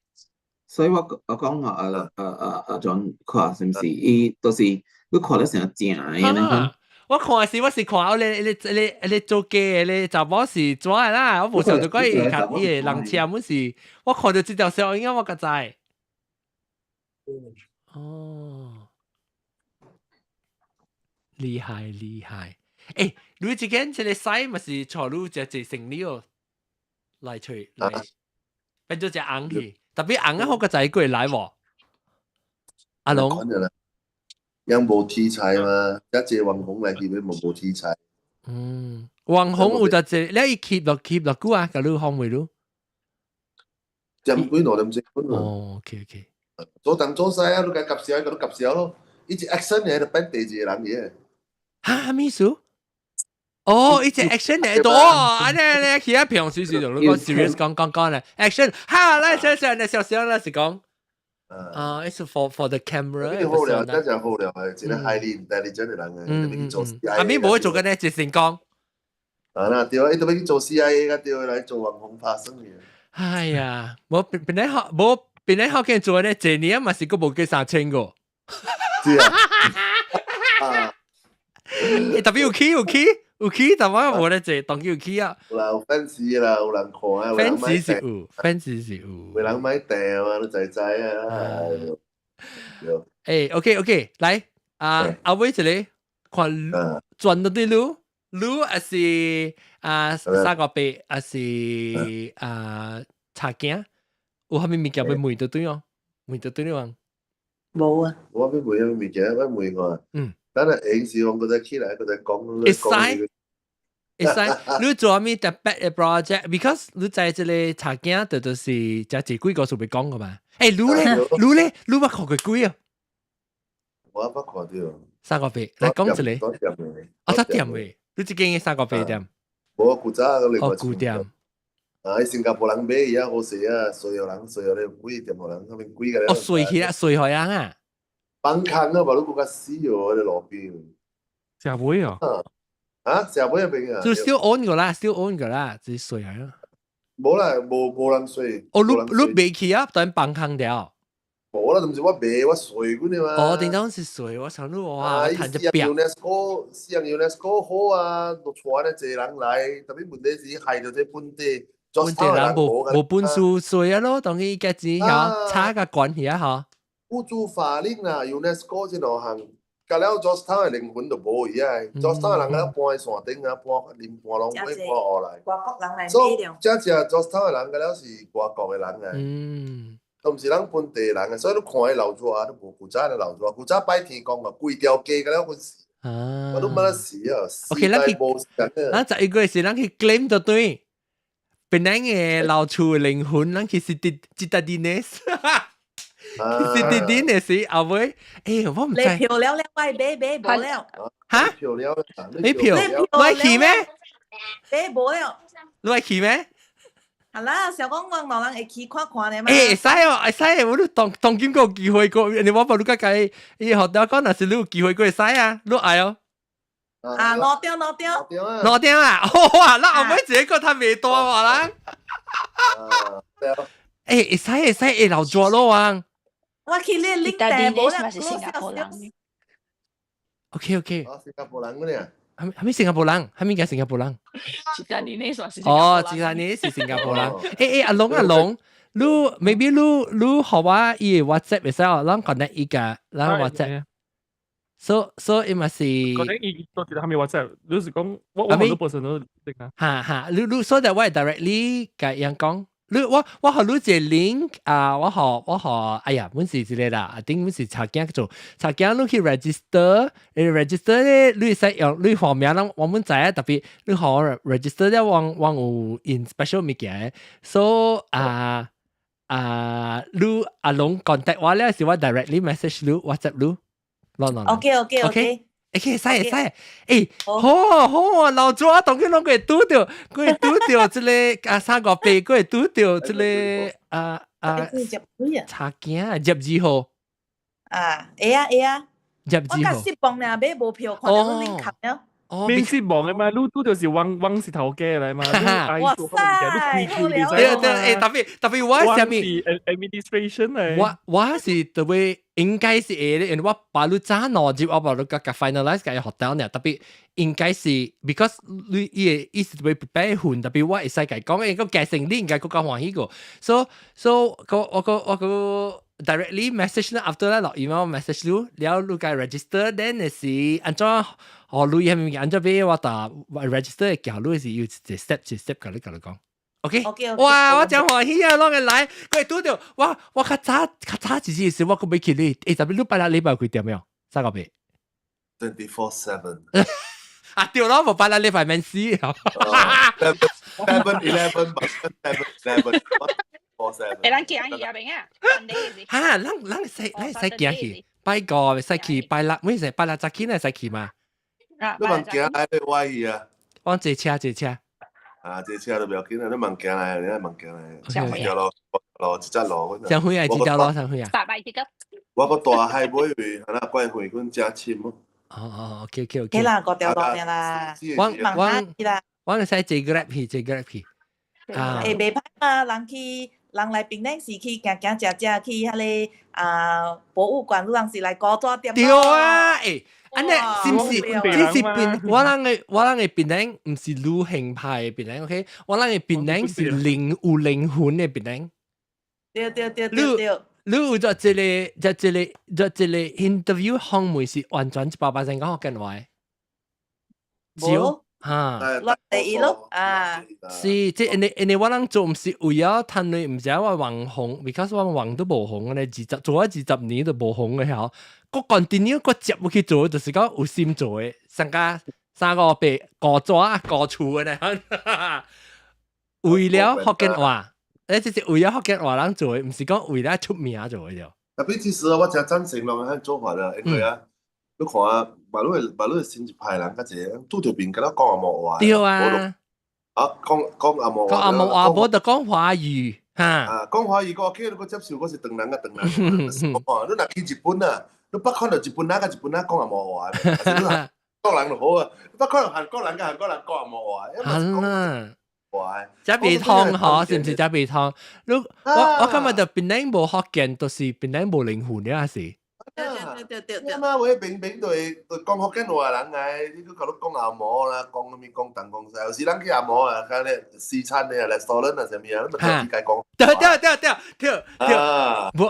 所以我講啊啊啊啊種看是毋是？伊都是你看得成正的呢？我看是我是看我咧咧咧咧做假的咧，查某是紙的啦，我無想到講伊伊個人車本是，我看到這條線應該我較知。哦，厲害厲害！欸，你這間這個西嘛是錯你隻隻生理哦，來揣來變做隻紅去。特別紅啊，好個仔過來無？阿龍，樣無題材嘛，一隻網紅來去，無無題材。嗯，網紅有得隻，你伊 keep 落 keep 落久啊，共你訪問你。點幾兩點鐘。哦，OK OK。做東做西啊，你共夾笑，共你夾笑咯。伊一 action 嘅就變第二個人嘅。哈，咩意思？哦，伊隻 action 嚟多，安呢呢，其他平時時同你講 serious 講講講咧，action，哈，來笑笑，來笑笑，來是講，啊，it's for the camera。好料，真正好料，係一個 highly intelligent 的人嘅，特別去做 CIA。阿咪無會做緊呢，一成功。啊，那對啊，伊特別去做 CIA，甲對來做網紅拍生意。哎呀，無本來好，無本來好見做呢，這年嘛是閣無過3000個。是啊。啊。特別有起有起。有起，但我無咧坐，當有起啊。有啦，有 fans 啦，有人看啊，fans 是有，fans 是有。有人買訂啊，你知知啊。欸，OK OK，來，啊，阿偉一個看轉到對路，路還是啊三個八，還是啊茶鏡，有啥物物件欲問就對哦，問就對了。無啊。我欲問啥物物件，我問看。嗯。等下閒時我閣再起來，閣再講。會使。會使，你做啥物特別的 project？Because 你在這個茶鏡，就是這幾個數欲講個嘛。欸，你咧，你咧，你捌看過鬼啊？我捌看著。三個八，來講一個。啊，啥店的？你這間三個八店？無，古早個哦，舊店。啊，新加坡人買伊啊好勢啊，所有人所有咧鬼店，予人啥物鬼個哦，碎起來，碎予人啊！放空啊，無你閣較死哦，迄個路邊。食尾哦。啊，食尾啊邊啊。就 still on 個啦，still on 個啦，只是碎啊。無啦，無人睡。哦，你你賣去啊，等放空掉。無啦，毋是我賣，我睡阮的嘛。哦，叮當是睡，我想你哇，彈一壁。 UNESCO，西洋 UNESCO 好啊，都帶咧濟人來，特別問題是害著這本地。本地人無無本事睡啊咯，當伊家錢曉差個關係啊嗬。有做法令啦，UNESCO 這兩項，甲了 George Town 的靈魂就無去啊。George Town 的人了搬去山頂啊，搬林搬攏搬搬來。外國人來所以買了。真正 George Town 的人，甲了是外國的人啊。都毋是咱本地人啊，所以你看彼老熱都無古早的老熱，古早拜天公啊，規條街甲了阮死，我都捌得死啊。 OK，咱去，無咱11月時，咱去 claim 就對。檳城的老厝的靈魂，咱去是佇 Citadines。Citadines 的時後尾，欸，我毋知。你票了了，我買買無了。哈？票了，你票？你去咩？買無了。你去咩？係啦，想講我老人會去看看咧嘛。欸，會使哦，會使，我都當當今個機會過，你我無你甲伊伊學校講，若是你有機會過會使啊，你愛哦。啊，兩點兩點。兩點啊！哇，那後尾一個較袂大話啦。欸，會使會使會留住咯啊！我去你拎地無啦，是新加坡人。 OK OK。新加坡人嗰啲啊？係係咪新加坡人？係咪叫新加坡人？ Citadines 是。哦，Citadines 是新加坡人。欸欸，阿龍阿龍，你 maybe 你你予我伊個 WhatsApp 會使哦，咱 connect 伊個，咱 WhatsApp。So so 伊嘛是。 connect 伊都是係咪 WhatsApp？你是講我我好多 personal 定啊？哈哈，你你 so that 我 directly 共𪜶講。你我我予你一個 link 啊，我予我予，哎呀，阮是這個啦，啊頂阮是查囝做，查囝你去 register，你 register 咧，你會使用你號名，咱我們知啊，特別你予 register 了，我我有印 special 物件，so 啊啊，你阿龍 contact 我咧，是我 directly message 你 WhatsApp 你，啷啷。 OK OK OK。欸，會使會使，欸，好啊好啊，老祖啊，當今攏會拄著，會拄著這個啊三五八，會拄著這個啊啊查囝22號。啊，會啊會啊。 22號。我較失望爾，買無票，看著你拎卡了。免失望的嘛，你拄著是王王是頭家來嘛，哇塞，對對，欸，特別特別我啥物 administration 嚟，我我是特別應該是會，因為我把你早兩日，我把你甲 finalize 個 hotel 呢，特別應該是 because 你伊個意思特別 prepare 份，特別我會使共講，欸，個加成你應該閣較歡喜個，so so 個我個我個 directly message 咧，after 咧落 email message 你，了你該 register，then 是按怎？哦，你係咪按怎俾我打 register 嘅橋，你是要一 step 一 step 共你講。OK，哇！我真歡喜啊，攏會來，佢拄著我我較早較早一時時我閣欲去你，欸，特別你拜六禮拜幾點沒？三個八。 24/7。啊對咯，無拜六禮拜免死。 7 11 7 11 4 7。會咱行去啊，明啊？哈，咱咱會使咱會使行去，拜五會使去，拜六每時拜六早起會使去嘛？你慢行來你我去啊！我坐車坐車。啊，坐車都不要緊啊！你慢行來，你慢行來。一條路，路一隻路。上遠啊，一條路上遠啊。八百一個。我個大海尾位，係啦，關會阮真深哦。哦哦，OK OK OK。嘿啦，五條路爾啦。我我我會使坐 Grab 去，坐 Grab 去。啊。會袂歹嘛，人去人來檳城市區行行食食去彼个啊博物館，你人是來古紙店。對啊，欸。按呢是毋是？這是檳，我人的我人的檳城，毋是旅行派的檳城，OK？我人的檳城是靈有靈魂的檳城。對對對對對。你有做這個、做這個、做這個 interview 項目是完全100%講福建話的。無。哈。落第一咯啊。是，這因為因為我人做毋是為了趁錢，毋是我網紅，because 我網都無紅咧，二十做咗20年都無紅嘅嗬。我 continue 我接入去做，就是講有心做的，上加三五八古紙啊古厝的呢。為了福建話，誒，這是為了福建話人做的，毋是講為了出名做的就。特別其實我真贊成攏按做法啦，因為啊，你看啊，馬路馬路新一派人較濟，拄著面敢若講紅毛話。對啊。啊，講講紅毛話。講紅毛話，無就講華語。哈。啊，講華語我 OK，如果接受，我是唐人啊，唐人。你若去日本啊，你捌看著日本人佮日本人講紅毛話，韓國人就好啊，捌看著韓國人佮韓國人講紅毛話。係啦。話。這袂通嗬，是毋是這袂通？你我我感覺就檳城無福建，就是檳城無靈魂了，是。對對對對對。你媽會明明就會就講福建話人來，你閣甲你講紅毛啦，講啥物講東講西，有時人去紅毛啊，較咧西餐的啊，restaurant 啊啥物啊，你咪自己講。對對對對對對。無，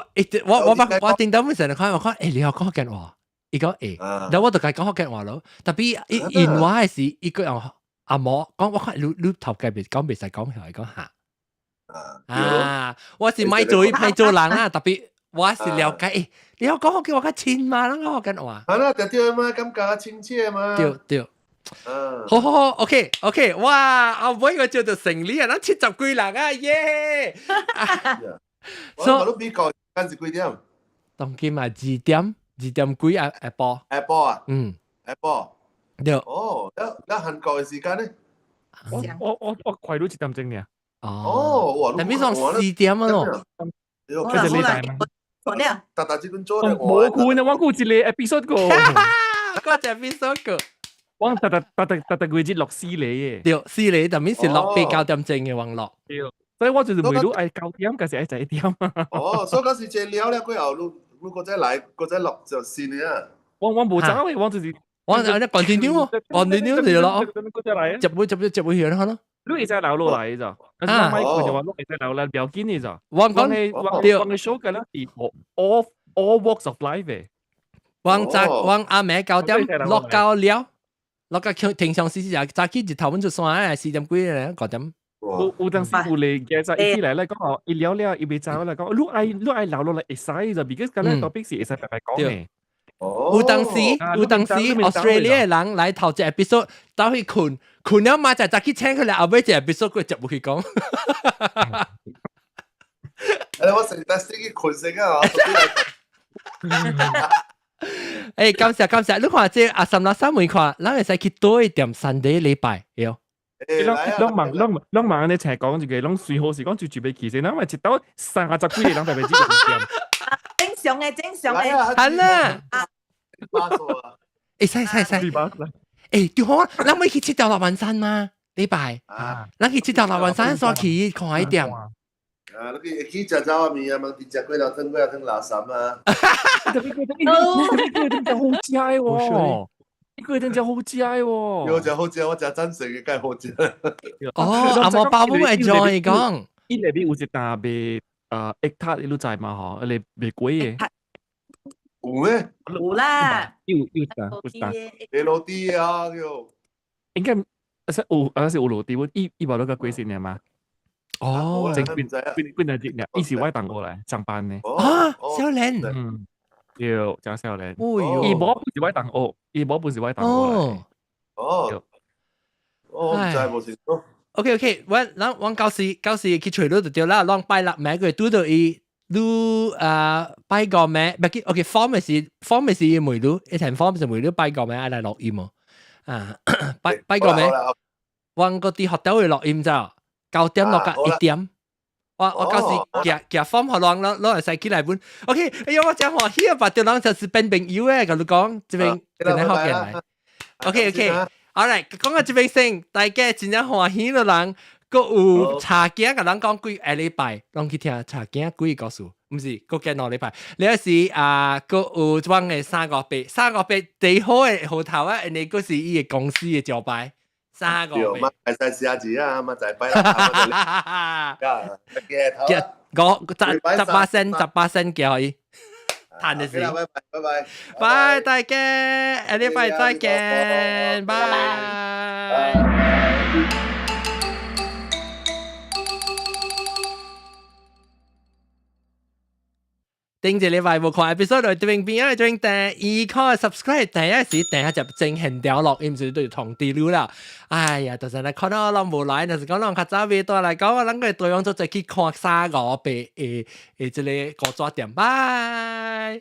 我我我頂到本成日看，我看，欸，你學講福建話，伊講會，然後我就共伊講福建話咯。特別伊因話的時，伊個用紅毛講，我看你你頭家袂講袂使講，伊講嚇。啊，我是莫做伊歹做人啊，特別我是了解，欸，你學講福建話較親嘛，咱講福建話。係啦，對對嘛，感覺親切嘛。對對。好好好，OK OK，哇，後尾個叫做成立啊，咱70幾人啊，耶！所以你比較間是幾點？當今嘛2點，2點幾啊，下晡。下晡啊？嗯。下晡。對。哦，那韓國的時間呢？我我我我快到1點鐘呢。哦，哇！但係上4點啊咯。好啦好啦，好了。達達這陣做咧，無困啊！我有一個 episode 個。我一 episode 個。我特特特特特特月節落四厘嘅。對，四厘，但係是落8、9點鐘嘅網絡。對，所以我就是每日愛9點，還是愛11點。哦，所以嗰時這了了過後，你你閣再來，閣再落就新的啊。我我無走嘅，我就是我我 continue continue 就落。接會接會接會去咯。你會使留落來咋？啊，我就話你會使留來，不要緊嘅咋。我講我講 show 嘅咧是 all all walks of life 嘅。我早我阿暝9點落到了。落個平常時時早起日頭阮就山啊，4點幾咧，9點。有有當時有嚟嘅就一起來咧講哦，伊了了伊袂走啦，講你愛你愛留落來會使就，because 咁咧 topic 是會使白白講嘅。有當時有當時 Australia 的人來頭一 episode 走去睏，睏了嘛就早起請起來，後尾一 episode 佢接無去講。誒，我成日先去睏先啊！欸，感謝感謝，你看這阿三啦三妹看，咱會使去倒一點 Sunday 禮拜，對。攏攏忙攏攏忙安尼請講一個，攏隨好時講就準備去先，咱咪一到30幾個人特別這個點。正常的，正常的。係啦。欸，使使使。欸，對好，咱咪去佚佗六萬山嗎？禮拜。咱去佚佗六萬山，煞去看一點。啊，你去去食走仔麵啊，問佇食粿條湯，粿條湯垃圾啊。特別粿條湯真好食的喎，粿條湯真好食的喎。有真好食，我食贊成嘅，梗係好食。哦，阿毛包本會 join 講。伊內面有一搭賣egg tart，你知嘛吼？迄個賣粿的。有咩？有啦。有有啥？有啥？賣落地啊，叫。應該啊是有啊是有落地，我伊伊無落個粿先爾嘛。哦，正邊邊邊嚟隻，伊是我同學來上班的。啊，少年。嗯，對，真少年。伊無本是我同學，伊無本是我同學來。哦。哦，毋知無清楚。 OK OK，我咱我到時到時去揣你就對啦，攏拜六暝個拄著伊，你啊拜五暝，唔記 OK form 是 form 是伊問你，一填 form 是問你拜五暝愛來錄音無？啊，拜拜五暝，我個佇學校會錄音咋？9點落到1點，我我到時寄寄 form 予人，攏攏會使起來本。OK，哎呀，我真歡喜啊！別條人就是變朋友誒，共你講，這邊跟你福建來。OK OK，all right，講到這邊先，大家真正歡喜的人，閣有查囝，共人講幾下禮拜，攏去聽查囝幾個故事，毋是，閣見2禮拜。你是啊，閣有這幫的三五八，三五八最好的號頭啊，因為閣是伊的公司的招牌。三個。對，嘛會使寫字啊，嘛就拜啦。我十18仙，18仙叫伊。嘆的是。拜拜拜拜。拜大家，下禮拜再見，拜。頂一禮拜無看 episode，就這邊邊啊，這邊訂，伊看 subscribe 訂一時訂下就正現掉落，伊毋是對通知你啦。哎呀，就是來看到攏無來，就是講攏較早未倒來講，咱個對方做陣去看三五八的的這個古早店，拜。